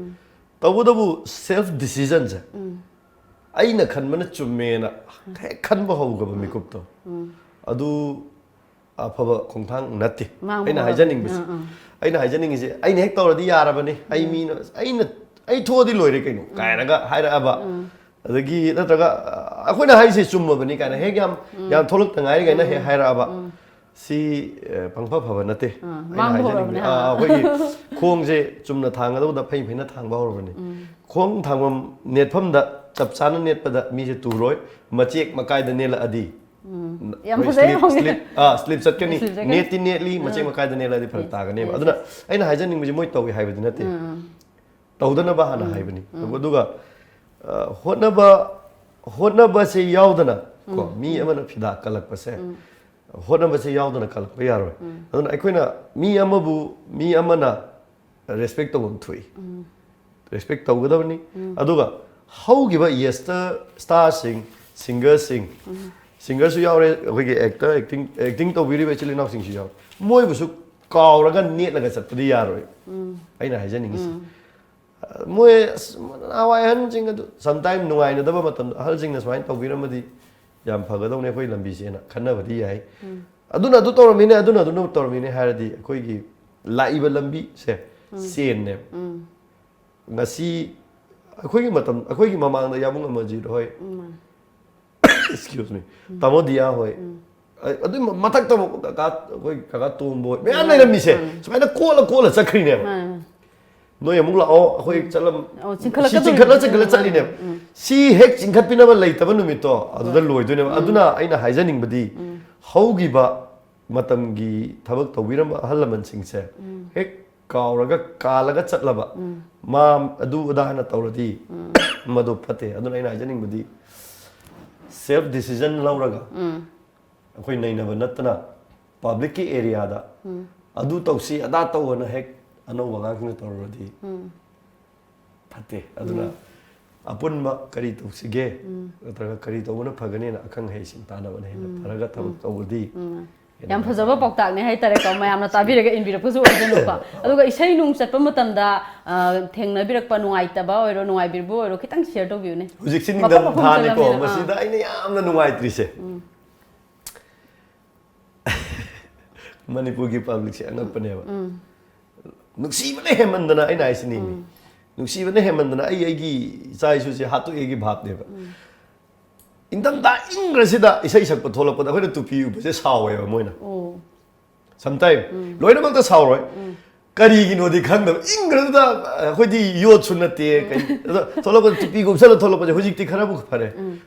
ꯇꯧꯕꯇꯕꯨ ꯁꯦꯜꯐ ꯗꯤꯁꯤꯖꯟꯁꯦ ꯑꯩꯅ ꯈꯟꯕꯅ ꯆꯨꯝꯃꯦꯅ ꯍꯦꯛ ꯈꯟꯕ ꯍꯧꯈ꯭ꯔꯕ ꯃꯤꯀꯨꯞꯇꯣ, ꯑꯗꯨ ꯑꯐꯕ ꯈꯣꯡꯊꯥꯡ ꯅꯠꯇꯦ꯫ ꯃꯥꯡꯕ ꯑꯩꯅ ꯍꯧꯔꯛꯑꯕꯅꯤ꯫ ꯑꯥ, ꯑꯥ꯫ ꯑꯥ, ꯑꯥ꯫ ꯑꯩꯅ ꯍꯥꯏꯖꯅꯤꯡꯉꯤꯁꯦ, "ꯑꯩꯅ ꯍꯦꯛ ꯇꯧꯔꯗꯤ ꯌꯥꯔꯕꯅꯤ, ꯑꯩ ꯃꯤꯅ, ꯑꯩꯅ, ꯑꯩ ꯊꯣꯛꯑꯗꯤ ꯂꯣꯏꯔꯦ ꯀꯩꯅꯣ" ꯀꯥꯏꯅꯒ ꯍꯥꯏꯔꯛꯑꯕ, ꯑꯗꯒꯤ ꯅꯠꯇ꯭ꯔꯒ, "ꯑ, ꯑꯩꯈꯣꯏꯅ ꯍꯥꯏꯔꯤꯁꯦ ꯆꯨꯝꯃꯕꯅꯤ" ꯀꯥꯏꯅ ꯍꯦꯛ ꯌꯥꯝ, ꯌꯥꯝ ꯊꯣꯛꯂꯛꯇ ꯉꯥꯏꯔꯤꯉꯩꯗ ꯍꯦꯛ ꯍꯥꯏꯔꯛꯑꯕ, ꯁꯤ, ꯑ, ꯄꯪꯐ ꯐꯕ ꯅꯠꯇꯦ꯫ ꯑꯩꯅ ꯃꯥꯡꯕ ꯍꯥꯏꯖꯅꯤꯡꯕꯗꯤ, ꯍꯧꯔꯕꯅꯦ, ꯑ, ꯑꯥ꯫ ꯑꯩꯈꯣꯏꯒꯤ ꯈꯣꯡꯁꯦ ꯆꯨꯝꯅ ꯊꯥꯡꯒꯗꯧꯕꯗ ꯐꯩ ꯐꯩꯅ ꯊꯥꯡꯕ ꯍꯧꯔꯕꯅꯤ꯫ ꯈꯣꯡ ꯊꯥꯡꯐꯝ, ꯅꯦꯠꯐꯝꯗ ꯆꯞ ꯆꯥꯅ ꯅꯦꯠꯄꯗ ꯃꯤꯁꯦ ꯇꯨꯔꯣꯏ, ꯃꯆꯦꯛ ꯃꯀꯥꯏꯗ ꯅꯦꯠꯂꯛꯑꯗꯤ ꯌꯥꯝ ꯑꯩꯈꯣꯏ ꯐꯖꯩ, slip, ꯃꯥꯡꯉꯦ꯫ slip, ꯑꯥ, slip ꯆꯠꯀꯅꯤ꯫ Slip ꯆꯠꯀꯅꯤ꯫ ꯅꯦꯠꯇꯤ ꯅꯦꯠꯂꯤ, ꯃꯆꯦꯛ ꯑꯥ꯫ ꯃꯀꯥꯏꯗ ꯅꯦꯠꯂꯗꯤ ꯐꯔꯛ ꯇꯥꯒꯅꯦꯕ꯫ Yes, ꯑꯗꯨꯅ yes. ꯑꯩꯅ ꯍꯥꯏꯖꯅꯤꯡꯕꯁꯦ, ꯃꯣꯏ ꯇꯧꯏ ꯍꯥꯏꯕꯗꯤ ꯅꯠꯇꯦ꯫ ꯎꯝ, ꯎꯝ꯫ ꯇꯧꯗꯅꯕ ꯍꯥꯟꯅ ꯍꯥꯏꯕꯅꯤ꯫ ꯑꯗꯨꯒ, ꯑ, ꯍꯣꯠꯅꯕ, ꯍꯣꯠꯅꯕꯁꯦ ꯌꯥꯎꯗꯅ ꯀꯣ, ꯃꯤ ꯑꯃꯅ ꯐꯤꯗꯥ ꯀꯜꯂꯛꯄꯁꯦ, ꯍꯣꯠꯅꯕꯁꯦ ꯌꯥꯎꯗꯅ ꯀꯜꯂꯛꯄ ꯌꯥꯔꯣꯏ꯫ ꯑꯗꯨꯅ ꯑꯩꯈꯣꯏꯅ ꯃꯤ ꯑꯃꯕꯨ, ꯃꯤ ꯑꯃꯅ ꯔꯦꯁꯄꯦꯛ ꯇꯧꯐꯝ ꯊꯣꯛꯏ꯫ ꯔꯦꯁꯄꯦꯛ ꯇꯧꯒꯗꯕꯅꯤ꯫ ꯑꯗꯨꯒ ꯍꯧꯈꯤꯕ ꯌꯦꯁꯇ ꯁ꯭ꯇꯥꯔꯁꯤꯡ, ꯁꯤꯡꯒꯔꯁꯤꯡ, ꯁꯤꯡꯒꯔꯁꯨ ꯌꯥꯎꯔꯦ, ꯑꯩꯈꯣꯏꯒꯤ ꯑꯦꯛꯇꯔ, ꯑꯦꯛꯇꯤꯡ, ꯑꯦꯛꯇꯤꯡ ꯇꯧꯕꯤꯔꯤꯕ ꯏꯆꯤꯜ ꯏꯅꯥꯎꯁꯤꯡꯁꯨ ꯌꯥꯎꯔꯦ꯫ ꯃꯣꯏꯕꯨꯁꯨ ꯀꯥꯎꯔꯒ ꯅꯦꯠꯂꯒ ꯆꯠꯄꯗꯤ ꯌꯥꯔꯣꯏ꯫ ꯑꯩꯅ ꯍꯥꯏꯖꯅꯤꯡꯉꯤꯁꯦ, ꯃꯣꯏ ꯑꯁ, ꯅꯍꯥꯟꯋꯥꯏ ꯑꯍꯟꯁꯤꯡ ꯑꯗꯨ ꯁꯝꯇꯥꯏꯝ ꯅꯨꯡꯉꯥꯏꯅꯗꯕ ꯃꯇꯝꯗ ꯑꯍꯜꯁꯤꯡꯅ ꯁꯨꯃꯥꯏꯅ ꯇꯧꯕꯤꯔꯝꯃꯗꯤ ꯌꯥꯝ ꯐꯒꯗꯧꯅꯦ ꯑꯩꯈꯣꯏ ꯂꯝꯕꯤꯁꯦꯅ ꯈꯟꯅꯕꯗꯤ ꯌꯥꯏ꯫ ꯑꯗꯨꯅ ꯑꯗꯨ ꯇꯧꯔꯝꯃꯤꯅꯦ, ꯑꯗꯨꯅ ꯑꯗꯨꯅ ꯇꯧꯔꯝꯃꯤꯅꯦ ꯍꯥꯏꯔꯗꯤ ꯑꯩꯈꯣꯏꯒꯤ ꯂꯥꯛꯏꯕ ꯂꯝꯕꯤꯁꯦ ꯆꯦꯟꯅꯦꯕ꯫ ꯉꯁꯤ ꯑꯩꯈꯣꯏꯒꯤ ꯃꯇꯝ, ꯑꯩꯈꯣꯏꯒꯤ ꯃꯃꯥꯡꯗ ꯌꯥꯕꯨꯡ ꯑꯃꯖꯤꯠ ꯍꯣꯏ, excuse me, ꯇꯥꯃꯣ ꯗꯤꯌꯥ ꯍꯣꯏ, ꯑ-, ꯑꯗꯨꯏ ꯃ-, ꯃꯊꯛꯇ ꯑꯃꯨꯛ ꯀꯀꯥ, ꯑꯩꯈꯣꯏ ꯀꯀꯥ ꯇꯣꯝꯕ ꯍꯣꯏ ꯃꯌꯥꯝ ꯂꯩꯔꯝꯃꯤꯁꯦ꯫ ꯁꯨꯃꯥꯏꯅ ꯀꯣꯜꯂ ꯀꯣꯜꯂ ꯆꯠꯈ꯭ꯔꯤꯅꯦꯕ꯫ ꯃꯥꯅꯦ, ꯃꯥꯅꯦ꯫ ꯅꯣꯏ ꯑꯃꯨꯛ ꯂꯥꯛꯑꯣ, ꯑꯩꯈꯣꯏ ꯆꯠꯂꯝ-, ꯑꯣ, ꯁꯤ ꯆꯤꯡꯈꯠꯂꯛꯀꯗꯧꯔꯤꯕꯅꯤ꯫ ꯆꯤꯡꯈꯠꯂ ꯆꯤꯡꯈꯠꯂ ꯆꯠꯂꯤꯅꯦꯕ꯫ ꯁꯤ ꯍꯦꯛ ꯆꯤꯡꯈꯠꯄꯤꯅꯕ ꯂꯩꯇꯕ ꯅꯨꯃꯤꯠꯇꯣ ꯑꯗꯨꯗ ꯂꯣꯏꯗꯣꯏꯅꯦꯕ꯫ ꯑꯗꯨꯅ ꯑꯩꯅ ꯍꯥꯏꯖꯅꯤꯡꯕꯗꯤ, ꯍꯧꯈꯤꯕ ꯃꯇꯝꯒꯤ ꯊꯕꯛ ꯇꯧꯕꯤꯔꯝꯕ ꯑꯍꯜ ꯂꯃꯟꯁꯤꯡꯁꯦ ꯍꯦꯛ ꯀꯥꯎꯔꯒ ꯀꯥꯜꯂꯒ ꯆꯠꯂꯕ, ꯃꯥ ꯑꯗꯨ ꯑꯗꯥ ꯍꯥꯏꯅ ꯇꯧꯔꯗꯤ ꯃꯗꯨ ꯐꯠꯇꯦ꯫ ꯑꯗꯨꯅ ꯑꯩꯅ ꯍꯥꯏꯖꯅꯤꯡꯕꯗꯤ, ꯁꯦꯜꯐ ꯗꯤꯁꯤꯖꯟ ꯂꯧꯔꯒ ꯑꯩꯈꯣꯏ ꯅꯩꯅꯕ ꯅꯠꯇꯅ ꯄꯕ꯭ꯂꯤꯛꯀꯤ ꯑꯦꯔꯤꯌꯥꯗ ꯑꯗꯨ ꯇꯧꯁꯤ ꯑꯗꯥ ꯇꯧꯑꯅ ꯍꯦꯛ ꯑꯅꯧꯕ ꯑꯉꯥꯡꯁꯤꯡꯅ ꯇꯧꯔꯨꯔꯗꯤ ꯐꯠꯇꯦ꯫ ꯑꯗꯨꯅ ꯑꯄꯨꯟꯕ ꯀꯔꯤ ꯇꯧꯁꯤꯒꯦ ꯅꯠꯇ꯭ꯔꯒ ꯀꯔꯤ ꯇꯧꯕꯅ ꯐꯒꯅꯤꯅ ꯑꯈꯪ ꯑꯍꯩꯁꯤꯡ ꯇꯥꯟꯅꯕꯅ ꯍꯦꯟꯅ ꯐꯔꯒ ꯊꯕꯛ ꯇꯧꯕꯗꯤ ꯍꯦꯟꯅ ꯌꯥꯝ ꯐꯖꯕ ꯐꯒꯅꯤ꯫ ꯄꯥꯎꯇꯥꯛꯅꯦ ꯍꯥꯏꯇꯥꯔꯦꯀꯣ, ꯃꯌꯥꯝꯅ ꯇꯥꯕꯤꯔꯒ ꯏꯟꯕꯤꯔꯛꯄꯁꯨ ꯑꯣꯏꯁꯅꯨꯀꯣ꯫ ꯑꯗꯨꯒ ꯏꯁꯩ ꯅꯨꯡ ꯆꯠꯄ ꯃꯇꯝꯗ, ꯑ, ꯊꯦꯡꯅꯕꯤꯔꯛꯄ ꯅꯨꯡꯉꯥꯏꯇꯕ ꯑꯣꯏꯔꯣ, ꯅꯨꯡꯉꯥꯏꯕꯤꯔꯛꯄ ꯑꯣꯏꯔꯣ, ꯈꯤꯇꯪ ꯁꯤꯌꯔ ꯇꯧꯕꯤꯌꯨꯅꯦ꯫ ꯍꯧꯖꯤꯛꯁꯤ ꯃꯐꯝ ꯅꯤꯡꯊꯝ ꯃꯐꯝ ꯊꯥꯅꯤꯀꯣ, ꯆꯠꯂꯕꯅꯤꯅ, ꯑꯥ꯫ ꯃꯁꯤꯗ ꯑꯩꯅ ꯌꯥꯝꯅ ꯅꯨꯡꯉꯥꯏꯇ꯭ꯔꯤꯁꯦ꯫ ꯃꯅꯤꯄꯨꯔꯒꯤ ꯄꯕ꯭ꯂꯤꯛꯁꯦ ꯑꯉꯛꯄꯅꯦꯕ꯫ ꯅꯨꯡꯁꯤꯕꯅ ꯍꯦꯟꯃꯟꯗꯅ ꯑꯩꯅ ꯍꯥꯏꯁꯤꯅꯤ꯫ ꯅꯨꯡꯁꯤꯕꯅ ꯍꯦꯟꯃꯟꯗꯅ ꯑꯩ ꯑꯩꯒꯤ ꯏꯆꯥ ꯏꯁꯨꯁꯦ ꯍꯥꯠꯇꯣꯛꯑꯦꯒꯤ ꯚꯥꯞꯅꯦꯕ꯫ ꯏꯪꯊꯝꯊꯥ ꯏꯪꯈ꯭ꯔꯁꯤꯗ ꯏꯁꯩ ꯁꯛꯄ ꯊꯣꯛꯂꯛꯄꯗ ꯑꯩꯈꯣꯏꯅ ꯇꯨꯄꯤ ꯎꯕꯁꯦ ꯁꯥꯎꯋꯦꯕ ꯃꯣꯏꯅ꯫ ꯑꯣ꯫ ꯁꯝꯇꯥꯏꯝ ꯂꯣꯏꯅꯃꯛꯇ ꯁꯥꯎꯔꯣꯏ꯫ ꯀꯔꯤꯒꯤꯅꯣꯗꯤ ꯈꯪꯗꯕ꯫ ꯏꯪꯈ꯭ꯔꯗꯨꯗ ꯑꯩꯈꯣꯏꯗꯤ ꯌꯣꯠꯁꯨ ꯅꯠꯇꯦ꯫ ꯀꯩ-, ꯑꯗꯣ ꯊꯣꯛꯂꯛꯄꯗ ꯇꯨꯄꯤꯒ ꯎꯞꯁꯜꯂ ꯊꯣꯛꯂꯛꯄꯁꯦ ꯍꯧꯖꯤꯛꯇꯤ ꯈꯔꯕꯨ ꯐꯔꯦ꯫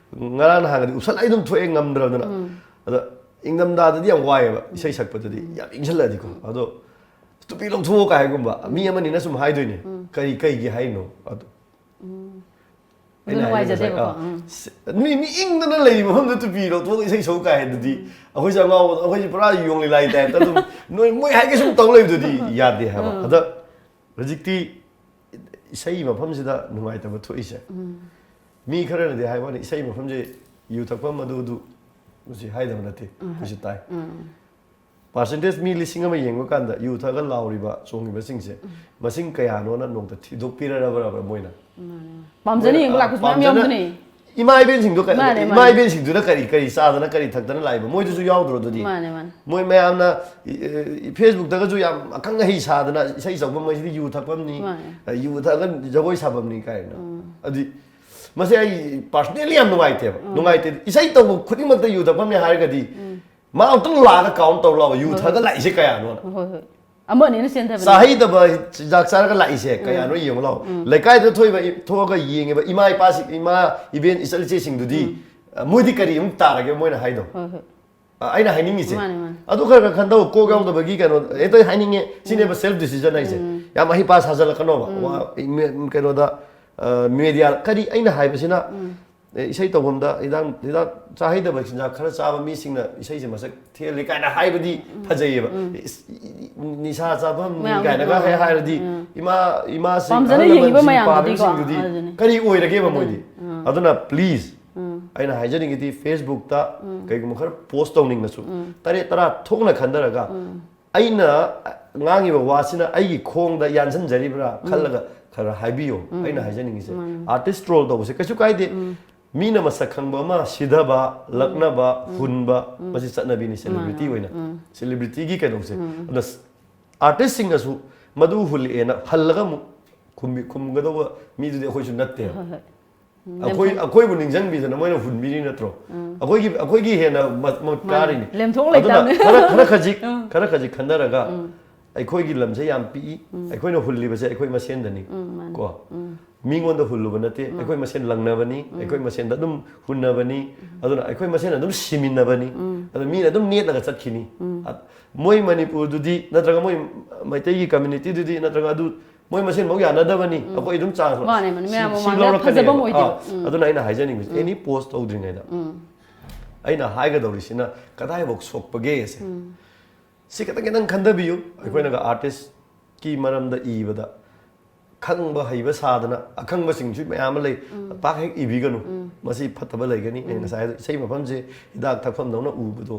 ꯉꯔꯥꯡ ꯅꯍꯥꯟꯒꯗꯤ ꯎꯞꯁꯜꯂꯛꯑ ꯑꯗꯨꯝ ꯊꯣꯛꯑꯦ ꯉꯝꯗ꯭ꯔꯕꯗꯅ꯫ ꯑꯗꯣ ꯏꯪꯊꯝꯊꯥꯗꯗꯤ ꯌꯥꯝ ꯋꯥꯏꯑꯦꯕ ꯏꯁꯩ ꯁꯛꯄꯗꯗꯤ, ꯌꯥꯝ ꯏꯪꯁꯜꯂꯛꯑꯗꯤꯀꯣ꯫ ꯑꯗꯣ "ꯇꯨꯄꯤ ꯂꯧꯊꯣꯛꯑꯣ" ꯀꯥꯏꯒꯨꯝꯕ ꯃꯤ ꯑꯃꯅꯤꯅ ꯁꯨꯝ ꯍꯥꯏꯗꯣꯏꯅꯦ꯫ ꯀꯔꯤ, ꯀꯩꯒꯤ ꯍꯥꯏꯔꯤꯅꯣ ꯑꯗꯣ? ꯑꯗꯨ ꯑꯩꯅ ꯍꯥꯏꯕ ꯅꯨꯡꯉꯥꯏꯖꯗꯦꯕꯀꯣ, ꯉꯁꯥꯏ, ꯑꯥ, ꯎꯝ꯫ ꯁ-, ꯃꯤ, ꯃꯤ ꯏꯪꯗꯅ ꯂꯩ ꯃꯐꯝꯗ ꯇꯨꯄꯤ ꯂꯧꯊꯣꯛꯑꯒ ꯏꯁꯩ ꯁꯛꯎ ꯀꯥꯏ ꯍꯥꯏꯗꯨꯗꯤ, ꯑꯩꯈꯣꯏꯁꯦ ꯑꯉꯥꯎꯕ, ꯑꯩꯈꯣꯏꯁꯦ ꯄꯨꯔꯥ ꯌꯣꯡꯂꯤ ꯂꯥꯏ type ꯇ ꯑꯗꯨꯝ ꯅꯣꯏ, ꯃꯣꯏ ꯍꯥꯏꯒꯦ ꯁꯨꯝ ꯇꯧ ꯂꯩꯕꯗꯨꯗꯤ ꯌꯥꯗꯦ ꯍꯥꯏꯕ꯫ ꯎꯝ꯫ ꯑꯗ ꯍꯧꯖꯤꯛꯇꯤ ꯏꯁꯩ ꯃꯐꯝꯁꯤꯗ ꯅꯨꯡꯉꯥꯏꯇꯕ ꯊꯣꯛꯏꯁꯦ, ꯎꯝ꯫ ꯃꯤ ꯈꯔꯅꯗꯤ ꯍꯥꯏꯕ ꯋꯥꯅꯤ, ꯏꯁꯩ ꯃꯐꯝꯁꯦ ꯌꯨ ꯊꯛꯐꯝ ꯑꯗꯨ ꯑꯗꯨ ꯃꯁꯤ ꯍꯥꯏꯗꯕ ꯅꯠꯇꯦ, ꯎꯝ꯫ ꯑꯩꯈꯣꯏꯁꯨ ꯇꯥꯏ꯫ ꯎꯝ꯫ Percentage ꯃꯤ ꯂꯤꯁꯤꯡ ꯑꯃ ꯌꯦꯡꯕ ꯀꯥꯟꯗ ꯌꯨ ꯊꯛꯑꯒ ꯂꯥꯎꯔꯤꯕ, ꯆꯣꯡꯉꯤꯕꯁꯤꯡꯁꯦ ꯃꯁꯤꯡ ꯀꯌꯥꯅꯣꯅ ꯅꯣꯡꯇ ꯊꯤꯗꯣꯛꯄꯤꯔꯔꯕ꯭ꯔꯕ ꯃꯣꯏꯅ? ꯃꯥꯅꯦ꯫ ꯄꯥꯝꯖꯅ ꯃꯣꯏꯅ ꯌꯦꯡꯕ ꯂꯥꯛꯄꯁꯨ ꯃꯌꯥꯝ ꯄꯥꯝꯖꯅ ꯌꯥꯎꯕꯅꯦ꯫ ꯏꯃꯥ ꯏꯕꯦꯟꯁꯤꯡꯗꯣ ꯀ-, ꯃꯥꯅꯦ, ꯏꯃꯥ ꯃꯥꯅꯦ꯫ ꯏꯕꯦꯟꯁꯤꯡꯗꯨꯅ ꯀꯔꯤ, ꯀꯔꯤ ꯆꯥꯗꯅ ꯀꯔꯤ ꯊꯛꯇꯅ ꯂꯥꯛꯏꯕ? ꯃꯣꯏꯗꯨꯁꯨ ꯌꯥꯎꯗ꯭ꯔꯣ ꯑꯗꯨꯗꯤ? ꯃꯥꯅꯦ, ꯃꯥꯅꯦ꯫ ꯃꯣꯏ ꯃꯌꯥꯝꯅ, ꯏ-, ꯏ-, Facebook ꯇꯒꯁꯨ ꯌꯥꯝ ꯑꯈꯪ ꯑꯍꯩ ꯁꯥꯗꯅ ꯏꯁꯩ ꯁꯛꯐꯝ ꯍꯥꯏꯁꯤꯗꯤ ꯌꯨ ꯊꯛꯐꯝꯅꯤ, ꯃꯥꯅꯦ꯫ ꯌꯨ ꯊꯛꯑꯒ ꯖꯒꯣꯏ ꯁꯥꯐꯝꯅꯤ ꯀꯥꯏꯅ꯫ ꯎꯝ꯫ ꯑꯗꯨꯗꯤ ꯃꯁꯤ ꯑꯩ personally ꯌꯥꯝ ꯅꯨꯡꯉꯥꯏꯇꯦꯕ꯫ ꯎꯝ꯫ ꯅꯨꯡꯉꯥꯏꯇꯦ꯫ ꯏꯁꯩ ꯇꯧꯕ ꯈꯨꯗꯤꯡꯃꯛꯇ ꯌꯨ ꯊꯛꯐꯝꯅꯦ ꯍꯥꯏꯔꯒꯗꯤ, ꯎꯝ꯫ ꯃꯥ ꯑꯃꯨꯛꯇꯪ ꯂꯥꯛꯑꯒ count ꯇꯧ ꯂꯥꯛꯑꯣ, ꯌꯨ ꯍꯣꯏ, ꯊꯛꯑꯒ ꯍꯣꯏ꯫ ꯂꯥꯛꯏꯁꯦ ꯀꯌꯥꯅꯣꯅ꯫ ꯍꯣꯏ, ꯍꯣꯏ꯫ ꯑꯃꯅꯤꯅ ꯆꯦꯟꯊꯕꯅꯤ꯫ ꯆꯥꯍꯩꯗꯕ ꯆꯤꯟꯖꯥꯛ ꯆꯥꯔꯒ ꯂꯥꯛꯏꯁꯦ ꯎꯝ꯫ ꯀꯌꯥꯅꯣ ꯌꯦꯡꯉꯨ ꯂꯥꯛꯑꯣ꯫ ꯎꯝ꯫ ꯂꯩꯀꯥꯏꯗ ꯊꯣꯛꯏꯕ, ꯊꯣꯛꯑꯒ ꯌꯦꯡꯉꯤꯕ ꯏꯃꯥ ꯏꯄꯥꯁꯤꯡ, ꯏꯃꯥ ꯏꯕꯦꯟ ꯏꯆꯜ ꯏꯆꯦꯁꯤꯡꯗꯨꯗꯤ, ꯎꯝ꯫ ꯑ, ꯃꯣꯏꯗꯤ ꯀꯔꯤ ꯑꯃꯨꯛ ꯇꯥꯔꯒꯦ ꯃꯣꯏꯅ ꯍꯥꯏꯗꯣ? ꯍꯣꯏ, ꯍꯣꯏ꯫ ꯑ, ꯑꯩꯅ ꯍꯥꯏꯅꯤꯡꯉꯤꯁꯦ꯫ ꯃꯥꯅꯦ, ꯃꯥꯅꯦ꯫ ꯑꯗꯨ ꯈꯔ ꯈꯔ ꯈꯟꯗꯧ, ꯀꯣꯛ ꯌꯥꯎꯗꯕꯒꯤ ꯀꯩꯅꯣ ꯍꯦꯛꯇ ꯍꯥꯏꯅꯤꯡꯉꯦ꯫ ꯁꯤꯅꯦꯕ ꯎꯝ꯫ Self decision ꯍꯥꯏꯁꯦ꯫ ꯎꯝ꯫ ꯌꯥꯝ ꯑꯍꯩꯄꯥ ꯁꯥꯖꯜꯂꯛꯀꯅꯣꯕ꯫ ꯎꯝ꯫ ꯋꯥ, ꯏ-, ꯃꯦ-, ꯀꯩꯅꯣꯗ, ꯑ, media, ꯀꯔꯤ ꯑꯩꯅ ꯍꯥꯏꯕꯁꯤꯅ, ꯎꯝ꯫ ꯑꯦ, ꯏꯁꯩ ꯇꯧꯐꯝꯗ ꯍꯤꯗꯥꯛ, ꯍꯤꯗꯥꯛ ꯆꯥꯍꯩꯗꯕ ꯆꯤꯟꯖꯥꯛ ꯈꯔ ꯆꯥꯕ ꯃꯤꯁꯤꯡꯅ ꯏꯁꯩꯁꯦ ꯃꯁꯛ ꯊꯤꯍꯜꯂꯤ ꯀꯥꯏꯅ ꯍꯥꯏꯕꯗꯤ ꯎꯝ꯫ ꯐꯖꯩꯌꯦꯕ꯫ ꯎꯝ꯫ ꯏꯁ, ꯏ-, ꯏ-, ꯅꯤꯁꯥ ꯆꯥꯐꯝꯅꯤ ꯃꯌꯥꯝꯗꯣ, ꯀꯥꯏꯅꯒ ꯎꯝ꯫ ꯍꯥꯏ-, ꯍꯥꯏꯔꯗꯤ ꯎꯝ꯫ ꯏꯃꯥ, ꯏꯃꯥꯁꯤꯡ, ꯄꯥꯝꯖꯅ ꯑꯍꯜ ꯌꯦꯡꯉꯤꯕ ꯂꯃꯟꯁꯤꯡ ꯃꯌꯥꯝꯗꯨꯗꯤꯀꯣ, ꯄꯥꯝꯃꯤꯕꯁꯤꯡꯗꯨꯗꯤ ꯑꯗꯨꯅꯤ꯫ ꯀꯔꯤ ꯑꯣꯏꯔꯒꯦꯕ ꯑꯗꯨꯅꯤ꯫ ꯃꯣꯏꯗꯤ? ꯎꯝ꯫ ꯑꯗꯨꯅ please, ꯎꯝ꯫ ꯑꯩꯅ ꯍꯥꯏꯖꯅꯤꯡꯉꯤꯗꯤ Facebook ꯇ ꯎꯝ꯫ ꯀꯩꯒꯨꯝꯕ ꯈꯔ post ꯇꯧꯅꯤꯡꯉꯁꯨ, ꯎꯝ꯫ ꯇꯔꯦꯠ ꯇꯔꯥ ꯊꯣꯛꯅ ꯈꯟꯊꯔꯒ ꯎꯝ꯫ ꯑꯩꯅ ꯉꯥꯡꯉꯤꯕ ꯋꯥꯁꯤꯅ ꯑꯩꯒꯤ ꯈꯣꯡꯗ ꯌꯥꯟꯁꯤꯟꯖꯔꯤꯕ꯭ꯔꯥ ꯎꯝ꯫ ꯈꯜꯂꯒ ꯈꯔ ꯍꯥꯏꯕꯤꯌꯣ꯫ ꯎꯝ꯫ ꯑꯩꯅ ꯍꯥꯏꯖꯅꯤꯡꯉꯤꯁꯦ꯫ ꯃꯥꯅꯤ꯫ Artist troll ꯇꯧꯕꯁꯦ ꯀꯩꯁꯨ ꯀꯥꯏꯗꯦ꯫ ꯎꯝ꯫ ꯃꯤꯅ ꯃꯁꯛ ꯈꯪꯕ ꯑꯃ ꯁꯤꯊꯕ, ꯎꯝ꯫ ꯂꯛꯅꯕ, ꯎꯝ꯫ ꯍꯨꯟꯕ, ꯎꯝ꯫ ꯃꯁꯤ ꯆꯠꯅꯕꯤꯅꯤ ꯃꯥꯅꯤ, celebrity ꯃꯥꯅꯤ꯫ ꯑꯣꯏꯅ꯫ ꯎꯝ꯫ Celebrity ꯒꯤ ꯀꯩꯅꯣꯁꯦ꯫ ꯎꯝ꯫ ꯑꯗ artist ꯁꯤꯡꯅꯁꯨ ꯃꯗꯨ ꯍꯨꯜꯂꯛꯑꯦꯅ ꯍꯜꯂꯒ ꯑꯃꯨꯛ ꯈꯨꯝꯕꯤ-, ꯈꯨꯝꯒꯗꯧꯕ ꯃꯤꯗꯨꯗꯤ ꯑꯩꯈꯣꯏꯁꯨ ꯅꯠꯇꯦꯕ꯫ ꯍꯣꯏ, ꯍꯣꯏ꯫ ꯎꯝ, ꯑꯩꯈꯣꯏ, ꯂꯦꯝꯊꯣꯛ- ꯑꯩꯈꯣꯏꯕꯨ ꯅꯤꯡꯁꯤꯡꯕꯤꯗꯅ ꯃꯣꯏꯅ ꯍꯨꯟꯕꯤꯔꯤ ꯅꯠꯇ꯭ꯔꯣ? ꯎꯝ꯫ ꯑꯩꯈꯣꯏꯒꯤ, ꯑꯩꯈꯣꯏꯒꯤ ꯍꯦꯟꯅ ꯃ-, ꯃ-, ꯃꯥꯅꯤ꯫ ꯀꯥꯔꯤꯅꯤ꯫ ꯂꯦꯝꯊꯣꯛ ꯑꯗꯨꯅ ꯂꯩꯇꯕꯅꯤ꯫ ꯈꯔ, ꯈꯔ ꯈꯖꯤꯛ, ꯎꯝ꯫ ꯈꯔ ꯈꯖꯤꯛ ꯈꯟꯊꯔꯒ ꯎꯝ꯫ ꯑꯩꯈꯣꯏꯒꯤ ꯂꯝꯁꯦ ꯌꯥꯝ ꯄꯤꯛꯏ, ꯎꯝ꯫ ꯑꯩꯈꯣꯏꯅ ꯍꯨꯜꯂꯤꯕꯁꯦ ꯑꯩꯈꯣꯏ ꯃꯁꯦꯟꯗꯅꯤ꯫ ꯎꯝ, ꯃꯥꯅꯤ꯫ ꯀꯣ? ꯎꯝ꯫ ꯃꯤꯉꯣꯟꯗ ꯍꯨꯜꯂꯨꯕ ꯅꯠꯇꯦ, ꯎꯝ꯫ ꯑꯩꯈꯣꯏ ꯃꯁꯦꯟ ꯂꯪꯅꯕꯅꯤ, ꯎꯝ꯫ ꯑꯩꯈꯣꯏ ꯃꯁꯦꯟꯗ ꯑꯗꯨꯝ ꯍꯨꯟꯅꯕꯅꯤ, ꯎꯝ꯫ ꯑꯗꯨꯅ ꯑꯩꯈꯣꯏ ꯃꯁꯦꯟ ꯑꯗꯨꯝ ꯁꯤꯃꯤꯟꯅꯕꯅꯤ꯫ ꯎꯝ꯫ ꯑꯗꯨ ꯃꯤꯅ ꯑꯗꯨꯝ ꯅꯦꯠꯂꯒ ꯆꯠꯈꯤꯅꯤ꯫ ꯎꯝ꯫ ꯑ-, ꯃꯣꯏ ꯃꯅꯤꯄꯨꯔꯗꯨꯗꯤ, ꯅꯠꯇ꯭ꯔꯒ ꯃꯣꯏ ꯃꯩꯇꯩꯒꯤ community ꯗꯨꯗꯤ, ꯅꯠꯇ꯭ꯔꯒ ꯑꯗꯨ ꯃꯣꯏ ꯃꯁꯦꯟꯐꯧ ꯌꯥꯅꯗꯕꯅꯤ, ꯑꯩꯈꯣꯏ ꯑꯗꯨꯝ ꯆꯥꯟꯁ ꯃꯥꯅꯦ, ꯃꯥꯅꯦ, ꯃꯌꯥꯝ ꯃꯃꯥꯡꯗ ꯐꯖꯕ ꯑꯃ ꯑꯣꯏꯗꯦꯕ꯫ ꯎꯝ꯫ ꯑꯗꯨꯅ ꯑꯩꯅ ꯍꯥꯏꯖꯅꯤꯡꯕꯁꯦ, ꯑꯦꯅꯤ ꯄꯣꯁ ꯇꯧꯗ꯭ꯔꯤꯉꯩꯗ ꯑꯩꯅ ꯍꯥꯏꯒꯗꯧꯔꯤꯁꯤꯅ ꯀꯗꯥꯏꯐꯥꯎ ꯁꯣꯛꯄꯒꯦꯁꯦ꯫ ꯁꯤ ꯈꯤꯇꯪ ꯈꯤꯇꯪ ꯈꯟꯊꯕꯤꯌꯨ꯫ ꯑꯩꯈꯣꯏꯅꯒ ꯑꯥꯔꯇꯤꯁꯀꯤ ꯃꯔꯝꯗ ꯏꯕꯗ ꯈꯪꯕ ꯍꯩꯕ ꯁꯥꯗꯅ ꯑꯈꯪꯕꯁꯤꯡꯁꯨ ꯃꯌꯥꯝ ꯑꯃ ꯂꯩ꯫ ꯄꯥꯛ ꯍꯦꯛ ꯏꯕꯤꯒꯅꯨ꯫ ꯃꯁꯤ ꯐꯠꯇꯕ ꯂꯩꯒꯅꯤ꯫ ꯑꯩꯅ ꯉꯁꯥꯏ ꯍꯥꯏꯗꯣ, ꯏꯁꯩ ꯃꯐꯝꯁꯦ ꯍꯤꯗꯥꯛ ꯊꯛꯐꯝꯗꯧꯅ ꯎꯕꯗꯣ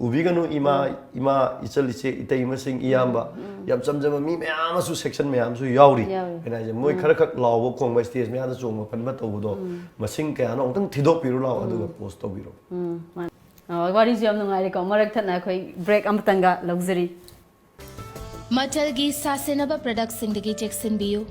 ꯎꯕꯤꯒꯅꯨ꯫ ꯏꯃꯥ, ꯏꯃꯥ, ꯏꯆꯜ, ꯏꯆꯦ, ꯏꯇꯩꯃꯁꯤꯡ, ꯏꯌꯥꯝꯕ, ꯌꯥꯝ ꯆꯝꯖꯕ ꯃꯤ ꯃꯌꯥꯝ ꯑꯃꯁꯨ, ꯁꯦꯛꯁꯟ ꯃꯌꯥꯝ ꯑꯃꯁꯨ ꯌꯥꯎꯔꯤ꯫ ꯌꯥꯎꯔꯤ꯫ ꯑꯩꯅ ꯍꯥꯏꯁꯦ, ꯃꯣꯏ ꯈꯔꯈꯛ ꯂꯥꯎꯕ ꯈꯣꯡꯕ, ꯁ꯭ꯇꯦꯖ ꯃꯌꯥꯗ ꯆꯣꯡꯕ ꯐꯟꯕ ꯇꯧꯕꯗꯣ ꯃꯁꯤꯡ ꯀꯌꯥꯅꯣ ꯑꯃꯨꯛꯇꯪ ꯊꯤꯗꯣꯛꯄꯤꯔꯣ ꯂꯥꯎ, ꯑꯗꯨꯒ ꯄꯣꯁ ꯇꯧꯕꯤꯔꯣ꯫ ꯎꯝ, ꯃꯥꯅꯦ꯫ ꯑ, ꯋꯥꯔꯤꯁꯨ ꯌꯥꯝ ꯅꯨꯡꯉꯥꯏꯔꯦꯀꯣ꯫ ꯃꯔꯛ ꯊꯠꯅ ꯑꯩꯈꯣꯏ ꯕ꯭ꯔꯦꯛ ꯑꯃꯇꯪꯒ ꯂꯧꯖꯔꯤ꯫ ꯃꯆꯜꯒꯤ ꯁꯥꯁꯤꯟꯅꯕ ꯄ꯭ꯔꯗꯛꯁꯤꯡꯗꯒꯤ ꯆꯦꯛꯁꯤꯟꯕꯤꯌꯨ꯫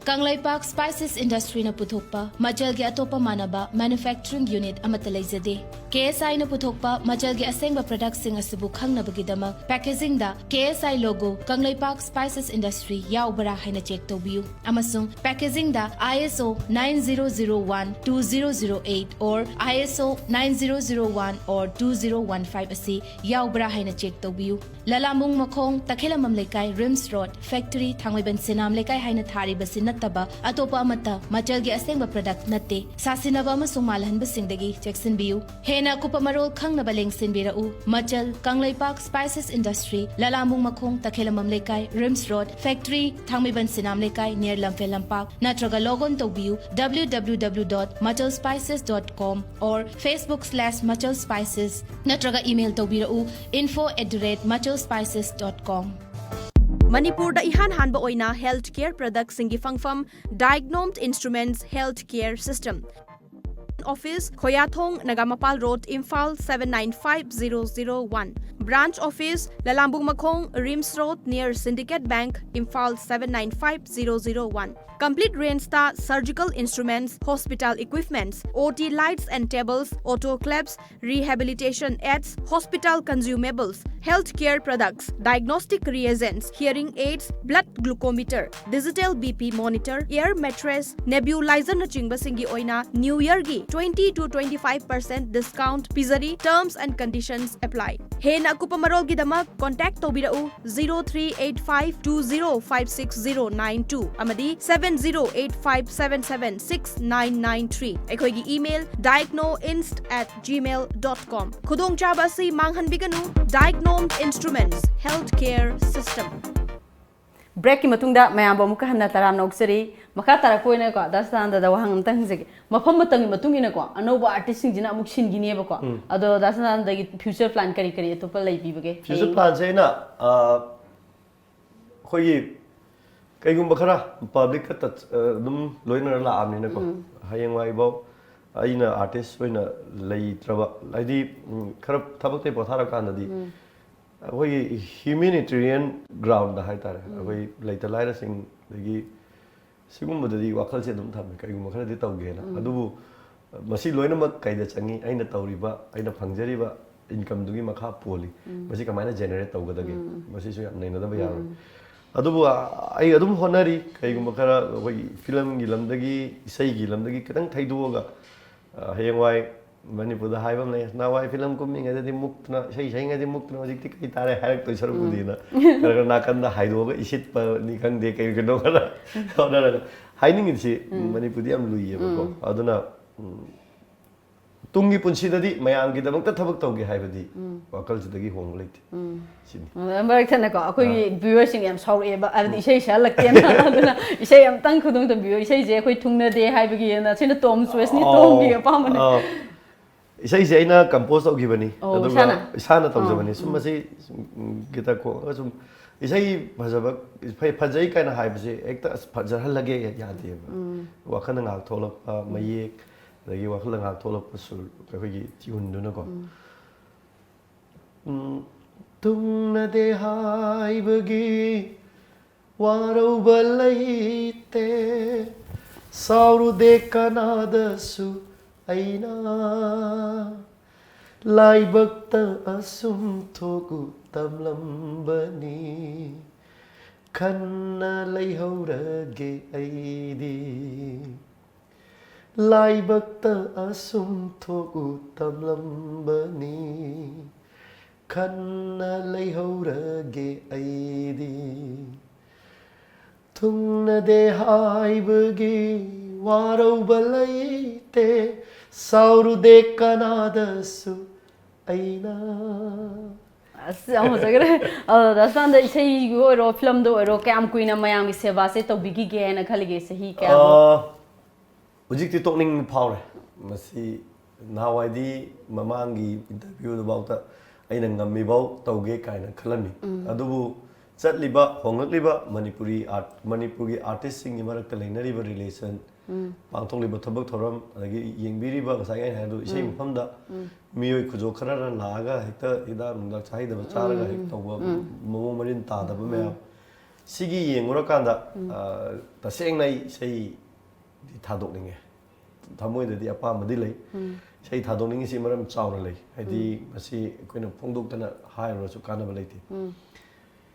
ꯀꯪꯂꯩꯄꯥꯛ ꯁ꯭ꯄꯥꯏꯁꯦꯁ ꯏꯟꯗꯁꯇ꯭ꯔꯤꯅ ꯄꯨꯊꯣꯛꯄ ꯃꯆꯜꯒꯤ ꯑꯇꯣꯞꯄ ꯃꯥꯟꯅꯕ ꯃꯦꯅꯨꯐꯦꯛꯆꯔꯤꯡ ꯌꯨꯅꯤꯠ ꯑꯃꯠꯇ ꯂꯩꯖꯗꯦ꯫ ꯀꯦ ꯑꯦꯁ ꯑꯥꯏꯅ ꯄꯨꯊꯣꯛꯄ ꯃꯆꯜꯒꯤ ꯑꯁꯦꯡꯕ ꯄ꯭ꯔꯗꯛꯁꯤꯡ ꯑꯁꯤꯕꯨ ꯈꯪꯅꯕꯒꯤꯗꯃꯛ ꯄꯦꯀꯦꯖꯤꯡꯗ ꯀꯦ ꯑꯦꯁ ꯑꯥꯏ ꯂꯣꯒꯣ ꯀꯪꯂꯩꯄꯥꯛ ꯁ꯭ꯄꯥꯏꯁꯦꯁ ꯏꯟꯗꯁꯇ꯭ꯔꯤ ꯌꯥꯎꯕ꯭ꯔꯥ ꯍꯥꯏꯅ ꯆꯦꯛ ꯇꯧꯕꯤꯌꯨ꯫ ꯑꯃꯁꯨꯡ ꯄꯦꯀꯦꯖꯤꯡꯗ ISO nine zero zero one two zero zero eight or ISO nine zero zero one or two zero one five ꯑꯁꯤ ꯌꯥꯎꯕ꯭ꯔꯥ ꯍꯥꯏꯅ ꯆꯦꯛ ꯇꯧꯕꯤꯌꯨ꯫ ꯂꯂꯥꯝꯕꯨꯡ ꯃꯈꯣꯡ, ꯇꯈꯦꯂꯝꯕꯝ ꯂꯩꯀꯥꯏ, ꯔꯤꯝꯁ ꯔꯣꯗ, ꯐꯦꯛꯇꯔꯤ, ꯊꯥꯡꯃꯩꯕꯟ ꯁꯤꯅꯥꯝ ꯂꯩꯀꯥꯏ ꯍꯥꯏꯅ ꯊꯥꯔꯤꯕꯁꯤ ꯅꯠꯇꯕ ꯑꯇꯣꯞꯄ ꯑꯃꯠꯇ ꯃꯆꯜꯒꯤ ꯑꯁꯦꯡꯕ ꯄ꯭ꯔꯗꯛ ꯅꯠꯇꯦ꯫ ꯁꯥꯁꯤꯟꯅꯕ ꯑꯃꯁꯨꯡ ꯃꯥꯜꯍꯟꯕꯁꯤꯡꯗꯒꯤ ꯆꯦꯛꯁꯤꯟꯕꯤꯌꯨ꯫ ꯍꯦꯟꯅ ꯑꯀꯨꯞꯄ ꯃꯔꯣꯜ ꯈꯪꯅꯕ ꯂꯦꯡꯁꯤꯟꯕꯤꯔꯛꯎ꯫ ꯃꯆꯜ, ꯀꯪꯂꯩꯄꯥꯛ ꯁ꯭ꯄꯥꯏꯁꯦꯁ ꯏꯟꯗꯁꯇ꯭ꯔꯤ, ꯂꯂꯥꯝꯕꯨꯡ ꯃꯈꯣꯡ, ꯇꯈꯦꯂꯝꯕꯝ ꯂꯩꯀꯥꯏ, ꯔꯤꯝꯁ ꯔꯣꯗ, ꯐꯦꯛꯇꯔꯤ, ꯊꯥꯡꯃꯩꯕꯟ ꯁꯤꯅꯥꯝ ꯂꯩꯀꯥꯏ, near ꯂꯝꯐꯦꯜ ꯂꯝꯄꯥꯛ, ꯅꯠꯇ꯭ꯔꯒ log on ꯇꯧꯕꯤꯌꯨ W W W dot machal spices dot com or Facebook slash machal spices, ꯅꯠꯇ꯭ꯔꯒ email ꯇꯧꯕꯤꯔꯛꯎ info at the rate machal spices dot com꯫ ꯃꯅꯤꯄꯨꯔꯗ ꯏꯍꯥꯟ ꯍꯥꯟꯕ ꯑꯣꯏꯅ ꯍꯦꯜꯊ ꯀꯦꯌꯔ ꯄ꯭ꯔꯗꯛꯁꯤꯡꯒꯤ ꯐꯪꯐꯝ, Diagnomed Instruments Health Care System꯫ Office, Khoyathong, Nagampal road, Imphal seven nine five zero zero one꯫ Branch office, Lalambung Makhong, RIMS road, near Syndicate Bank, Imphal seven nine five zero zero one꯫ Complete range ꯇ surgical instruments, hospital equipments, O T lights and tables, autoclaves, rehabilitation aids, hospital consumables, health care products, diagnostic reagents, hearing aids, blood glucometer, digital B P monitor, air mattress, nebulizer ꯅꯆꯤꯡꯕꯁꯤꯡꯒꯤ ꯑꯣꯏꯅ ꯅ꯭ꯌꯨ ꯌꯔꯒꯤ twenty to twenty five percent discount ꯄꯤꯖꯔꯤ꯫ Terms and conditions apply. ꯍꯦꯟꯅ ꯑꯀꯨꯞꯄ ꯃꯔꯣꯜꯒꯤꯗꯃꯛ contact ꯇꯧꯕꯤꯔꯛꯎ zero three eight five two zero five six zero nine two ꯑꯃꯗꯤ seven zero eight five seven seven six nine nine three꯫ ꯑꯩꯈꯣꯏꯒꯤ email diagnoinst at gmail dot com꯫ ꯈꯨꯗꯣꯡꯆꯥꯕ ꯑꯁꯤ ꯃꯥꯡꯍꯟꯕꯤꯒꯅꯨ꯫ Diagnome Instruments Healthcare System꯫ Breakꯀꯤ ꯃꯇꯨꯡꯗ ꯃꯌꯥꯝꯕꯨ ꯑꯃꯨꯛꯀ ꯍꯟꯅ ꯇꯔꯥꯝꯅ ꯑꯣꯛꯆꯔꯤ꯫ ꯃꯈꯥ ꯇꯥꯔꯛꯄ ꯑꯣꯏꯅꯀꯣ, ꯗꯥ ꯁꯗꯥꯅꯟꯗꯗ ꯋꯥꯍꯪ ꯑꯝꯇ ꯍꯪꯖꯒꯦ꯫ ꯃꯐꯝ ꯃꯇꯝꯒꯤ ꯃꯇꯨꯡ ꯏꯟꯅꯀꯣ, ꯑꯅꯧꯕ artistꯁꯤꯡꯁꯤꯅ ꯑꯃꯨꯛ ꯁꯤꯟꯈꯤꯅꯦꯕꯀꯣ꯫ ꯎꯝ꯫ ꯑꯗꯣ ꯗꯥ ꯁꯗꯥꯅꯟꯗꯒꯤ future plan ꯀꯔꯤ ꯀꯔꯤ ꯑꯇꯣꯞꯄ ꯂꯩꯕꯤꯕꯒꯦ? Future planꯁꯦ ꯑꯩꯅ, ꯑ, ꯑꯩꯈꯣꯏꯒꯤ ꯀꯩꯒꯨꯝꯕ ꯈꯔ publicꯀ touch, ꯑ, ꯑꯗꯨꯝ ꯂꯣꯏꯅꯔ ꯂꯥꯛꯑꯕꯅꯤꯅꯀꯣ, ꯎꯝ꯫ ꯍꯌꯦꯡꯋꯥꯏꯐꯥꯎ ꯑꯩꯅ artist ꯑꯣꯏꯅ ꯂꯩꯇ꯭ꯔꯕ, ꯍꯥꯏꯗꯤ, ꯎꯝ, ꯈꯔ ꯊꯕꯛꯇꯩ ꯄꯣꯊꯥꯔꯀꯥꯟꯗꯗꯤ, ꯎꯝ꯫ ꯑꯩꯈꯣꯏꯒꯤ humanitarian groundꯗ ꯍꯥꯏꯇꯥꯔꯦ, ꯎꯝ꯫ ꯑꯩꯈꯣꯏ ꯂꯩꯇ ꯂꯥꯏꯔꯁꯤꯡ, ꯑꯗꯒꯤ ꯁꯤꯒꯨꯝꯕꯗꯗꯤ ꯋꯥꯈꯜꯁꯦ ꯑꯗꯨꯝ ꯊꯝꯃꯦ, ꯀꯩꯒꯨꯝꯕ ꯈꯔꯗꯤ ꯇꯧꯒꯦꯅ꯫ ꯎꯝ꯫ ꯑꯗꯨꯕꯨ ꯃꯁꯤ ꯂꯣꯏꯅꯃꯛ ꯀꯩꯗ ꯆꯪꯉꯤ? ꯑꯩꯅ ꯇꯧꯔꯤꯕ, ꯑꯩꯅ ꯐꯪꯖꯔꯤꯕ incomeꯗꯨꯒꯤ ꯃꯈꯥ ꯄꯣꯜꯂꯤ꯫ ꯎꯝ꯫ ꯃꯁꯤ ꯀꯃꯥꯏꯅ generate ꯇꯧꯒꯗꯒꯦ? ꯎꯝ꯫ ꯃꯁꯤꯁꯨ ꯌꯥꯝ ꯅꯩꯅꯗꯕ ꯌꯥꯔꯣꯏ꯫ ꯎꯝ꯫ ꯑꯗꯨꯕꯨ, ꯑ, ꯑꯩ ꯑꯗꯨꯝ ꯍꯣꯠꯅꯔꯤ꯫ ꯀꯩꯒꯨꯝꯕ ꯈꯔ ꯑꯩꯈꯣꯏꯒꯤ filmꯒꯤ ꯂꯝꯗꯒꯤ, ꯏꯁꯩꯒꯤ ꯂꯝꯗꯒꯤ ꯈꯤꯇꯪ ꯊꯩꯗꯣꯛꯑꯒ, ꯑ, ꯍꯌꯦꯡꯋꯥꯏ ꯃꯅꯤꯄꯨꯔꯗ ꯍꯥꯏꯕ ꯑꯃ ꯂꯩ, "ꯅꯍꯥꯟꯋꯥꯏ film ꯀꯨꯝꯃꯤꯉꯩꯗꯗꯤ ꯃꯨꯛꯇꯅ, ꯏꯁꯩ ꯁꯛꯏꯉꯩꯗꯤ ꯃꯨꯛꯇꯅ, ꯍꯧꯖꯤꯛꯇꯤ ꯀꯔꯤ ꯇꯥꯔꯦ ꯍꯥꯏꯔꯛꯇꯣꯏ ꯁꯔꯨꯛꯄꯨꯗꯤꯅ", ꯎꯝ꯫ ꯈꯔ ꯈꯔ ꯅꯥꯀꯟꯗ ꯍꯥꯏꯗꯣꯛꯑꯒ ꯏꯁꯤꯠꯄꯅꯤ ꯈꯪꯗꯦ, ꯀꯩ ꯀꯩꯅꯣ ꯈꯔ ꯍꯣꯠꯅꯔꯒ꯫ ꯍꯥꯏꯅꯤꯡꯉꯤꯁꯤ, ꯎꯝ꯫ ꯃꯅꯤꯄꯨꯔꯗꯤ ꯌꯥꯝ ꯂꯨꯏꯌꯦꯕꯀꯣ꯫ ꯎꯝ꯫ ꯑꯗꯨꯅ, ꯎꯝ, ꯇꯨꯡꯒꯤ ꯄꯨꯟꯁꯤꯗꯗꯤ ꯃꯌꯥꯝꯒꯤꯗꯃꯛꯇ ꯊꯕꯛ ꯇꯧꯒꯦ ꯍꯥꯏꯕꯗꯤ, ꯎꯝ꯫ ꯋꯥꯈꯜꯁꯤꯗꯒꯤ ꯍꯣꯡꯕ ꯂꯩꯇꯦ꯫ ꯎꯝ꯫ ꯁꯤꯅꯤ꯫ ꯑꯗꯨ ꯃꯔꯛ ꯊꯠꯅꯀꯣ, ꯑꯩꯈꯣꯏꯒꯤ ꯑꯥ꯫ Viewerꯁꯤꯡ ꯌꯥꯝ ꯁꯥꯎꯔꯛꯑꯦꯕ, ꯍꯥꯏꯕꯗꯤ ꯎꯝ꯫ ꯏꯁꯩ ꯁꯛꯍꯜꯂꯛꯇꯦꯅ꯫ ꯑꯗꯨꯅ ꯏꯁꯩ ꯑꯝꯇꯪ ꯈꯨꯗꯣꯡ ꯇꯝꯕꯤꯌꯨ, ꯏꯁꯩꯁꯦ ꯑꯩꯈꯣꯏ ꯊꯨꯡꯅꯗꯦ ꯍꯥꯏꯕꯒꯤꯅ꯫ ꯁꯤꯅ ꯇꯣꯝ ꯁ꯭ꯋꯦꯁꯅꯤ, ꯑꯣ, ꯇꯣꯝꯒꯤ ꯑꯄꯥꯝꯕꯅꯦ꯫ ꯑꯣ꯫ ꯏꯁꯩꯁꯦ ꯑꯩꯅ compose ꯇꯧꯈꯤꯕꯅꯤ, ꯑꯣ, ꯑꯗꯨꯒ ꯏꯁꯥꯅ? ꯏꯁꯥꯅ ꯇꯧꯖꯕꯅꯤ꯫ ꯑꯥ, ꯁꯨꯝ ꯎꯝ꯫ ꯃꯁꯤ, ꯎꯝ, guitar ꯈꯣꯡꯉꯒ ꯁꯨꯝ ꯏꯁꯩ ꯐꯖꯕ, ꯐꯩ-, ꯐꯖꯩ ꯀꯥꯏꯅ ꯍꯥꯏꯕꯁꯦ ꯍꯦꯛꯇ ꯑꯁ ꯐꯖꯍꯜꯂꯒꯦ ꯌꯥꯗꯦꯕ꯫ ꯎꯝ꯫ ꯋꯥꯈꯜꯅ ꯉꯥꯛꯊꯣꯛꯂꯛꯄ ꯎꯝ꯫ ꯃꯌꯦꯛ, ꯑꯗꯒꯤ ꯋꯥꯈꯜꯅ ꯉꯥꯛꯊꯣꯛꯂꯛꯄ ꯁꯨꯔ, ꯑꯩꯈꯣꯏꯒꯤ tuneꯗꯨꯅꯀꯣ꯫ ꯎꯝ꯫ ꯎꯝ, ꯇꯨꯡꯅꯗꯦ ꯍꯥꯏꯕꯒꯤ ꯋꯥꯔꯧꯕ ꯂꯩꯇꯦ, ꯁꯥꯎꯔꯨꯗꯦ ꯀꯅꯥꯗꯁꯨ ꯑꯩꯅ꯫ ꯂꯥꯏꯕꯛꯇ ꯑꯁꯨꯝ ꯊꯣꯛꯎ ꯇꯝꯂꯝꯕꯅꯤ, ꯈꯟꯅ ꯂꯩꯍꯧꯔꯒꯦ ꯑꯩꯗꯤ꯫ ꯂꯥꯏꯕꯛꯇ ꯑꯁꯨꯝ ꯊꯣꯛꯎ ꯇꯝꯂꯝꯕꯅꯤ, ꯈꯟꯅ ꯂꯩꯍꯧꯔꯒꯦ ꯑꯩꯗꯤ꯫ ꯊꯨꯡꯅꯗꯦ ꯍꯥꯏꯕꯒꯤ ꯋꯥꯔꯧꯕ ꯂꯩꯇꯦ, ꯁꯥꯎꯔꯨꯗꯦ ꯀꯅꯥꯗꯁꯨ ꯑꯩꯅ꯫ ꯑꯁ, ꯌꯥꯝ ꯐꯖꯈ꯭ꯔꯦ꯫ ꯑꯗꯣ ꯗꯥꯁꯥꯟꯗ ꯏꯁꯩꯒꯤ ꯑꯣꯏꯔꯣ, ꯐꯤꯂꯝꯗ ꯑꯣꯏꯔꯣ, ꯀꯌꯥꯝ ꯀꯨꯏꯅ ꯃꯌꯥꯝꯒꯤ ꯁꯦꯕꯥꯁꯦ ꯇꯧꯕꯤꯈꯤꯒꯦ ꯍꯥꯏꯅ ꯈꯜꯂꯤꯒꯦ? ꯆꯍꯤ ꯀꯌꯥꯃꯨꯛ? ꯑꯥ, ꯍꯧꯖꯤꯛꯇꯤ ꯇꯣꯛꯅꯤꯡꯕ ꯐꯥꯎꯔꯦ꯫ ꯃꯁꯤ ꯅꯍꯥꯟꯋꯥꯏꯗꯤ ꯃꯃꯥꯡꯒꯤ ꯏꯟꯇꯔꯚ꯭ꯌꯨꯗꯐꯥꯎꯗ ꯑꯩꯅ ꯉꯝꯃꯤꯐꯥꯎ ꯇꯧꯒꯦ ꯀꯥꯏꯅ ꯈꯜꯂꯝꯃꯤ꯫ ꯑꯗꯨꯕꯨ ꯆꯠꯂꯤꯕ ꯍꯣꯡꯂꯛꯂꯤꯕ ꯃꯅꯤꯄꯨꯔꯤ ꯑꯥꯔꯠ, ꯃꯅꯤꯄꯨꯔꯒꯤ ꯑꯥꯔꯇꯤꯁꯁꯤꯡꯒꯤ ꯃꯔꯛꯇ ꯂꯩꯅꯔꯤꯕ ꯔꯤꯂꯦꯁꯟ, ꯄꯥꯡꯊꯣꯛꯂꯤꯕ ꯊꯕꯛ ꯊꯧꯔꯝ, ꯑꯗꯒꯤ ꯌꯦꯡꯕꯤꯔꯤꯕ, ꯉꯁꯥꯏ ꯑꯩꯅ ꯍꯥꯏꯕꯗꯣ, ꯏꯁꯩ ꯃꯐꯝꯗ ꯃꯤꯑꯣꯏ ꯈꯨꯖꯣ ꯈꯔꯅ ꯂꯥꯛꯑꯒ ꯍꯦꯛꯇ ꯍꯤꯗꯥꯛ ꯅꯨꯡꯗꯥꯛ ꯆꯥꯍꯩꯗꯕ ꯆꯥꯔꯒ ꯍꯦꯛ ꯇꯧꯕ, ꯃꯑꯣꯡ ꯃꯔꯤꯟ ꯇꯥꯗꯕ ꯃꯌꯥꯝ, ꯁꯤꯒꯤ ꯌꯦꯡꯉꯨꯔꯀꯥꯟꯗ, ꯑ, ꯇꯁꯦꯡꯅ ꯑꯩ ꯏꯁꯩꯗꯤ ꯊꯥꯗꯣꯛꯅꯤꯡꯉꯦ꯫ ꯊꯃꯣꯏꯗꯗꯤ ꯑꯄꯥꯝꯕꯗꯤ ꯂꯩ꯫ ꯏꯁꯩ ꯊꯥꯗꯣꯛꯅꯤꯡꯉꯤꯁꯤ ꯃꯔꯝ ꯆꯥꯎꯅ ꯂꯩ꯫ ꯍꯥꯏꯗꯤ, ꯃꯁꯤ ꯑꯩꯈꯣꯏꯅ ꯐꯣꯡꯗꯣꯛꯇꯅ ꯍꯥꯏꯔꯨꯔꯁꯨ ꯀꯥꯟꯅꯕ ꯂꯩꯇꯦ꯫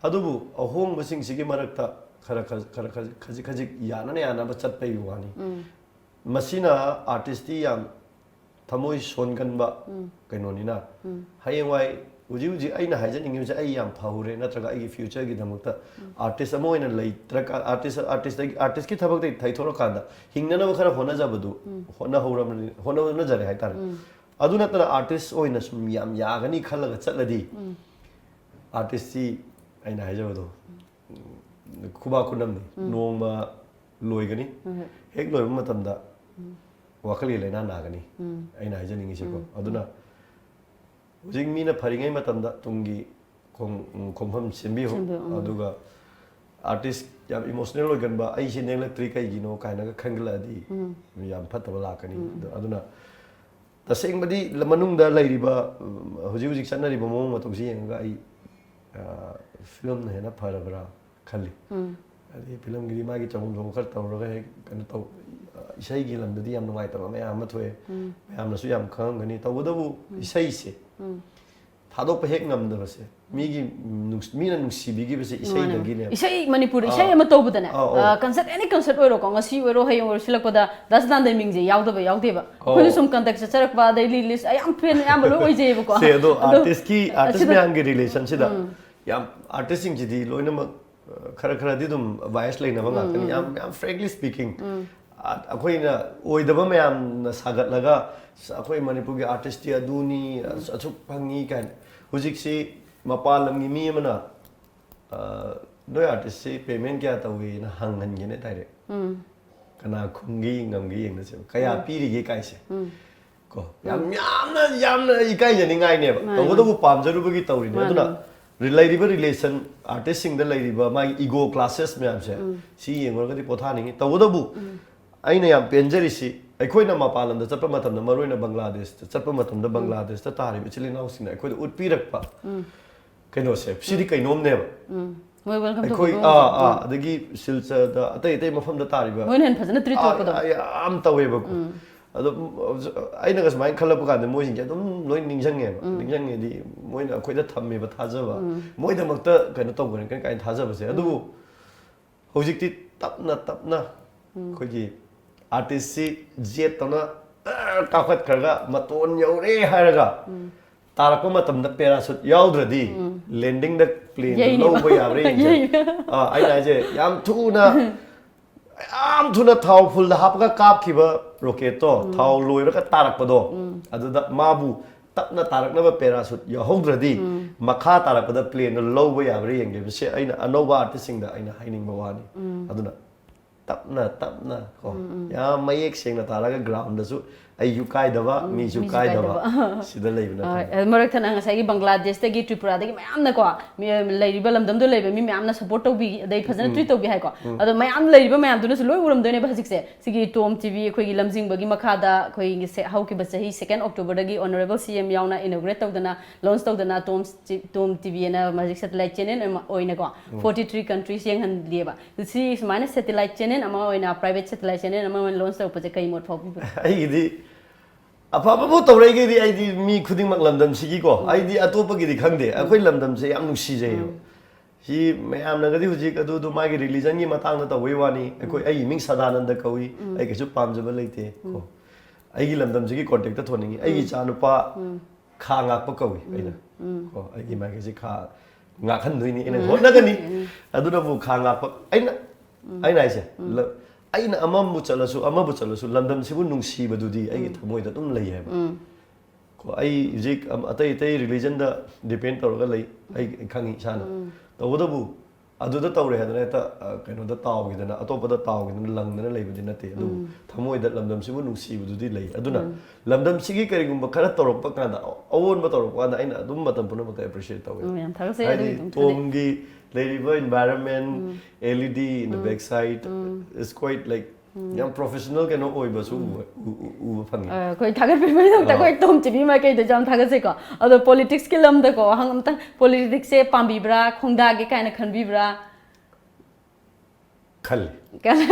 ꯑꯗꯨꯕꯨ ꯑꯍꯣꯡꯕꯁꯤꯡꯁꯤꯒꯤ ꯃꯔꯛꯇ ꯈꯔ, ꯈꯔ, ꯈꯔ, ꯈꯔ, ꯈꯖꯤꯛ ꯈꯖꯤꯛ ꯌꯥꯅꯅ ꯌꯥꯅꯕ ꯆꯠꯄꯒꯤ ꯋꯥꯅꯤ꯫ ꯃꯁꯤꯅ ꯑꯥꯔꯇꯤꯁꯇꯤ ꯌꯥꯝ ꯊꯃꯣꯏ ꯁꯣꯟꯒꯟꯕ ꯀꯩꯅꯣꯅꯤꯅ, ꯍꯌꯦꯡꯋꯥꯏ ꯍꯧꯖꯤꯛ ꯍꯧꯖꯤꯛ ꯑꯩꯅ ꯍꯥꯏꯖꯅꯤꯡꯉꯤꯕꯁꯦ, ꯑꯩ ꯌꯥꯝ ꯐꯍꯧꯔꯦ, ꯅꯠꯇ꯭ꯔꯒ ꯑꯩꯒꯤ ꯐ꯭ꯌꯨꯆꯔꯒꯤꯗꯃꯛꯇ ꯑꯥꯔꯇꯤꯁ ꯑꯃ ꯑꯣꯏꯅ ꯂꯩꯇ꯭ꯔꯀꯥꯟ, ꯑꯥꯔꯇꯤꯁ, ꯑꯥꯔꯇꯤꯁꯇꯒꯤ, ꯑꯥꯔꯇꯤꯁꯀꯤ ꯊꯕꯛꯇꯒꯤ ꯊꯩꯊꯣꯔꯛꯀꯥꯟꯗ ꯍꯤꯡꯅꯅꯕ ꯈꯔ ꯍꯣꯠꯅꯖꯕꯗꯨ ꯍꯣꯠꯅꯍꯧꯔꯕꯅꯤ, ꯍꯣꯠꯅꯖꯔꯦ ꯍꯥꯏꯇꯥꯔꯦ꯫ ꯑꯗꯨ ꯅꯠꯇꯅ ꯑꯥꯔꯇꯤꯁ ꯑꯣꯏꯅ ꯁꯨꯝ ꯌꯥꯝ ꯌꯥꯒꯅꯤ ꯈꯜꯂꯒ ꯆꯠꯂꯗꯤ, ꯑꯥꯔꯇꯤꯁꯁꯤ, ꯑꯩꯅ ꯍꯥꯏꯖꯕꯗꯣ, ꯎꯝ, ꯈꯨꯕꯥꯛ ꯈꯨꯅꯝꯅꯤ꯫ ꯅꯣꯡꯃ ꯂꯣꯏꯒꯅꯤ꯫ ꯍꯦꯛ ꯂꯣꯏꯕ ꯃꯇꯝꯗ ꯋꯥꯈꯜꯒꯤ ꯂꯥꯏꯅꯥ ꯅꯥꯒꯅꯤ꯫ ꯑꯩꯅ ꯍꯥꯏꯖꯅꯤꯡꯉꯤꯁꯦꯀꯣ꯫ ꯑꯗꯨꯅ ꯍꯧꯖꯤꯛ ꯃꯤꯅ ꯐꯔꯤꯉꯩ ꯃꯇꯝꯗ ꯇꯨꯡꯒꯤ ꯈꯣꯡ-, ꯎꯝ, ꯈꯣꯡꯐꯝ ꯁꯦꯝꯕꯤꯌꯨ꯫ ꯁꯦꯝꯕꯤꯌꯨ, ꯎꯝ꯫ ꯑꯗꯨꯒ ꯑꯥꯔꯇꯤꯁ ꯌꯥꯝ ꯏꯃꯣꯁꯅꯦꯜ ꯑꯣꯏꯒꯟꯕ, "ꯑꯩꯁꯦ ꯅꯦꯛꯂꯛꯇ꯭ꯔꯤ ꯀꯩꯒꯤꯅꯣ?" ꯀꯥꯏꯅꯒ ꯈꯟꯒꯠꯂꯛꯑꯗꯤ ꯌꯥꯝ ꯐꯠꯇꯕ ꯂꯥꯛꯀꯅꯤ꯫ ꯑꯗꯨ-, ꯑꯗꯨꯅ ꯇꯁꯦꯡꯕꯗꯤ ꯂ-, ꯃꯅꯨꯡꯗ ꯂꯩꯔꯤꯕ, ꯎꯝ, ꯍꯧꯖꯤꯛ ꯍꯧꯖꯤꯛ ꯆꯠꯅꯔꯤꯕ ꯃꯑꯣꯡ ꯃꯇꯧꯁꯤ ꯌꯦꯡꯉꯒ ꯑꯩ, ꯑ, ꯐꯤꯂꯝꯅ ꯍꯦꯟꯅ ꯐꯔꯕ꯭ꯔꯥ ꯈꯜꯂꯤ꯫ ꯍꯥꯏꯗꯤ ꯐꯤꯂꯝꯒꯤꯗꯤ ꯃꯥꯒꯤ ꯆꯪꯐꯝ ꯊꯣꯛꯄ ꯈꯔ ꯇꯧꯔꯒ ꯍꯦꯛ ꯀꯩꯅꯣ ꯇꯧ-, ꯏꯁꯩꯒꯤ ꯂꯝꯗꯗꯤ ꯌꯥꯝ ꯅꯨꯡꯉꯥꯏꯇꯕ ꯃꯌꯥꯝ ꯑꯃ ꯊꯣꯛꯑꯦ꯫ ꯃꯌꯥꯝꯅꯁꯨ ꯌꯥꯝ ꯈꯪꯉꯝꯒꯅꯤ꯫ ꯇꯧꯕꯇꯕꯨ ꯏꯁꯩꯁꯦ ꯊꯥꯗꯣꯛꯄ ꯍꯦꯛ ꯉꯝꯗꯕꯁꯦ, ꯃꯤꯒꯤ ꯅꯨꯡꯁ- ꯃꯤꯅ ꯅꯨꯡꯁꯤꯕꯤꯈꯤꯕꯁꯦ ꯏꯁꯩꯗꯒꯤꯅꯦꯕ꯫ ꯏꯁꯩ ꯃꯅꯤꯄꯨꯔ ꯏꯁꯩ ꯑꯥ꯫ ꯑꯃ ꯇꯧꯕꯗꯅꯦ꯫ ꯑꯧ, ꯑꯧ꯫ ꯀꯟꯁꯔꯠ, ꯑꯦꯅꯤ ꯀꯟꯁꯔꯠ ꯑꯣꯏꯔꯣꯀꯣ, ꯉꯁꯤ ꯑꯣꯏꯔꯣ, ꯍꯌꯦꯡ ꯑꯣꯏꯔꯣ, ꯁꯤꯜꯂꯛꯄꯗ ꯗꯥꯁ ꯗꯥꯟꯗꯩ ꯃꯤꯡꯁꯦ ꯌꯥꯎꯗꯕ ꯌꯥꯎꯗꯦꯕ꯫ ꯑꯧ꯫ ꯑꯩꯈꯣꯏꯁꯨ ꯁꯨꯝ ꯀꯟꯇꯦꯛ ꯆꯠꯆꯔꯛꯄ, ꯑꯗꯩ ꯂꯤꯁ ꯑꯌꯥꯝ ꯐꯦꯟ ꯑꯌꯥꯝꯕ ꯂꯣꯏ ꯑꯣꯏꯖꯩꯌꯦꯕꯀꯣ꯫ ꯁꯦ ꯑꯗꯣ ꯑꯗꯣ ꯑꯥꯔꯇꯤꯁꯀꯤ ꯑꯥꯔꯇꯤꯁ ꯑꯁꯤꯗ- ꯃꯌꯥꯝꯒꯤ ꯔꯤꯂꯦꯁꯟꯁꯤꯗ ꯌꯥꯝ ꯑꯥꯔꯇꯤꯁꯁꯤꯡꯁꯤꯗꯤ ꯂꯣꯏꯅꯃꯛ ꯑ, ꯈꯔ ꯈꯔꯗꯤ ꯑꯗꯨꯝ ꯕꯥꯏꯁ ꯂꯩꯅꯕ ꯉꯥꯛꯇꯅꯤ꯫ ꯌꯥꯝ ꯌꯥꯝ frankly speaking, ꯑ- ꯑꯩꯈꯣꯏꯅ ꯑꯣꯏꯗꯕ ꯃꯌꯥꯝꯅ ꯁꯥꯒꯠꯂꯒ "ꯑꯁ, ꯑꯩꯈꯣꯏ ꯃꯅꯤꯄꯨꯔꯒꯤ ꯑꯥꯔꯇꯤꯁꯇꯤ ꯑꯗꯨꯅꯤ, ꯑꯁ, ꯑꯁꯨꯛ ꯐꯪꯉꯤ" ꯀꯥꯏꯅ꯫ ꯍꯧꯖꯤꯛꯁꯤ ꯃꯄꯥꯟ ꯂꯝꯒꯤ ꯃꯤ ꯑꯃꯅ ꯑ, "ꯅꯣꯏ ꯑꯥꯔꯇꯤꯁꯁꯤ ꯄꯦꯃꯦꯟ ꯀꯌꯥ ꯇꯧꯏꯅ?" ꯍꯪꯍꯟꯒꯦꯅꯦ ꯗꯥꯏꯔꯦꯛ꯫ ꯀꯅꯥ ꯈꯨꯝꯒꯦ ꯉꯝꯒꯦ ꯌꯦꯡꯅꯁꯦꯕ, ꯀꯌꯥ ꯄꯤꯔꯤꯒꯦ ꯀꯥꯏꯁꯦ꯫ ꯀꯣ ꯌꯥꯝ ꯌꯥꯝꯅ ꯌꯥꯝꯅ ꯏꯀꯥꯏꯖꯅꯤꯡꯉꯥꯏꯅꯦꯕ꯫ ꯃꯥꯅꯦ, ꯇꯧꯕꯇꯕꯨ ꯄꯥꯝꯖꯔꯨꯕꯒꯤ ꯇꯧꯔꯤꯅꯦ꯫ ꯃꯥꯅꯦ꯫ ꯑꯗꯨꯅ ꯔꯤ- ꯂꯩꯔꯤꯕ ꯔꯤꯂꯦꯁꯟ, ꯑꯥꯔꯇꯤꯁꯁꯤꯡꯗ ꯂꯩꯔꯤꯕ ꯃꯥꯒꯤ ꯏꯒꯣ ꯀ꯭ꯂꯥꯁꯦꯁ ꯃꯌꯥꯝꯁꯦ ꯁꯤ ꯌꯦꯡꯉꯨꯔꯒꯗꯤ ꯄꯣꯊꯥꯅꯤꯡꯉꯤ꯫ ꯇꯧꯕꯇꯕꯨ ꯑꯩꯅ ꯌꯥꯝ ꯄꯦꯟꯖꯔꯤꯁꯤ, ꯑꯩꯈꯣꯏꯅ ꯃꯄꯥꯟ ꯂꯝꯗ ꯆꯠꯄ ꯃꯇꯝꯗ, ꯃꯔꯨꯑꯣꯏꯅ ꯕꯪꯒ꯭ꯂꯥꯗꯦꯁꯇ ꯆꯠꯄ ꯃꯇꯝꯗ, ꯕꯪꯒ꯭ꯂꯥꯗꯦꯁꯇ ꯇꯥꯔꯤꯕ ꯏꯆꯤꯜ ꯏꯅꯥꯎꯁꯤꯡꯅ ꯑꯩꯈꯣꯏꯗ ꯎꯠꯄꯤꯔꯛꯄ ꯀꯩꯅꯣꯁꯦ, ꯁꯤꯗꯤ ꯀꯩꯅꯣꯝꯅꯦꯕ꯫ ꯃꯣꯏ ꯋꯦꯜꯀꯝ ꯑꯩꯈꯣꯏ ꯇꯧꯕꯤꯕ ꯑꯥ ꯍꯧꯖꯤꯛ꯫ ꯑꯥ ꯑꯗꯒꯤ ꯁꯤꯜꯆꯔꯗ ꯑꯇꯩ ꯑꯇꯩ ꯃꯐꯝꯗ ꯇꯥꯔꯤꯕ ꯃꯣꯏꯅ ꯍꯦꯟꯅ ꯐꯖꯅ ꯇ꯭ꯔꯤꯠ ꯇꯧꯔꯛꯄꯗꯣ꯫ ꯑꯥ, ꯌꯥꯝ ꯇꯧꯋꯦꯕꯀꯣ꯫ ꯑꯗꯣ ꯎꯝ, ꯑꯩꯅꯒ ꯁꯨꯃꯥꯏꯅ ꯈꯜꯂꯛꯄ ꯀꯥꯟꯗ ꯃꯣꯏꯁꯤꯡꯁꯦ ꯑꯗꯨꯝ ꯂꯣꯏ ꯅꯤꯡꯁꯤꯡꯉꯦꯕ꯫ ꯅꯤꯡꯁꯤꯡꯉꯦꯗꯤ ꯃꯣꯏꯅ ꯑꯩꯈꯣꯏꯗ ꯊꯝꯃꯤꯕ ꯊꯥꯖꯕ, ꯃꯣꯏꯗꯃꯛꯇ ꯀꯩꯅꯣ ꯇꯧꯒꯅꯤ ꯀꯥꯏꯅ ꯊꯥꯖꯕꯁꯦ꯫ ꯑꯗꯨꯕꯨ ꯍꯧꯖꯤꯛꯇꯤ ꯇꯞꯅ ꯇꯞꯅ ꯑꯩꯈꯣꯏꯒꯤ ꯑꯥꯔꯇꯤꯁꯁꯤ ꯖꯦꯠꯇꯧꯅ ꯑ, ꯀꯥꯎꯈꯠꯈ꯭ꯔꯒ ꯃꯇꯣꯟ ꯌꯧꯔꯦ ꯍꯥꯏꯔꯒ ꯇꯥꯔꯛꯄ ꯃꯇꯝꯗ ꯄꯦꯔꯥꯁꯨꯠ ꯌꯥꯎꯗ꯭ꯔꯗꯤ ꯂꯦꯟꯗꯤꯡꯗ ꯄ꯭ꯂꯦꯟꯗ ꯌꯩꯅꯤꯕ꯫ ꯂꯧꯕ ꯌꯥꯕ꯭ꯔꯥ ꯌꯦꯡꯁꯦ꯫ ꯌꯩꯅꯤꯕ꯫ ꯑꯥ, ꯑꯩꯅ ꯍꯥꯏꯁꯦ ꯌꯥꯝ ꯊꯨꯅ ꯌꯥꯝ ꯊꯨꯅ ꯊꯥꯎ ꯐꯨꯜꯗ ꯍꯥꯞꯄꯒ ꯀꯥꯞꯈꯤꯕ ꯔꯣꯀꯦꯠꯇꯣ ꯊꯥꯎ ꯂꯣꯏꯔꯒ ꯇꯥꯔꯛꯄꯗꯣ, ꯑꯗꯨꯗ ꯃꯥꯕꯨ ꯇꯞꯅ ꯇꯥꯔꯛꯅꯕ ꯄꯦꯔꯥꯁꯨꯠ ꯌꯥꯎꯍꯧꯗ꯭ꯔꯗꯤ ꯃꯈꯥ ꯇꯥꯔꯛꯄꯗ ꯄ꯭ꯂꯦꯟꯗꯣ ꯂꯧꯕ ꯌꯥꯕ꯭ꯔꯥ ꯌꯦꯡꯒꯦ꯫ ꯁꯤ ꯑꯩꯅ ꯑꯅꯧꯕ ꯑꯥꯔꯇꯤꯁꯁꯤꯡꯗ ꯑꯩꯅ ꯍꯥꯏꯅꯤꯡꯕ ꯋꯥꯅꯤ꯫ ꯑꯗꯨꯅ ꯇꯞꯅ ꯇꯞꯅ ꯀꯣ, ꯌꯥꯝ ꯃꯌꯦꯛ ꯁꯦꯡꯅ ꯇꯥꯔꯒ ꯒ꯭ꯔꯥꯎꯟꯗꯁꯨ ꯑꯩꯁꯨ ꯀꯥꯏꯗꯕ, ꯃꯤꯁꯨ ꯃꯤꯁꯨ ꯀꯥꯏꯗꯕ, ꯀꯥꯏꯗꯕ꯫ ꯁꯤꯗ ꯂꯩꯕꯅ ꯍꯣꯏ, ꯐꯩ꯫ ꯑ, ꯃꯔꯛ ꯊꯠꯅ ꯉꯁꯥꯏꯒꯤ ꯕꯪꯒ꯭ꯂꯥꯗꯦꯁꯇꯒꯤ, ꯇ꯭ꯔꯤꯄꯨꯔꯥꯗꯒꯤ ꯃꯌꯥꯝꯅꯀꯣ, ꯃꯤ, ꯂꯩꯔꯤꯕ ꯂꯝꯗꯝꯗꯨ ꯂꯩꯕ ꯃꯤ ꯃꯌꯥꯝꯅ ꯁꯞꯄꯣꯔꯠ ꯇꯧꯕꯤ, ꯑꯗꯩ ꯐꯖꯅ ꯇ꯭ꯔꯤꯠ ꯇꯧꯕꯤ ꯍꯥꯏꯀꯣ꯫ ꯑꯗꯣ ꯃꯌꯥꯝ ꯂꯩꯔꯤꯕ ꯃꯌꯥꯝꯗꯨꯅꯁꯨ ꯂꯣꯏ ꯎꯔꯝꯗꯣꯏꯅꯦꯕ ꯍꯧꯖꯤꯛꯁꯦ꯫ ꯁꯤꯒꯤ ꯇꯣꯝ ꯇꯤꯚꯤ ꯑꯩꯈꯣꯏꯒꯤ ꯂꯝꯖꯤꯡꯕꯒꯤ ꯃꯈꯥꯗ ꯑꯩꯈꯣꯏꯒꯤ ꯁꯦ-, ꯍꯧꯈꯤꯕ ꯆꯍꯤ ꯁꯦꯀꯦꯟ ꯑꯣꯛꯇꯣꯕꯔꯗꯒꯤ ꯑꯣꯅꯔꯦꯕꯜ ꯁꯤ ꯑꯦꯝ ꯌꯥꯎꯅ ꯏꯅꯣꯒ꯭ꯔꯦꯠ ꯇꯧꯗꯅ, ꯂꯣꯟꯁ ꯇꯧꯗꯅ ꯇꯣꯝ ꯁꯤ-, ꯇꯣꯝ ꯇꯤꯚꯤ ꯑꯅ ꯃꯥꯒꯤ ꯁꯦꯇꯦꯂꯥꯏꯠ ꯆꯦꯅꯦꯜ ꯑꯃ ꯑꯣꯏꯅꯀꯣ, ꯐꯣꯔꯇꯤ ꯊ꯭ꯔꯤ ꯀꯟꯇ꯭ꯔꯤꯁ ꯌꯦꯡꯍꯜꯂꯤꯑꯕ꯫ ꯑꯗꯨ ꯁꯤ ꯁꯨꯃꯥꯏꯅ ꯁꯦꯇꯦꯂꯥꯏꯠ ꯆꯦꯅꯦꯜ ꯑꯃ ꯑꯣꯏꯅ, ꯄ꯭ꯔꯥꯏꯚꯦꯠ ꯁꯦꯇꯦꯂꯥꯏꯠ ꯆꯦꯅꯦꯜ ꯑꯃ ꯑꯣꯏꯅ ꯂꯣꯟꯁ ꯇꯧꯔꯛꯄꯁꯦ ꯀꯩ ꯃꯣꯠ ꯐꯥꯎꯕꯤꯕ? ꯑꯩꯒꯤꯗꯤ ꯑꯐꯕꯕꯨ ꯇꯧꯔꯛꯏꯒꯩꯗꯤ ꯑꯩꯗꯤ ꯃꯤ ꯈꯨꯗꯤꯡꯃꯛ ꯂꯝꯗꯝꯁꯤꯒꯤꯀꯣ, ꯑꯩꯗꯤ ꯑꯇꯣꯞꯄꯒꯤꯗꯤ ꯈꯪꯗꯦ, ꯑꯩꯈꯣꯏ ꯂꯝꯗꯝꯁꯦ ꯌꯥꯝ ꯅꯨꯡꯁꯤꯖꯩꯌꯦꯕ꯫ ꯁꯤ ꯃꯌꯥꯝꯅꯒꯗꯤ ꯍꯧꯖꯤꯛ ꯑꯗꯨꯗꯣ ꯃꯥꯒꯤ ꯔꯤꯂꯤꯖꯟꯒꯤ ꯃꯇꯥꯡꯗ ꯇꯧꯕꯩ ꯋꯥꯅꯤ꯫ ꯑꯩꯈꯣꯏ, ꯑꯩꯒꯤ ꯃꯤꯡ ꯁꯗꯥꯅꯟꯗ ꯀꯧꯏ꯫ ꯑꯩ ꯀꯩꯁꯨ ꯄꯥꯝꯖꯕ ꯂꯩꯇꯦ ꯀꯣ꯫ ꯑꯩꯒꯤ ꯂꯝꯗꯝꯁꯤꯒꯤ ꯀꯣꯟꯇꯦꯛꯇ ꯊꯣꯟꯅꯤꯡꯉꯤ꯫ ꯑꯩꯒꯤ ꯏꯆꯥꯅꯨꯄꯥ ꯈꯥ ꯉꯥꯛꯄ ꯀꯧꯏ ꯑꯩꯅ꯫ ꯀꯣ, ꯑꯩꯒꯤ ꯃꯥꯏꯀꯩꯁꯦ ꯈꯥ ꯉꯥꯛꯍꯟꯗꯣꯏꯅꯤ ꯑꯩꯅ, ꯍꯣꯠꯅꯒꯅꯤ꯫ ꯑꯗꯨꯅꯕꯨ ꯈꯥ ꯉꯥꯛꯄ ꯑꯩꯅ, ꯑꯩꯅ ꯍꯥꯏꯁꯦ, ꯂ-, ꯑꯩꯅ ꯑꯃꯕꯨ ꯆꯠꯂꯁꯨ, ꯑꯃꯕꯨ ꯆꯠꯂꯁꯨ, ꯂꯝꯗꯝꯁꯤꯕꯨ ꯅꯨꯡꯁꯤꯕꯗꯨꯗꯤ ꯑꯩꯒꯤ ꯊꯃꯣꯏꯗ ꯑꯗꯨꯝ ꯂꯩ ꯍꯥꯏꯕ꯫ ꯀꯣ, ꯑꯩ ꯍꯧꯖꯤꯛ ꯑꯝ-, ꯑꯇꯩ ꯑꯇꯩ ꯔꯤꯂꯤꯖꯟꯗ ꯗꯤꯄꯦꯟ ꯇꯧꯔꯒ ꯂꯩ, ꯑꯩ ꯈꯪꯉꯤ ꯏꯁꯥꯅ꯫ ꯇꯧꯕꯇꯕꯨ ꯑꯗꯨꯗ ꯇꯧꯔꯦ ꯍꯥꯏꯗꯅ ꯍꯦꯛꯇ, ꯑ, ꯀꯩꯅꯣꯗ ꯇꯥꯎꯈꯤꯗꯅ, ꯑꯇꯣꯞꯄꯗ ꯇꯥꯎꯈꯤꯗꯅ ꯂꯪꯗꯅ ꯂꯩꯕꯗꯤ ꯅꯠꯇꯦ꯫ ꯑꯗꯨꯕꯨ ꯊꯃꯣꯏꯗ ꯂꯝꯗꯝꯁꯤꯕꯨ ꯅꯨꯡꯁꯤꯕꯗꯨꯗꯤ ꯂꯩ꯫ ꯑꯗꯨꯅ ꯂꯝꯗꯝꯁꯤꯒꯤ ꯀꯔꯤꯒꯨꯝꯕ ꯈꯔ ꯇꯧꯔꯛꯄ ꯀꯥꯟꯗ, ꯑ-, ꯑꯑꯣꯟꯕ ꯇꯧꯔꯛꯄ ꯀꯥꯟꯗ ꯑꯩꯅ ꯑꯗꯨꯝ ꯃꯇꯝ ꯄꯨꯝꯅꯃꯛꯇ ꯑꯦꯄ꯭ꯔꯤꯁꯤꯌꯦꯠ ꯇꯧꯋꯦ꯫ ꯎꯝ, ꯌꯥꯝ ꯊꯥꯒꯠꯆꯩ ꯑꯗꯨꯒꯤ ꯍꯥꯏꯗꯤ ꯑꯗꯨꯝ ꯊꯥꯒꯠꯆꯩ꯫ ꯇꯣꯝꯒꯤ ꯂꯩꯔꯤꯕ environment, L E D in the back side, it's quite like ꯌꯥꯝ professional ꯀꯩꯅꯣ ꯑꯣꯏꯕꯁꯨ ꯎ-, ꯎ-, ꯎ-, ꯎꯕ ꯐꯪꯉꯤ꯫ ꯑ, ꯑꯩꯈꯣꯏ ꯊꯥꯒꯠꯄꯤꯕꯒꯤꯗꯃꯛꯇ ꯑꯥ꯫ ꯑꯩꯈꯣꯏ ꯇꯣꯝ ꯇꯤꯚꯤ ꯃꯥꯏꯀꯩꯗꯩꯁꯨ ꯌꯥꯝ ꯊꯥꯒꯠꯆꯩꯀꯣ꯫ ꯑꯗꯣ politics ꯀꯤ ꯂꯝꯗꯀꯣ, ꯋꯥꯍꯪ ꯑꯝꯇꯪ, politics ꯁꯦ ꯄꯥꯝꯕꯤꯕ꯭ꯔꯥ, ꯈꯣꯡꯗꯥꯒꯦ ꯀꯥꯏꯅ ꯈꯟꯕꯤꯕ꯭ꯔꯥ? ꯈꯜꯂꯤ꯫ ꯈꯜꯂꯤ꯫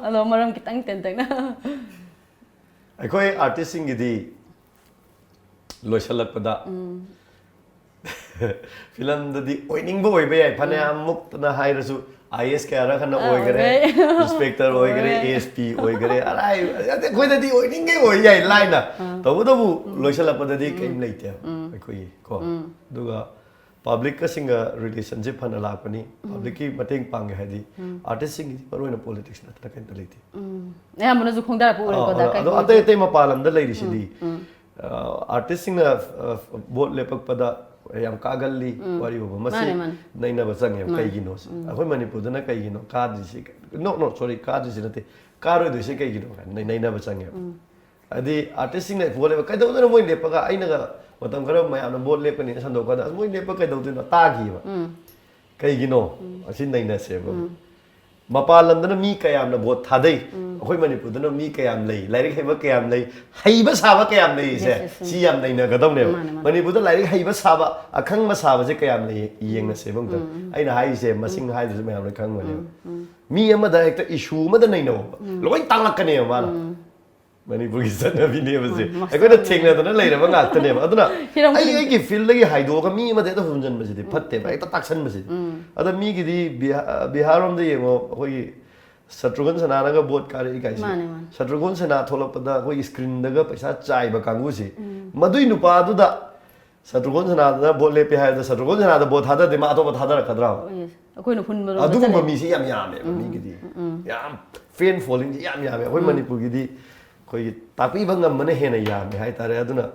ꯑꯗꯣ ꯃꯔꯝ ꯈꯤꯇꯪ ꯇꯦꯟꯇꯛꯅ꯫ ꯑꯩꯈꯣꯏ artist ꯁꯤꯡꯒꯤꯗꯤ ꯂꯣꯏꯁꯤꯜꯂꯛꯄꯗ ꯐꯤꯂꯝꯗꯗꯤ ꯑꯣꯏꯅꯤꯡꯕ ꯑꯣꯏꯕ ꯌꯥꯏ, ꯐꯅꯌꯥꯝ ꯃꯨꯛꯇꯅ ꯍꯥꯏꯔꯁꯨ, I A S ꯀꯌꯥꯔ ꯈꯟꯅ ꯑꯥ, ꯑꯣꯏꯈꯔꯦ, ꯑꯣꯏꯔꯦ꯫ Inspector ꯑꯣꯏꯈꯔꯦ, ꯑꯣꯏꯔꯦ꯫ A S P ꯑꯣꯏꯈꯔꯦ, ꯑꯔꯥꯏ-, ꯑꯩꯈꯣꯏꯗꯗꯤ ꯑꯣꯏꯅꯤꯡꯒꯦ ꯑꯣꯏ ꯌꯥꯏ ꯂꯥꯏꯅ꯫ ꯑꯥ꯫ ꯇꯧꯕꯇꯕꯨ ꯂꯣꯏꯁꯤꯜꯂꯛꯄꯗꯗꯤ ꯀꯔꯤꯝ ꯂꯩꯇꯦ ꯑꯩꯈꯣꯏꯒꯤ ꯀꯣ꯫ ꯑꯗꯨꯒ public ꯀꯁꯤꯡꯒ relationship ꯐꯅ ꯂꯥꯛꯄꯅꯤ꯫ Public ꯀꯤ ꯃꯇꯦꯡ ꯄꯥꯡꯒꯦ ꯍꯥꯏꯗꯤ artist ꯁꯤꯡꯒꯤꯗꯤ ꯃꯔꯨꯑꯣꯏꯅ politics ꯅꯠꯇꯅ ꯀꯔꯤꯝꯇ ꯂꯩꯇꯦ꯫ ꯎꯝ꯫ ꯑꯌꯥꯝꯕꯅ ꯁꯨ ꯈꯣꯡꯗꯥꯔꯛꯄ ꯎꯔꯦꯀꯣ, ꯑꯥ, ꯑꯗꯣ ꯑꯇꯩ ꯑꯇꯩ ꯃꯄꯥꯟ ꯂꯝꯗ ꯂꯩꯔꯤꯁꯤꯗꯤ, ꯑ, artist ꯁꯤꯡꯅ, ꯑ, vote ꯂꯦꯞꯄꯛꯄꯗ ꯌꯥꯝ ꯀꯥꯒꯜꯂꯤ, ꯎꯝ꯫ ꯋꯥꯔꯤꯕꯨꯕ꯫ ꯃꯁꯤ ꯃꯥꯅꯦ, ꯃꯥꯅꯦ꯫ ꯅꯩꯅꯕ ꯆꯪꯉꯦꯕ꯫ ꯃꯥꯅꯦ꯫ ꯀꯩꯒꯤꯅꯣ ꯁꯤ? ꯎꯝ꯫ ꯑꯩꯈꯣꯏ ꯃꯅꯤꯄꯨꯔꯗꯅ ꯀꯩꯒꯤꯅꯣ ꯀꯥꯗ꯭ꯔꯤꯁꯤ? No, no, sorry, ꯀꯥꯗ꯭ꯔꯤꯁꯤ ꯅꯠꯇꯦ, ꯀꯥꯔꯣꯏꯗꯣꯏꯁꯤ ꯀꯩꯒꯤꯅꯣ ꯀꯥꯏꯅ ꯅꯩ-, ꯅꯩꯅꯕ ꯆꯪꯉꯦꯕ꯫ ꯎꯝ꯫ ꯍꯥꯏꯗꯤ artist ꯁꯤꯡꯅ vote ꯂꯦꯞꯄ, ꯀꯩꯗꯧꯗꯣꯏꯅꯣ ꯃꯣꯏ ꯂꯦꯞꯄꯒ? ꯑꯩꯅꯒ ꯃꯇꯝ ꯈꯔ ꯃꯌꯥꯝꯅ vote ꯂꯦꯞꯀꯅꯤꯅ ꯁꯟꯗꯣꯛꯀꯥꯟꯗ, "ꯑꯁ, ꯃꯣꯏ ꯂꯦꯞꯄ ꯀꯩꯗꯧꯗꯣꯏꯅꯣ?" ꯇꯥꯈꯤꯕ꯫ ꯎꯝ꯫ ꯀꯩꯒꯤꯅꯣ? ꯎꯝ꯫ ꯑꯁꯤ ꯅꯩꯅꯁꯦꯕ꯫ ꯎꯝ꯫ ꯃꯄꯥꯟ ꯂꯝꯗꯅ ꯃꯤ ꯀꯌꯥꯝꯅ vote ꯊꯥꯗꯩ, ꯎꯝ꯫ ꯑꯩꯈꯣꯏ ꯃꯅꯤꯄꯨꯔꯗꯅ ꯃꯤ ꯀꯌꯥꯝ ꯂꯩ, ꯂꯥꯏꯔꯤꯛ ꯍꯩꯕ ꯀꯌꯥꯝ ꯂꯩ, ꯍꯩꯕ ꯁꯥꯕ ꯀꯌꯥꯝ ꯂꯩ ꯏꯁꯦ? Yes, yes, ꯎꯝ꯫ ꯁꯤ ꯌꯥꯝ ꯅꯩꯅꯒꯗꯧꯅꯦꯕ꯫ ꯃꯥꯅꯦ, ꯃꯥꯅꯦ꯫ ꯃꯅꯤꯄꯨꯔꯗ ꯂꯥꯏꯔꯤꯛ ꯍꯩꯕ ꯁꯥꯕ, ꯑꯈꯪꯕ ꯁꯥꯕꯁꯦ ꯀꯌꯥꯝ ꯂꯩ ꯌꯦꯡꯅꯁꯦꯕ ꯑꯝꯇ꯫ ꯎꯝ, ꯎꯝ꯫ ꯑꯩꯅ ꯍꯥꯏꯔꯤꯁꯦ ꯃꯁꯤꯡ ꯍꯥꯏꯗ꯭ꯔꯁꯨ ꯃꯌꯥꯝ ꯂꯣꯏ ꯈꯪꯉꯝꯒꯅꯦꯕ꯫ ꯎꯝ, ꯎꯝ꯫ ꯃꯤ ꯑꯃꯗ ꯍꯦꯛꯇ issue ꯑꯃꯗ ꯅꯩꯅꯧꯕ꯫ ꯎꯝ꯫ ꯂꯣꯏ ꯇꯥꯛꯂꯛꯀꯅꯦꯕ ꯃꯥꯅ꯫ ꯎꯝ꯫ ꯃꯅꯤꯄꯨꯔꯒꯤ ꯆꯠꯅꯕꯤꯅꯦꯕꯁꯦ ꯎꯝ, ꯃꯁꯥ ꯑꯩꯈꯣꯏꯅ ꯊꯦꯡꯅꯗꯅ ꯂꯩꯔꯕ ꯉꯥꯛꯇꯅꯦꯕ꯫ ꯑꯗꯨꯅ ꯍꯤꯔꯝ ꯑꯩ ꯈꯨꯗꯤꯡ- ꯑꯩꯒꯤ ꯐꯤꯜꯗꯒꯤ ꯍꯥꯏꯗꯣꯛꯑꯒ ꯃꯤ ꯑꯃꯗ ꯍꯦꯛꯇ ꯍꯨꯝꯖꯤꯟꯕꯁꯤꯗꯤ ꯐꯠꯇꯦꯕ, ꯍꯦꯛꯇ ꯇꯥꯛꯁꯟꯕꯁꯤꯗꯤ꯫ ꯎꯝ. ꯑꯗ ꯃꯤꯒꯤꯗꯤ ꯕꯤꯍꯥ- ꯕꯤꯍꯥꯔ ꯔꯣꯝꯗ ꯌꯦꯡꯉꯣ, ꯑꯩꯈꯣꯏꯒꯤ ꯁꯇ꯭ꯔꯨꯘꯟ ꯁꯅꯥꯅꯒ ꯚꯣꯠ ꯀꯥꯔꯛꯏ ꯀꯥꯏꯁꯦ꯫ ꯃꯥꯅꯦ, ꯃꯥꯅꯦ. ꯁꯇ꯭ꯔꯨꯘꯟ ꯁꯅꯥ ꯊꯣꯛꯂꯛꯄꯗ ꯑꯩꯈꯣꯏꯒꯤ ꯁ꯭ꯀ꯭ꯔꯤꯟꯗꯒ ꯄꯩꯁꯥ ꯆꯥꯏꯕ ꯀꯥꯡꯕꯨꯁꯦ, ꯃꯗꯨꯏ ꯅꯨꯄꯥꯗꯨꯗ ꯁꯇ꯭ꯔꯨꯘꯟ ꯁꯅꯥꯗꯅ ꯚꯣꯠ ꯂꯦꯞꯄꯦ ꯍꯥꯏꯔꯗ ꯁꯇ꯭ꯔꯨꯘꯟ ꯁꯅꯥꯗ ꯚꯣꯠ ꯊꯥꯗꯗꯦ, ꯃꯥ ꯑꯇꯣꯞꯄ ꯊꯥꯗꯔꯛꯀꯗ꯭ꯔꯥ? ꯍꯣꯏ, yes. ꯑꯩꯈꯣꯏꯅ ꯍꯨꯟꯕ ꯂꯣꯝꯗ ꯑꯗꯨꯒꯨꯝꯕ ꯆꯠꯂꯦ. ꯃꯤꯁꯦ ꯌꯥꯝ ꯌꯥꯝꯃꯦꯕ ꯃꯤꯒꯤꯗꯤ꯫ ꯌꯥꯝ ꯐꯦꯟ ꯐꯣꯂꯣꯋꯤꯡꯁꯦ ꯌꯥꯝ ꯌꯥꯝꯃꯦ꯫ ꯑꯩꯈꯣꯏ ꯃꯅꯤꯄꯨꯔꯒꯤꯗꯤ ꯑꯩꯈꯣꯏꯒꯤ ꯇꯥꯛꯄꯤꯕ ꯉꯝꯕꯅ ꯍꯦꯟꯅ ꯌꯥꯝꯃꯦ ꯍꯥꯏꯇꯥꯔꯦ꯫ ꯑꯗꯨꯅ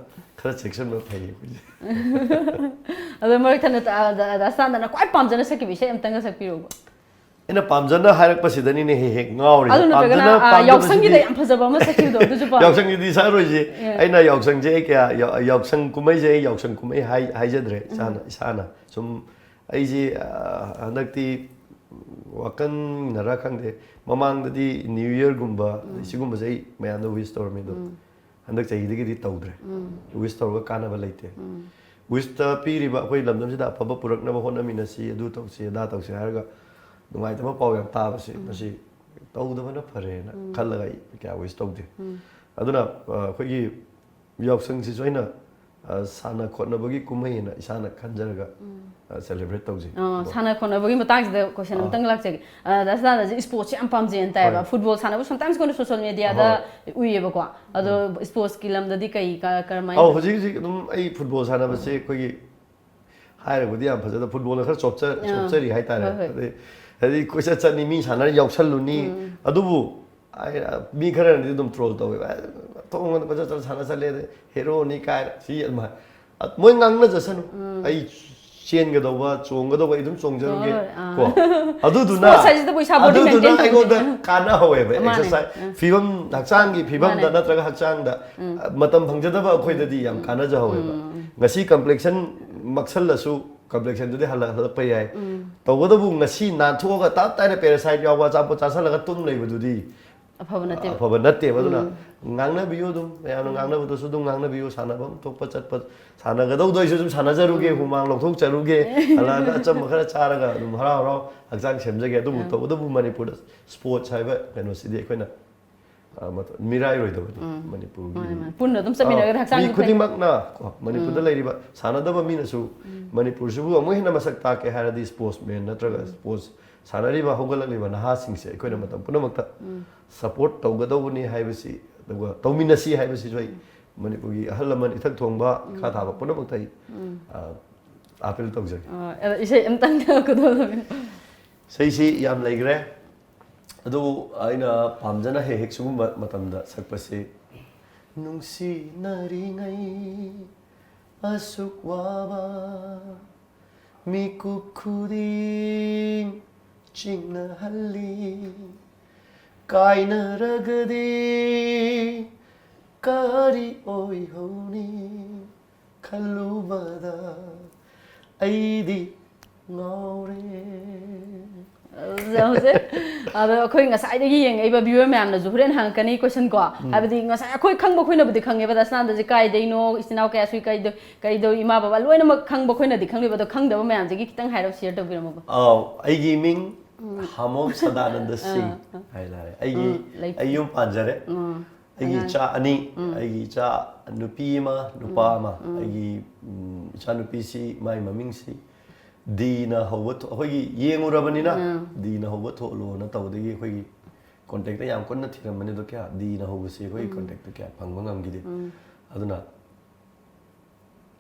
ꯈꯔ ꯆꯦꯛꯁꯤꯟꯕ ꯐꯩ ꯑꯩꯈꯣꯏꯁꯦ꯫ ꯑꯗꯣ ꯃꯔꯛ ꯊꯠꯅ ꯇ- ꯑ, ꯗ- ꯗꯥ ꯁꯅꯥꯗꯅ ꯈ꯭ꯋꯥꯏ ꯄꯥꯝꯖꯅ ꯁꯛꯈꯤꯕ ꯏꯁꯩ ꯑꯝꯇꯪꯒ ꯁꯛꯄꯤꯔꯛꯎꯕ꯫ ꯑꯩꯅ ꯄꯥꯝꯖꯅ ꯍꯥꯏꯔꯛꯄꯁꯤꯗꯅꯤꯅꯦ ꯍꯦꯛ ꯍꯦꯛ ꯉꯥꯎꯔꯤꯁꯦ꯫ ꯑꯗꯨ ꯅꯠꯇ꯭ꯔꯒꯅ ꯄꯥꯝꯖꯅ ꯑ, ꯄꯥꯝꯖꯕꯁꯤꯗꯤ ꯌꯥꯎꯁꯪꯒꯤꯗ ꯌꯥꯝ ꯐꯖꯕ ꯑꯃ ꯁꯛꯈꯤꯕꯗꯣ ꯑꯗꯨꯁꯨ ꯄꯥꯝꯃꯦ. ꯌꯥꯎꯁꯪꯒꯤꯗꯤ ꯁꯛꯑꯔꯣꯏꯁꯦ꯫ Yeah. ꯑꯩꯅ ꯌꯥꯎꯁꯪꯁꯦ ꯑꯩ ꯀꯌꯥ ꯌꯥꯎ- ꯌꯥꯎꯁꯪ ꯀꯨꯝꯍꯩꯁꯦ ꯑꯩ ꯌꯥꯎꯁꯪ ꯀꯨꯝꯍꯩ ꯍꯥꯏ- ꯍꯥꯏꯖꯗ꯭ꯔꯦ ꯏꯁꯥꯅ ꯏꯁꯥꯅ ꯁꯨꯝ ꯑꯩꯁꯦ ꯑ, ꯍꯟꯗꯛꯇꯤ ꯋꯥꯈꯜꯅꯔ ꯈꯪꯗꯦ, ꯃꯃꯥꯡꯗꯗꯤ ꯅ꯭ꯌꯨ ꯌꯔꯒꯨꯝꯕ ꯁꯤꯒꯨꯝꯕꯁꯦ ꯑꯩ ꯃꯌꯥꯝꯗ ꯋꯤꯁ ꯇꯧꯔꯝꯃꯤ ꯑꯗꯣ ꯍꯟꯗꯛ ꯆꯍꯤꯗꯒꯤꯗꯤ ꯇꯧꯗ꯭ꯔꯦ꯫ ꯋꯤꯁ ꯇꯧꯔꯒ ꯀꯥꯟꯅꯕ ꯂꯩꯇꯦ꯫ ꯋꯤꯁꯇ ꯄꯤꯔꯤꯕ ꯑꯩꯈꯣꯏ ꯂꯝꯗꯝꯁꯤꯗ ꯑꯐꯕ ꯄꯨꯔꯛꯅꯕ ꯍꯣꯠꯅꯃꯤꯟꯅꯁꯤ, ꯑꯗꯨ ꯇꯧꯁꯤ ꯑꯗꯥ ꯇꯧꯁꯤ ꯍꯥꯏꯔꯒ ꯅꯨꯡꯉꯥꯏꯇꯕ ꯄꯥꯎ ꯌꯥꯝ ꯇꯥꯕꯁꯦ ꯃꯁꯤ ꯇꯧꯗꯕꯅ ꯐꯔꯦꯅ ꯈꯜꯂꯒ ꯑꯩ ꯀꯌꯥ ꯋꯤꯁ ꯇꯧꯗꯦ꯫ ꯑꯗꯨꯅ ꯑ, ꯑꯩꯈꯣꯏꯒꯤ ꯌꯥꯎꯁꯪꯁꯤꯁꯨ ꯑꯩꯅ ꯑ, ꯁꯥꯟꯅ ꯈꯣꯠꯅꯕꯒꯤ ꯀꯨꯝꯍꯩ ꯑꯅ ꯏꯁꯥꯅ ꯈꯟꯖꯔꯒ ꯁꯦꯂꯦꯕ꯭ꯔꯦꯠ ꯇꯧꯖꯩ꯫ ꯑ, ꯁꯥꯟꯅ ꯈꯣꯠꯅꯕꯒꯤ ꯃꯇꯥꯡꯁꯤꯗ ꯀꯣꯏꯁꯟ ꯑꯃꯇꯪ ꯂꯥꯛꯆꯒꯦ. ꯑ, ꯗꯥ ꯁꯅꯥꯗꯁꯦ ꯏꯁꯄꯣꯔꯠꯁꯦ ꯌꯥꯝ ꯄꯥꯝꯖꯩꯅ ꯇꯥꯏꯌꯦꯕ. ꯍꯣꯏ. ꯐꯨꯠꯕꯣꯜ ꯁꯥꯟꯅꯕ ꯁꯝꯇꯥꯏꯝꯁ ꯑꯩꯈꯣꯏꯅ ꯁꯣꯁꯤꯌꯦꯜ ꯃꯦꯗꯤꯌꯥꯗ ꯎꯏꯌꯦꯕꯀꯣ. ꯑꯗꯣ ꯏꯁꯄꯣꯔꯠꯁꯀꯤ ꯂꯝꯗꯗꯤ ꯀꯩ ꯀ- ꯀꯔꯝꯍꯥꯏꯅ ꯑꯧ, ꯍꯧꯖꯤꯛ ꯍꯧꯖꯤꯛ ꯑꯗꯨꯝ ꯑꯩ ꯐꯨꯠꯕꯣꯜ ꯁꯥꯟꯅꯕꯁꯦ ꯑꯩꯈꯣꯏꯒꯤ ꯍꯥꯏꯔꯕꯨꯗꯤ ꯌꯥꯝ ꯐꯖꯗ ꯐꯨꯠꯕꯣꯜꯅ ꯈꯔ ꯆꯣꯞꯆ- ꯑꯥ. ꯆꯣꯞꯆꯔꯤ ꯍꯥꯏꯇꯥꯔꯦ꯫ ꯍꯣꯏ, ꯍꯣꯏ. ꯑꯗꯩ ꯍꯥꯏꯗꯤ ꯀꯣꯏꯆꯠ ꯆꯠꯅꯤ, ꯃꯤ ꯁꯥꯟꯅꯔ ꯌꯥꯎꯁꯜꯂꯨꯅꯤ꯫ ꯑꯗꯨꯕꯨ ꯑꯩ, ꯃꯤ ꯈꯔꯅꯗꯤ ꯑꯗꯨꯝ ꯇ꯭ꯔꯣꯜ ꯇꯧꯋꯦꯕ, "ꯑꯦ, ꯊꯣꯡ ꯍꯥꯡꯗꯣꯛꯑ ꯀꯣꯏꯆꯠ ꯆꯠꯂ ꯁꯥꯟꯅ ꯆꯠꯂꯦ, ꯍꯦꯔꯣꯅꯤ" ꯀꯥꯏꯅ꯫ ꯁꯤ ꯑꯗꯨꯃꯥꯏꯅ ꯃꯣꯏ ꯉꯥꯡꯅꯖꯁꯅꯨ꯫ ꯑꯩ ꯆꯦꯟꯒꯗꯧꯕ, ꯆꯣꯡꯒꯗꯧꯕ ꯑꯩ ꯑꯗꯨꯝ ꯆꯣꯡꯖꯔꯨꯒꯦ꯫ ꯆꯣꯡꯉꯔꯣꯏ, ꯑꯥ. ꯀꯣ ꯑꯗꯨꯗꯨꯅ Sports ꯍꯥꯏꯁꯤꯗꯕꯨ ꯏꯁꯥ body ꯑꯗꯨꯗꯨꯅ maintain ꯑꯩꯉꯣꯟꯗ ꯇꯧꯕꯅꯤꯅ. ꯀꯥꯟꯅꯍꯧꯋꯦꯕ꯫ ꯃꯥꯅꯦ. ꯑꯦꯛꯁꯔꯁꯥꯏꯁ ꯐꯤꯕꯝ, ꯍꯛꯆꯥꯡꯒꯤ ꯐꯤꯕꯝꯗ ꯃꯥꯅꯦ. ꯅꯠꯇ꯭ꯔꯒ ꯍꯛꯆꯥꯡꯗ ꯃꯇꯝ ꯐꯪꯖꯗꯕ ꯑꯩꯈꯣꯏꯗꯗꯤ ꯌꯥꯝ ꯀꯥꯟꯅꯖꯍꯧꯋꯦꯕ꯫ ꯉꯁꯤ ꯀꯝꯄ꯭ꯂꯦꯛꯁꯟ ꯃꯛꯁꯜꯂꯁꯨ ꯀꯝꯄ꯭ꯂꯦꯛꯁꯟꯗꯨꯗꯤ ꯍꯜꯂꯛ- ꯍꯜꯂꯛꯄ ꯌꯥꯏ꯫ ꯇꯧꯕꯇꯕꯨ ꯉꯁꯤ ꯅꯥꯟꯊꯣꯛꯑꯒ ꯇꯞ ꯇꯥꯏꯅ ꯄꯦꯔꯥꯁꯥꯏꯠ ꯌꯥꯎꯕ ꯑꯆꯥꯄꯣꯠ ꯆꯥꯁꯤꯜꯂꯒ ꯇꯨꯝ ꯂꯩꯕꯗꯨꯗꯤ ꯑꯐꯕ ꯅꯠꯇꯦꯕ. ꯑꯐꯕ ꯅꯠꯇꯦꯕ꯫ ꯑꯗꯨꯅ ꯉꯥꯡꯅꯕꯤꯌꯨ ꯑꯗꯨꯝ, ꯃꯌꯥꯝꯅ ꯉꯥꯡꯅꯕꯗꯨꯁꯨ ꯑꯗꯨꯝ ꯉꯥꯡꯅꯕꯤꯌꯨ꯫ ꯁꯥꯟꯅꯐꯝ ꯊꯣꯛꯄ ꯆꯠꯄ, ꯁꯥꯟꯅꯒꯗꯧꯗꯣ ꯑꯩꯁꯨ ꯑꯗꯨꯝ ꯁꯥꯟꯅꯖꯔꯨꯒꯦ, ꯍꯨꯃꯥꯡ ꯂꯧꯊꯣꯛꯆꯔꯨꯒꯦ, ꯍꯜꯂꯛꯑꯒ ꯑꯆꯝꯕ ꯈꯔ ꯆꯥꯔꯒ ꯑꯗꯨꯝ ꯍꯔꯥꯎ ꯍꯔꯥꯎ ꯍꯛꯆꯥꯡ ꯁꯦꯝꯖꯒꯦ꯫ ꯑꯗꯨꯕꯨ ꯇꯧꯕꯇꯕꯨ ꯃꯅꯤꯄꯨꯔꯗ ꯁ꯭ꯄꯣꯔꯠꯁ ꯍꯥꯏꯕ ꯀꯩꯅꯣꯁꯤꯗꯤ ꯑꯩꯈꯣꯏꯅ ꯑ, ꯃꯇꯝ ꯃꯤꯔꯥꯏꯔꯣꯏꯗꯕꯅꯤ ꯃꯅꯤꯄꯨꯔꯒꯤ꯫ ꯃꯥꯅꯦ, ꯃꯥꯅꯦ꯫ ꯄꯨꯟꯅ ꯑꯗꯨꯝ ꯆꯠꯃꯤꯟꯅꯔꯒꯗꯤ ꯍꯛꯆꯥꯡꯁꯨ ꯃꯤ ꯐꯩ꯫ ꯈꯨꯗꯤꯡꯃꯛꯅ ꯀꯣ, ꯃꯅꯤꯄꯨꯔꯗ ꯂꯩꯔꯤꯕ ꯁꯥꯟꯅꯗꯕ ꯃꯤꯅꯁꯨ ꯃꯅꯤꯄꯨꯔꯁꯤꯕꯨ ꯑꯃꯨꯛ ꯍꯦꯟꯅ ꯃꯁꯛ ꯇꯥꯛꯀꯦ ꯍꯥꯏꯔꯗꯤ, ꯁ꯭ꯄꯣꯔꯠꯁꯃꯦꯟ ꯅꯠꯇ꯭ꯔꯒ ꯁ꯭ꯄꯣꯔꯠꯁ ꯁꯥꯟꯅꯔꯤꯕ ꯍꯧꯒꯠꯂꯛꯂꯤꯕ ꯅꯍꯥꯁꯤꯡꯁꯦ ꯑꯩꯈꯣꯏꯅ ꯃꯇꯝ ꯄꯨꯝꯅꯃꯛꯇ ꯁꯄꯣꯔꯠ ꯇꯧꯒꯗꯧꯕꯅꯤ ꯍꯥꯏꯕꯁꯤ, ꯑꯗꯨꯒ ꯇꯧꯃꯤꯟꯅꯁꯤ ꯍꯥꯏꯕꯁꯤꯁꯨ ꯑꯩ ꯃꯅꯤꯄꯨꯔꯒꯤ ꯑꯍꯜ ꯂꯃꯟ ꯏꯊꯛ ꯊꯣꯡꯕ, ꯏꯈꯥ ꯊꯥꯕ ꯄꯨꯝꯅꯃꯛꯇ ꯑꯩ ꯑ, ꯑꯥꯄꯤꯜ ꯇꯧꯖꯒꯦ꯫ ꯑ, ꯏꯁꯩ ꯑꯝꯇꯪ ꯇꯧꯒꯗꯧꯕꯅꯤ꯫ ꯏꯁꯩꯁꯤ ꯌꯥꯝ ꯂꯩꯈ꯭ꯔꯦ, ꯑꯗꯨꯕꯨ ꯑꯩꯅ ꯄꯥꯝꯖꯅ ꯍꯦꯛ ꯍꯦꯛ ꯁꯤꯒꯨꯝꯕ ꯃꯇꯝꯗ ꯁꯛꯄꯁꯤ, ꯅꯨꯡꯁꯤꯅꯔꯤꯉꯩ ꯑꯁꯨꯛ ꯋꯥꯕ ꯃꯤꯀꯨꯞ ꯈꯨꯗꯤꯡ ꯆꯤꯡꯅꯍꯜꯂꯤ, ꯀꯥꯏꯅꯔꯒꯗꯤ ꯀꯔꯤ ꯑꯣꯏꯍꯧꯅꯤ ꯈꯜꯂꯨꯕꯗ ꯑꯩꯗꯤ ꯉꯥꯎꯔꯦ꯫ ꯍꯧꯖꯤꯛ ꯑꯗꯣ ꯑꯩꯈꯣꯏ ꯉꯁꯥꯏꯗꯒꯤ ꯌꯦꯡꯉꯛꯏꯕ ꯚ꯭ꯌꯨꯋꯔ ꯃꯌꯥꯝꯅꯁꯨ ꯍꯣꯔꯦꯟ ꯍꯪꯉꯛꯀꯅꯤ ꯀꯣꯏꯁꯟ ꯀꯣ꯫ ꯍꯥꯏꯕꯗꯤ ꯉꯁꯥꯏ ꯑꯩꯈꯣꯏ ꯈꯪꯕ ꯑꯩꯈꯣꯏꯅꯕꯨꯗꯤ ꯈꯪꯉꯦꯕ, ꯗꯁꯅꯥꯟꯗꯁꯦ ꯀꯥꯏꯗꯩꯅꯣ, ꯏꯆꯤꯟ ꯏꯅꯥꯎ ꯀꯌꯥ ꯁꯨꯏ, ꯀꯩꯗꯧ ꯀꯩꯗꯧ ꯏꯃꯥ ꯕꯕꯥ ꯂꯣꯏꯅꯃꯛ ꯈꯪꯕ ꯑꯩꯈꯣꯏꯅꯗꯤ ꯈꯪꯗꯦꯕ꯫ ꯑꯗꯣ ꯈꯪꯗꯕ ꯃꯌꯥꯝꯁꯤꯒꯤ ꯈꯤꯇꯪ ꯍꯥꯏꯔꯞ ꯁꯤꯌꯔ ꯇꯧꯕꯤꯔꯝꯃꯣꯀꯣ꯫ ꯑꯥꯎ, ꯑꯩꯒꯤ ꯃꯤꯡ ꯍꯥꯃꯣꯝ ꯁꯗꯥꯅꯟꯗ ꯁꯤꯡ ꯍꯥꯏ ꯇꯥꯔꯦ꯫ ꯑꯩꯒꯤ ꯎꯝ, ꯂꯩ꯫ ꯑꯩ ꯌꯨꯝ ꯄꯥꯟꯖꯔꯦ꯫ ꯎꯝ꯫ ꯑꯩꯒꯤ ꯑꯉꯥꯡ꯫ ꯏꯆꯥ ꯑꯅꯤ, ꯑꯩꯒꯤ ꯏꯆꯥ ꯅꯨꯄꯤ ꯑꯃ, ꯅꯨꯄꯥ ꯑꯃ꯫ ꯑꯩꯒꯤ ꯎꯝ, ꯏꯆꯥ ꯅꯨꯄꯤꯁꯤ, ꯃꯥꯏ ꯃꯃꯤꯡꯁꯤ ꯗꯤꯅ ꯍꯧꯕ ꯊꯣ-, ꯑꯩꯈꯣꯏꯒꯤ ꯌꯦꯡꯉꯨꯔꯕꯅꯤꯅ ꯗꯤꯅ ꯍꯧꯕ ꯊꯣꯛꯂꯣꯅ ꯇꯧꯕꯗꯒꯤ ꯑꯩꯈꯣꯏꯒꯤ ꯀꯣꯟꯇꯦꯛꯇ ꯌꯥꯝ ꯀꯟꯅ ꯊꯤꯔꯝꯕꯅꯤ, ꯑꯗꯣ ꯀꯌꯥ ꯗꯤꯅ ꯍꯧꯕꯁꯤ ꯑꯩꯈꯣꯏꯒꯤ ꯀꯣꯟꯇꯦꯛꯇ ꯀꯌꯥ ꯐꯪꯕ ꯉꯝꯈꯤꯗꯦ꯫ ꯑꯗꯨꯅ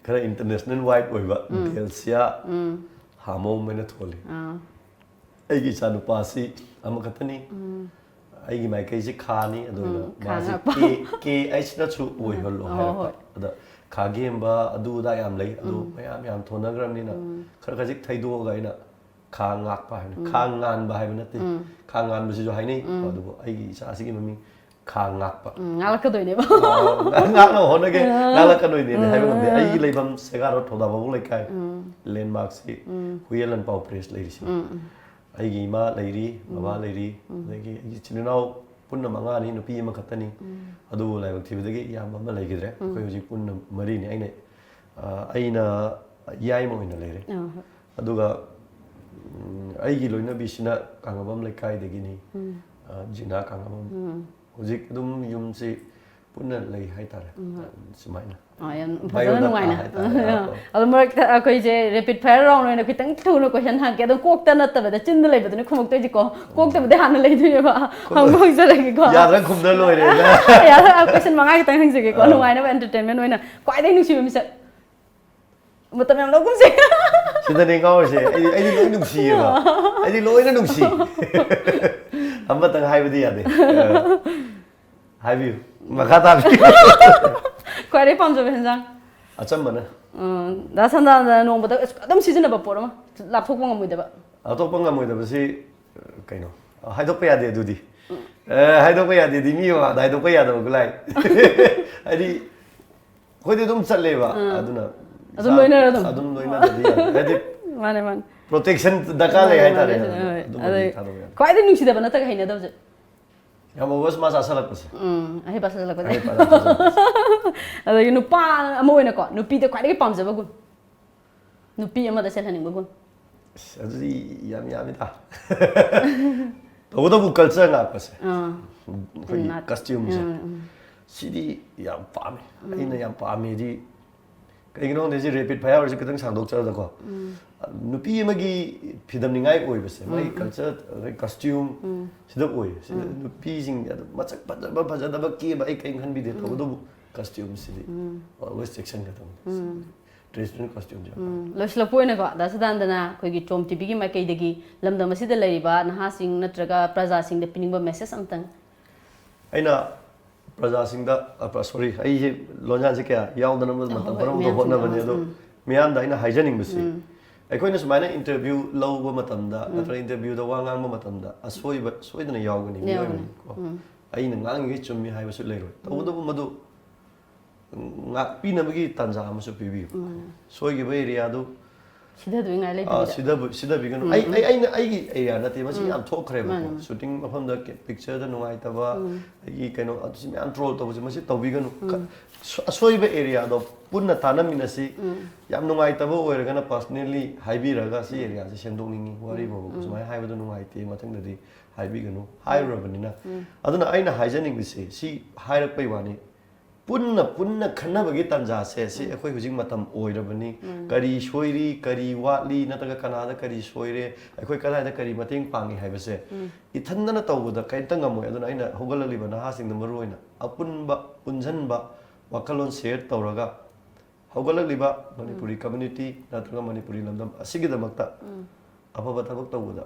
ꯈꯔ ꯏꯟꯇꯔꯅꯦꯁꯅꯦꯜ ꯋꯥꯏꯗ ꯑꯣꯏꯕ ꯗꯦꯜꯁꯤꯌꯥ ꯍꯥꯃꯣꯝ ꯍꯥꯏꯅ ꯊꯣꯜꯂꯤ꯫ ꯑꯥ꯫ ꯑꯩꯒꯤ ꯏꯆꯥ ꯅꯨꯄꯥꯁꯤ ꯑꯃꯈꯛꯇꯅꯤ꯫ ꯑꯩꯒꯤ ꯃꯥꯏꯀꯩꯁꯤ ꯈꯥꯅꯤ, ꯑꯗꯨꯅ ꯎꯝ, ꯈꯥ ꯃꯥꯁꯤ ꯉꯥꯛꯄ꯫ ꯀꯦ, ꯀꯦ ꯑꯩꯆꯅꯁꯨ ꯑꯣꯏꯍꯜꯂꯣ ꯍꯣꯏ, ꯍꯥꯏꯔꯛꯄ꯫ ꯍꯣꯏ꯫ ꯑꯗ ꯈꯥꯒꯦꯝꯕ ꯑꯗꯨ ꯑꯗꯥ ꯌꯥꯝ ꯂꯩ, ꯑꯗꯨ ꯃꯌꯥꯝ ꯌꯥꯝ ꯊꯣꯟꯅꯈ꯭ꯔꯕꯅꯤꯅ ꯈꯔ ꯈꯖꯤꯛ ꯊꯩꯗꯣꯛꯑꯒ ꯑꯩꯅ ꯈꯥ ꯉꯥꯛꯄ ꯍꯥꯏꯕꯅꯤ꯫ ꯈꯥ ꯉꯥꯟꯕ ꯍꯥꯏꯕ ꯅꯠꯇꯦ, ꯈꯥ ꯉꯥꯟꯕꯁꯤꯁꯨ ꯍꯥꯏꯅꯩ꯫ ꯑꯗꯨꯕꯨ ꯑꯩꯒꯤ ꯏꯆꯥꯁꯤꯒꯤ ꯃꯃꯤꯡ ꯈꯥ ꯉꯥꯛꯄ꯫ ꯎꯝ, ꯉꯥꯛꯂꯛꯀꯗꯣꯏꯅꯦꯕ꯫ ꯑ, ꯉꯥꯛꯅꯕ ꯍꯣꯠꯅꯒꯦ, ꯉꯥꯛꯂꯛꯀꯅꯣꯏꯗꯦꯅ ꯍꯥꯏꯕ ꯉꯝꯗꯦ꯫ ꯑꯩꯒꯤ ꯂꯩꯐꯝ ꯁꯦꯒꯥꯔꯣ ꯊꯧꯗꯥꯕꯕꯨ ꯂꯩꯀꯥꯏ, ꯂꯦꯟꯃꯥꯔꯛꯁꯤ ꯍꯨꯏꯌꯦꯟ ꯂꯟꯄꯥꯎ ꯄ꯭ꯔꯦꯁ ꯂꯩꯔꯤꯁꯤ꯫ ꯑꯩꯒꯤ ꯏꯃꯥ ꯂꯩꯔꯤ, ꯕꯕꯥ ꯂꯩꯔꯤ, ꯑꯗꯒꯤ ꯑꯩꯒꯤ ꯏꯆꯤꯟ ꯏꯅꯥꯎ ꯄꯨꯟꯅ ꯃꯉꯥꯅꯤ, ꯅꯨꯄꯤ ꯑꯃꯈꯛꯇꯅꯤ꯫ ꯑꯗꯨꯕꯨ ꯂꯥꯏꯕꯛ ꯊꯤꯕꯗꯒꯤ ꯏꯌꯥꯝꯕ ꯑꯃ ꯂꯩꯈꯤꯗ꯭ꯔꯦ꯫ ꯑꯩꯈꯣꯏ ꯍꯧꯖꯤꯛ ꯄꯨꯟꯅ ꯃꯔꯤꯅꯤ꯫ ꯑꯩꯅ, ꯑ, ꯑꯩꯅ ꯌꯥꯏꯃ ꯑꯣꯏꯅ ꯂꯩꯔꯦ꯫ ꯑ, ꯍꯣꯏ꯫ ꯑꯗꯨꯒ ꯎꯝ, ꯑꯩꯒꯤ ꯂꯣꯏꯅꯕꯤꯁꯤꯅ ꯀꯥꯡꯉꯕꯝ ꯂꯩꯀꯥꯏꯗꯒꯤꯅꯤ꯫ ꯑ, ꯖꯤꯅꯥ ꯀꯥꯡꯉꯕꯝ꯫ ꯍꯧꯖꯤꯛ ꯑꯗꯨꯝ ꯌꯨꯝꯁꯤ ꯄꯨꯟꯅ ꯂꯩ ꯍꯥꯏꯇꯥꯔꯦ꯫ ꯁꯨꯃꯥꯏꯅ꯫ ꯑꯥ, ꯌꯥꯝ Biodata ꯐꯖꯅ ꯅꯨꯡꯉꯥꯏꯅ꯫ ꯍꯥꯏꯇꯥꯔꯦ, ꯑꯥ, ꯑꯥ꯫ ꯑꯗꯣ ꯃꯔꯛꯇ ꯑꯩꯈꯣꯏꯁꯦ rapid fire round ꯑꯣꯏꯅ ꯈꯤꯇꯪ ꯊꯨꯅ question ꯍꯪꯉꯛꯀꯦ꯫ ꯑꯗꯣ ꯀꯣꯛꯇ ꯅꯠꯇꯕꯗ ꯆꯤꯟꯗ ꯂꯩꯕꯗꯨꯅꯦ ꯈꯨꯝꯃꯛꯇꯣꯏꯁꯤꯀꯣ꯫ ꯀꯣꯛꯇꯕꯨꯗꯤ ꯍꯥꯟꯅ ꯂꯩꯗꯣꯏꯅꯦꯕ꯫ ꯍꯪꯕ ꯍꯪꯖꯔꯒꯦꯀꯣ꯫ ꯌꯥꯗ꯭ꯔꯥ ꯈꯨꯝꯗ꯭ꯔꯥ ꯂꯣꯏꯔꯦ꯫ ꯌꯥꯗ꯭ꯔꯥ? Question ꯃꯉꯥ ꯈꯤꯇꯪ ꯍꯪꯖꯒꯦꯀꯣ꯫ ꯑꯥ꯫ ꯅꯨꯡꯉꯥꯏꯅꯕ entertainment ꯑꯣꯏꯅ꯫ ꯈ꯭ꯋꯥꯏꯗꯒꯤ ꯅꯨꯡꯁꯤꯕ ꯃꯤꯁꯛ꯫ ꯃꯇꯝ ꯌꯥꯝ ꯂꯧꯒꯨꯝꯁꯦ꯫ ꯁꯤꯗꯅꯦ ꯉꯥꯎꯔꯤꯁꯦ꯫ ꯑꯩꯗꯤ, ꯑꯩꯗꯤ ꯂꯣꯏ ꯅꯨꯡꯁꯤꯌꯦꯕ꯫ ꯑꯩꯗꯤ ꯂꯣꯏꯅ ꯅꯨꯡꯁꯤ꯫ ꯑꯃꯇꯪ ꯍꯥꯏꯕꯗꯤ ꯌꯥꯗꯦ꯫ ꯑ, ꯍꯥꯏꯕꯤꯌꯨ꯫ ꯃꯈꯥ ꯇꯥꯕꯤꯌꯨ꯫ ꯈ꯭ꯋꯥꯏꯗꯒꯤ ꯄꯥꯝꯖꯕ ꯍꯦꯟꯖꯥꯡ? ꯑꯆꯝꯕꯅ꯫ ꯎꯝ, ꯗꯥ ꯁꯟꯗꯥꯅ ꯅꯣꯡꯃꯗ ꯑꯗꯨꯝ ꯁꯤꯖꯤꯟꯅꯕ ꯄꯣꯠ ꯑꯃ, ꯂꯥꯞꯊꯣꯛꯄ ꯉꯝꯃꯣꯏꯗꯕ꯫ ꯂꯥꯞꯊꯣꯛꯄ ꯉꯝꯃꯣꯏꯗꯕꯁꯤ, ꯑ, ꯀꯩꯅꯣ? ꯑ, ꯍꯥꯏꯗꯣꯛꯄ ꯌꯥꯗꯦ ꯑꯗꯨꯗꯤ꯫ ꯑ, ꯍꯥꯏꯗꯣꯛꯄ ꯌꯥꯗꯦꯗꯤ ꯃꯤ ꯃꯃꯥꯡꯗ ꯍꯥꯏꯗꯣꯛꯄ ꯌꯥꯗꯕ ꯈꯨꯂꯥꯏ꯫ ꯍꯥꯏꯗꯤ, ꯑꯩꯈꯣꯏꯗꯤ ꯑꯗꯨꯝ ꯆꯠꯂꯦꯕ꯫ ꯑꯥ꯫ ꯑꯗꯨꯅ ꯑꯗꯨꯝ ꯏꯁꯥ ꯂꯣꯏꯅꯔ ꯑꯗꯨꯝ꯫ ꯑꯗꯨꯝ ꯂꯣꯏꯅꯗ꯭ꯔꯗꯤ ꯌꯥꯗꯦ꯫ ꯍꯥꯏꯗꯤ, ꯃꯥꯅꯦ, ꯃꯥꯅꯦ꯫ Protection ꯗꯔꯀꯥꯔ ꯂꯩ ꯃꯥꯅꯦ, ꯍꯥꯏꯇꯥꯔꯦ꯫ ꯃꯥꯅꯦ, ꯑꯗꯨꯅ ꯍꯣꯏ꯫ ꯑꯗꯨꯃꯗꯤ ꯑꯗꯩ ꯊꯥꯗꯣꯛꯄ ꯌꯥꯗꯦ꯫ ꯈ꯭ꯋꯥꯏꯗꯒꯤ ꯅꯨꯡꯁꯤꯗꯕ ꯅꯠꯇ꯭ꯔꯒ ꯍꯩꯅꯗꯕꯁꯦ? ꯌꯥꯝ over ꯁꯨꯃꯥꯏꯅ ꯆꯥꯁꯜꯂꯛꯄꯁꯦ꯫ ꯎꯝ, ꯑꯍꯩ ꯄꯥꯁꯜꯂꯛꯄꯗ꯫ ꯑꯍꯩ ꯄꯥꯁꯜꯂꯛꯄꯁꯦ꯫ ꯑꯗꯒꯤ ꯅꯨꯄꯥ ꯑꯃ ꯑꯣꯏꯅꯀꯣ, ꯅꯨꯄꯤꯗ ꯈ꯭ꯋꯥꯏꯗꯒꯤ ꯄꯥꯝꯖꯕ ꯒꯨꯟ, ꯅꯨꯄꯤ ꯑꯃꯗ ꯆꯦꯜꯍꯟꯅꯤꯡꯕ ꯒꯨꯟ꯫ ꯑꯁ, ꯑꯗꯨꯗꯤ ꯌꯥꯝ ꯌꯥꯝꯃꯤꯗ꯫ ꯇꯧꯕꯇꯕꯨ culture ꯉꯥꯛꯄꯁꯦ꯫ ꯑꯥ꯫ ꯑꯩꯈꯣꯏꯒꯤ ꯅꯥꯠ-, costume ꯁꯦ꯫ ꯎꯝ, ꯎꯝ꯫ ꯁꯤꯗꯤ ꯌꯥꯝ ꯄꯥꯝꯃꯦ꯫ ꯑꯩꯅ ꯌꯥꯝ ꯄꯥꯝꯃꯦꯗꯤ ꯀꯩꯒꯤꯅꯣ ꯈꯪꯗꯦ, ꯁꯤ rapid fire ꯁꯤ ꯈꯤꯇꯪ ꯁꯥꯡꯗꯣꯛꯆꯔꯗꯀꯣ꯫ ꯅꯨꯄꯤ ꯑꯃꯒꯤ ꯐꯤꯗꯝꯅꯤꯡꯉꯥꯏ ꯑꯣꯏꯕꯁꯦ, ꯃꯥꯒꯤ culture, ꯑꯗꯩ costume ꯁꯤꯗ ꯑꯣꯏ꯫ ꯁꯤꯗ ꯅꯨꯄꯤꯁꯤꯡ ꯑꯗꯨꯝ ꯃꯁꯛ ꯐꯖꯕ ꯐꯖꯗꯕ ꯀꯦꯕ ꯑꯩ ꯀꯔꯤꯝ ꯈꯟꯕꯤꯗꯦ꯫ ꯇꯧꯕꯇꯕꯨ costume ꯁꯤꯗꯤ always ꯆꯦꯛꯁꯤꯟꯒꯗꯕꯅꯤ꯫ Traditional costume ꯁꯦ ꯌꯥꯝ ꯄꯥꯝꯃꯦ꯫ ꯎꯝ, ꯂꯣꯏꯁꯤꯜꯂꯛꯄ ꯑꯣꯏꯅꯀꯣ, ꯗꯥ ꯁꯗꯥꯅꯟꯗꯅ ꯑꯩꯈꯣꯏꯒꯤ ꯆꯣꯝ ꯇꯤꯚꯤꯒꯤ ꯃꯥꯏꯀꯩꯗꯒꯤ ꯂꯝꯗꯝ ꯑꯁꯤꯗ ꯂꯩꯔꯤꯕ ꯅꯍꯥꯁꯤꯡ ꯅꯠꯇ꯭ꯔꯒ ꯄ꯭ꯔꯖꯥꯁꯤꯡꯗ ꯄꯤꯅꯤꯡꯕ message ꯑꯝꯇꯪ꯫ ꯑꯩꯅ ꯄ꯭ꯔꯖꯥꯁꯤꯡꯗ, ꯑ, ꯄ꯭ꯔ-, sorry, ꯑꯩꯁꯦ ꯂꯣꯟꯌꯥꯟꯁꯦ ꯀꯌꯥ ꯌꯥꯎꯗꯅꯕ ꯃꯇꯝ ꯑꯍꯣꯏ, ꯄꯨꯝꯅꯃꯛꯇ ꯃꯌꯥꯝꯁꯤꯡꯗꯣ꯫ ꯍꯣꯠꯅꯕꯅꯤ꯫ ꯑꯗꯣ ꯎꯝ꯫ ꯃꯤꯌꯥꯝꯗ ꯑꯩꯅ ꯍꯥꯏꯖꯅꯤꯡꯕꯁꯤ, ꯑꯩꯈꯣꯏꯅ ꯁꯨꯃꯥꯏꯅ interview ꯂꯧꯕ ꯃꯇꯝꯗ ꯅꯠꯇ꯭ꯔꯒ interview ꯗ ꯋꯥ ꯉꯥꯡꯕ ꯃꯇꯝꯗ ꯑꯁꯣꯏꯕ ꯁꯣꯏꯗꯅ ꯌꯥꯎꯒꯅꯤ, ꯌꯥꯎꯒꯅꯤ꯫ ꯃꯤꯑꯣꯏꯕꯅꯤꯀꯣ꯫ ꯑꯩꯅ ꯉꯥꯡꯉꯤꯈꯩ ꯆꯨꯝꯃꯤ ꯍꯥꯏꯕꯁꯨ ꯂꯩꯔꯣꯏ꯫ ꯇꯧꯕꯇꯕꯨ ꯃꯗꯨ ꯉꯥꯛꯄꯤꯅꯕꯒꯤ ꯇꯥꯟꯖꯥ ꯑꯃꯁꯨ ꯄꯤꯕꯤꯌꯨ꯫ ꯁꯣꯏꯈꯤꯕ area ꯗꯨ ꯁꯤꯗꯗꯣꯏꯉꯥꯏ ꯑꯥ, ꯂꯩꯕꯤꯗ ꯁꯤꯗꯕꯨ ꯁꯤꯗꯕꯤꯒꯅꯨ꯫ ꯑꯩ ꯑꯩ ꯑꯩꯅ ꯑꯩꯒꯤ ꯑꯦꯔꯤꯌꯥ ꯅꯠꯇꯦ, ꯃꯁꯤ ꯌꯥꯝ ꯊꯣꯛꯈ꯭ꯔꯦꯕꯀꯣ꯫ ꯃꯥꯅꯦ, ꯃꯥꯅꯦ꯫ ꯁꯨꯇꯤꯡ ꯃꯐꯝꯗ ꯄꯤꯛꯆꯔꯗ ꯅꯨꯡꯉꯥꯏꯇꯕ, ꯑꯩꯒꯤ ꯀꯩꯅꯣ ꯑꯗꯨꯁꯨ ꯃꯌꯥꯝ ꯇ꯭ꯔꯣꯜ ꯇꯧꯕꯁꯦ, ꯃꯁꯤ ꯇꯧꯕꯤꯒꯅꯨ꯫ ꯈ- ꯁꯣ- ꯑꯁꯣꯏꯕ ꯑꯦꯔꯤꯌꯥꯗꯣ ꯄꯨꯟꯅ ꯇꯥꯟꯅꯃꯤꯟꯅꯁꯤ꯫ ꯌꯥꯝ ꯅꯨꯡꯉꯥꯏꯇꯕ ꯑꯣꯏꯔꯒꯅ ꯄꯥꯔꯁꯅꯦꯜꯂꯤ ꯍꯥꯏꯕꯤꯔꯒ, ꯁꯤ ꯑꯦꯔꯤꯌꯥꯁꯦ ꯁꯦꯝꯗꯣꯛꯅꯤꯡꯉꯤ, ꯋꯥꯔꯤ ꯐꯥꯎꯕ ꯁꯨꯃꯥꯏꯅ ꯍꯥꯏꯕꯗꯣ ꯅꯨꯡꯉꯥꯏꯇꯦ, ꯃꯊꯪꯗꯗꯤ ꯍꯥꯏꯕꯤꯒꯅꯨ ꯍꯥꯏꯔꯨꯔꯕꯅꯤꯅ꯫ ꯑꯗꯨꯅ ꯑꯩꯅ ꯍꯥꯏꯖꯅꯤꯡꯕꯁꯦ ꯁꯤ ꯍꯥꯏꯔꯛꯄꯩ ꯋꯥꯅꯤ꯫ ꯄꯨꯟꯅ ꯄꯨꯟꯅ ꯈꯟꯅꯕꯒꯤ ꯇꯥꯟꯖꯥꯁꯦ ꯁꯤ ꯑꯩꯈꯣꯏ ꯍꯧꯖꯤꯛ ꯃꯇꯝ ꯑꯣꯏꯔꯕꯅꯤ꯫ ꯀꯔꯤ ꯁꯣꯏꯔꯤ, ꯀꯔꯤ ꯋꯥꯠꯂꯤ, ꯅꯠꯇ꯭ꯔꯒ ꯀꯅꯥꯗ ꯀꯔꯤ ꯁꯣꯏꯔꯦ, ꯑꯩꯈꯣꯏ ꯀꯗꯥꯏꯗ ꯀꯔꯤ ꯃꯇꯦꯡ ꯄꯥꯡꯉꯤ ꯍꯥꯏꯕꯁꯦ ꯏꯊꯟꯗꯅ ꯇꯧꯕꯗ ꯀꯔꯤꯝꯇ ꯉꯝꯃꯣꯏ꯫ ꯑꯗꯨꯅ ꯑꯩꯅ ꯍꯧꯒꯠꯂꯛꯂꯤꯕ ꯅꯍꯥꯁꯤꯡꯗ ꯃꯔꯨ ꯑꯣꯏꯅ ꯑꯄꯨꯟꯕ, ꯄꯨꯟꯁꯤꯟꯕ ꯋꯥꯈꯜꯂꯣꯟ ꯁꯦꯌꯔ ꯇꯧꯔꯒ ꯍꯧꯒꯠꯂꯛꯂꯤꯕ ꯃꯅꯤꯄꯨꯔꯤ ꯀꯝꯃ꯭ꯌꯨꯅꯤꯇꯤ ꯅꯠꯇ꯭ꯔꯒ ꯃꯅꯤꯄꯨꯔꯤ ꯂꯝꯗꯝ ꯑꯁꯤꯒꯤꯗꯃꯛꯇ ꯑꯐꯕ ꯊꯕꯛ ꯇꯧꯕꯗ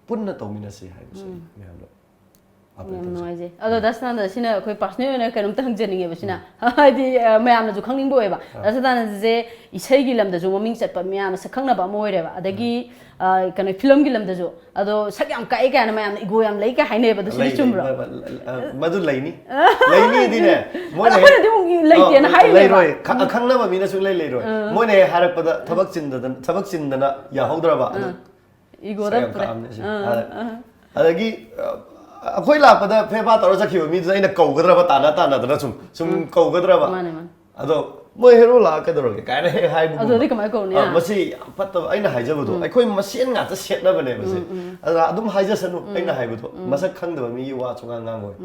ꯄꯨꯟꯅ ꯇꯧꯃꯤꯟꯅꯁꯤ ꯍꯥꯏꯕꯁꯦ ꯑꯩ ꯃꯌꯥꯝꯗ ꯑꯄꯤꯜ ꯌꯥꯝ ꯇꯧꯖꯩ꯫ ꯅꯨꯡꯉꯥꯏꯖꯩ꯫ ꯑꯗꯣ ꯗꯥ ꯁꯗꯥꯅꯟꯗ, ꯁꯤꯅ ꯑꯩꯈꯣꯏ ꯄꯥꯔꯁꯅꯦꯜ ꯑꯣꯏꯅ ꯀꯩꯅꯣꯝꯇ ꯍꯪꯖꯅꯤꯡꯉꯦꯕ ꯁꯤꯅ꯫ ꯍꯥꯏꯗꯤ ꯑ, ꯃꯌꯥꯝꯅꯁꯨ ꯈꯪꯅꯤꯡꯕ ꯑꯣꯏꯕ꯫ ꯗꯥ ꯁꯗꯥꯅꯟꯗꯁꯦ ꯏꯁꯩꯒꯤ ꯂꯝꯗꯁꯨ ꯃꯃꯤꯡ ꯆꯠꯄ, ꯃꯌꯥꯝꯅ ꯁꯛ ꯈꯪꯅꯕ ꯑꯃ ꯑꯣꯏꯔꯦꯕ꯫ ꯑꯗꯒꯤ ꯑ, ꯀꯩꯅꯣ, ꯐꯤꯂꯝꯒꯤ ꯂꯝꯗꯁꯨ꯫ ꯑꯗꯣ ꯁꯛ ꯌꯥꯝ ꯀꯥꯛꯑꯦ ꯀꯥꯏꯅ ꯃꯌꯥꯝꯅ ꯏꯒꯣ ꯌꯥꯝ ꯂꯩ ꯀꯥꯏ ꯍꯥꯏꯅꯩꯕ꯫ ꯑꯗꯨ ꯁꯤꯗꯤ ꯂꯩ, ꯂꯩ, ꯆꯨꯝꯕ꯭ꯔꯣ? ꯃ-, ꯃ-, ꯑ, ꯃꯗꯨ ꯂꯩꯅꯤ꯫ ꯂꯩꯅꯤꯗꯤꯅꯦ, ꯃꯣꯏꯅ ꯑꯩꯈꯣꯏꯅꯗꯤ ꯑꯃꯨꯛ ꯂꯩꯇꯦꯅ ꯑ, ꯍꯥꯏꯔꯤꯅꯦꯕ꯫ ꯂꯩꯔꯣꯏ꯫ ꯈ-, ꯑꯈꯪꯅꯕ ꯃꯤꯅ ꯁꯨꯡꯂꯩ ꯂꯩꯔꯣꯏ꯫ ꯃꯣꯏꯅ ꯍꯦꯛ ꯍꯥꯏꯔꯛꯄꯗ ꯊꯕꯛ ꯆꯤꯟꯗꯗꯅ, ꯊꯕꯛ ꯆꯤꯟꯗꯅ ꯌꯥꯍꯧꯗ꯭ꯔꯕ꯫ ꯑꯗꯨ ꯏꯒꯣꯗ ꯁꯛ ꯌꯥꯝ ꯄꯨꯔꯦ꯫ ꯀꯥꯛꯑꯝꯅꯦ ꯑꯁꯤ꯫ ꯑꯥ, ꯑꯗ-, ꯑꯥ꯫ ꯑꯗꯒꯤ ꯑ, ꯑꯩꯈꯣꯏ ꯂꯥꯛꯄꯗ ꯐꯦꯐꯥ ꯇꯧꯔ ꯆꯠꯈꯤꯕ ꯃꯤꯗꯨꯗ ꯑꯩꯅ ꯀꯧꯒꯗ꯭ꯔꯕ, ꯇꯥꯅ ꯇꯥꯅꯗꯅ ꯁꯨꯝ ꯁꯨꯝ ꯀꯧꯒꯗ꯭ꯔꯕ꯫ ꯃꯥꯅꯦ, ꯃꯥꯅꯦ꯫ ꯑꯗꯣ ꯃꯣꯏ ꯍꯦꯔꯣ ꯂꯥꯛꯑ ꯀꯩꯗꯧꯔꯒꯦ ꯀꯥꯏꯅ ꯍꯦꯛ ꯍꯥꯏꯕꯒꯨꯝꯕ꯫ ꯑꯗꯨꯗꯤ ꯀꯃꯥꯏ ꯀꯧꯅꯤ? ꯑ, ꯑꯥ꯫ ꯃꯁꯤ ꯌꯥꯝ ꯐꯠꯇꯕ, ꯑꯩꯅ ꯍꯥꯏꯖꯕꯗꯣ ꯑꯩꯈꯣꯏ ꯃꯁꯦꯟ ꯉꯥꯛꯇ ꯁꯦꯠꯅꯕꯅꯦꯕꯁꯦ꯫ ꯑꯗꯨꯅ ꯑꯗꯨꯝ ꯍꯥꯏꯖꯁꯅꯨ, ꯑꯩꯅ ꯍꯥꯏꯕꯗꯣ ꯃꯁꯛ ꯈꯪꯗꯕ ꯃꯤꯒꯤ ꯋꯥ ꯁꯨꯡꯉꯥꯡ ꯉꯥꯡꯉꯣꯏ꯫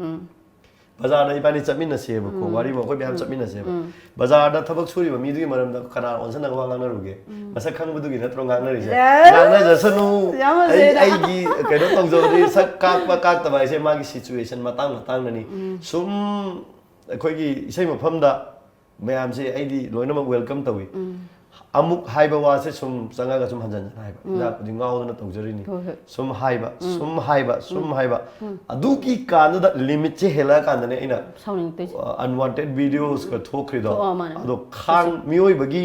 ꯕꯖꯥꯔꯗ ꯏꯕꯥꯅꯤ ꯆꯠꯃꯤꯟꯅꯁꯦꯕꯀꯣ, ꯋꯥꯔꯤꯕꯨ ꯑꯩꯈꯣꯏ ꯃꯌꯥꯝ ꯆꯠꯃꯤꯟꯅꯁꯦꯕ꯫ ꯕꯖꯥꯔꯗ ꯊꯕꯛ ꯁꯨꯔꯤꯕ ꯃꯤꯗꯨꯒꯤ ꯃꯔꯝꯗ ꯀꯅꯥ ꯑꯣꯟꯁꯤꯟꯅꯒ ꯋꯥ ꯉꯥꯡꯅꯔꯨꯒꯦ? ꯃꯁꯛ ꯈꯪꯕꯗꯨꯒꯤ ꯅꯠꯇ꯭ꯔꯣ ꯉꯥꯡꯅꯔꯤꯁꯦ? Yes. ꯉꯥꯡꯅꯖꯁꯅꯨ꯫ ꯌꯥꯝ ꯑꯩ ꯐꯖꯩꯗ꯫ ꯑꯩꯒꯤ ꯀꯩꯅꯣ ꯇꯧꯖꯕꯗꯤ, ꯁꯛ ꯀꯥꯛꯄ ꯀꯥꯛꯇꯕ ꯍꯥꯏꯁꯦ ꯃꯥꯒꯤ ꯁꯤꯆꯨꯋꯦꯁꯟ ꯃꯇꯥꯡ ꯃꯇꯥꯡꯅꯅꯤ꯫ ꯁꯨꯝ ꯑꯩꯈꯣꯏꯒꯤ ꯏꯁꯩ ꯃꯐꯝꯗ ꯃꯌꯥꯝꯁꯦ ꯑꯩꯗꯤ ꯂꯣꯏꯅꯃꯛ ꯋꯦꯜꯀꯝ ꯇꯧꯏ꯫ ꯑꯃꯨꯛ ꯍꯥꯏꯕ ꯋꯥꯁꯦ ꯁꯨꯝ ꯆꯪꯉꯒ ꯁꯨꯝ ꯍꯟꯖꯟ ꯍꯟꯖꯟ ꯍꯥꯏꯕ꯫ ꯏꯅꯥꯛꯄꯨꯗꯤ ꯉꯥꯎꯗꯅ ꯇꯧꯖꯔꯤꯅꯤ꯫ ꯍꯣꯏ, ꯍꯣꯏ꯫ ꯁꯨꯝ ꯍꯥꯏꯕ, ꯁꯨꯝ ꯍꯥꯏꯕ, ꯁꯨꯝ ꯍꯥꯏꯕ꯫ ꯑꯗꯨꯒꯤ ꯀꯥꯟꯗꯨꯗ ꯂꯤꯃꯤꯠꯁꯦ ꯍꯦꯜꯂꯛꯑꯀꯥꯟꯗꯅꯦ ꯑꯩꯅ ꯁꯥꯎꯅꯤꯡꯉꯛꯇꯣꯏꯁꯦ꯫ ꯑꯟꯋꯥꯟꯇꯦꯗ ꯚꯤꯗꯤꯑꯣꯁꯀ ꯊꯣꯛꯈ꯭ꯔꯤꯗꯣ꯫ ꯊꯣꯛꯑꯣ, ꯃꯥꯅꯦ, ꯃꯥꯅꯦ꯫ ꯑꯗꯣ ꯈꯥꯡ-, ꯃꯤꯑꯣꯏꯕꯒꯤ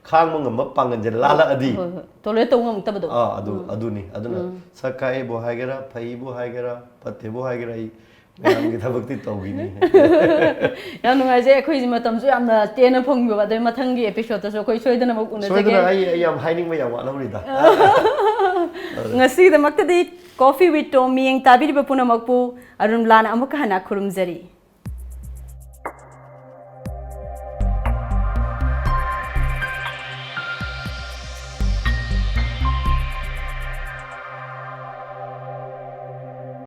ꯈꯥꯡꯕ ꯉꯝꯕ ꯄꯥꯡꯒꯜꯁꯦ ꯂꯥꯜꯂꯛꯑꯗꯤ꯫ ꯍꯣꯏ, ꯍꯣꯏ꯫ ꯇꯣꯂꯔꯦꯠ ꯇꯧꯕ ꯉꯝꯃꯛꯇꯕꯗꯣ꯫ ꯑꯥ, ꯑꯗꯨ, ꯑꯗꯨꯅꯤ꯫ ꯑꯗꯨꯅ ꯁꯛ ꯀꯥꯛꯑꯦꯕꯨ ꯍꯥꯏꯒꯦꯔꯥ, ꯐꯩꯕꯨ ꯍꯥꯏꯒꯦꯔꯥ, ꯐꯠꯇꯦꯕꯨ ꯍꯥꯏꯒꯦꯔꯥ, ꯑꯩ ꯃꯌꯥꯝꯒꯤ ꯊꯕꯛꯇꯤ ꯇꯧꯈꯤꯅꯤ꯫ ꯌꯥꯝ ꯅꯨꯡꯉꯥꯏꯖꯩ꯫ ꯑꯩꯈꯣꯏꯁꯦ ꯃꯇꯝꯁꯨ ꯌꯥꯝꯅ ꯇꯦꯟꯅ ꯐꯪꯕꯤꯕ, ꯑꯗꯩ ꯃꯊꯪꯒꯤ ꯑꯦꯄꯤꯁꯣꯗꯇꯁꯨ ꯑꯩꯈꯣꯏ ꯁꯣꯏꯗꯅꯃꯛ ꯎꯅꯖꯒꯦ꯫ ꯁꯣꯏꯗꯅ ꯑꯩ ꯑꯩ ꯌꯥꯝ ꯍꯥꯏꯅꯤꯡꯕ ꯌꯥꯝ ꯋꯥꯠꯍꯧꯔꯤꯗ꯫ ꯉꯁꯤꯒꯤꯗꯃꯛꯇꯗꯤ Coffee with Tom ꯃꯤꯠꯌꯦꯡ ꯇꯥꯕꯤꯔꯤꯕ ꯄꯨꯝꯅꯃꯛꯄꯨ ꯑꯔꯨꯟꯂꯥꯅ ꯑꯃꯨꯛꯀ ꯍꯟꯅ ꯈꯨꯔꯨꯝꯖꯔꯤ꯫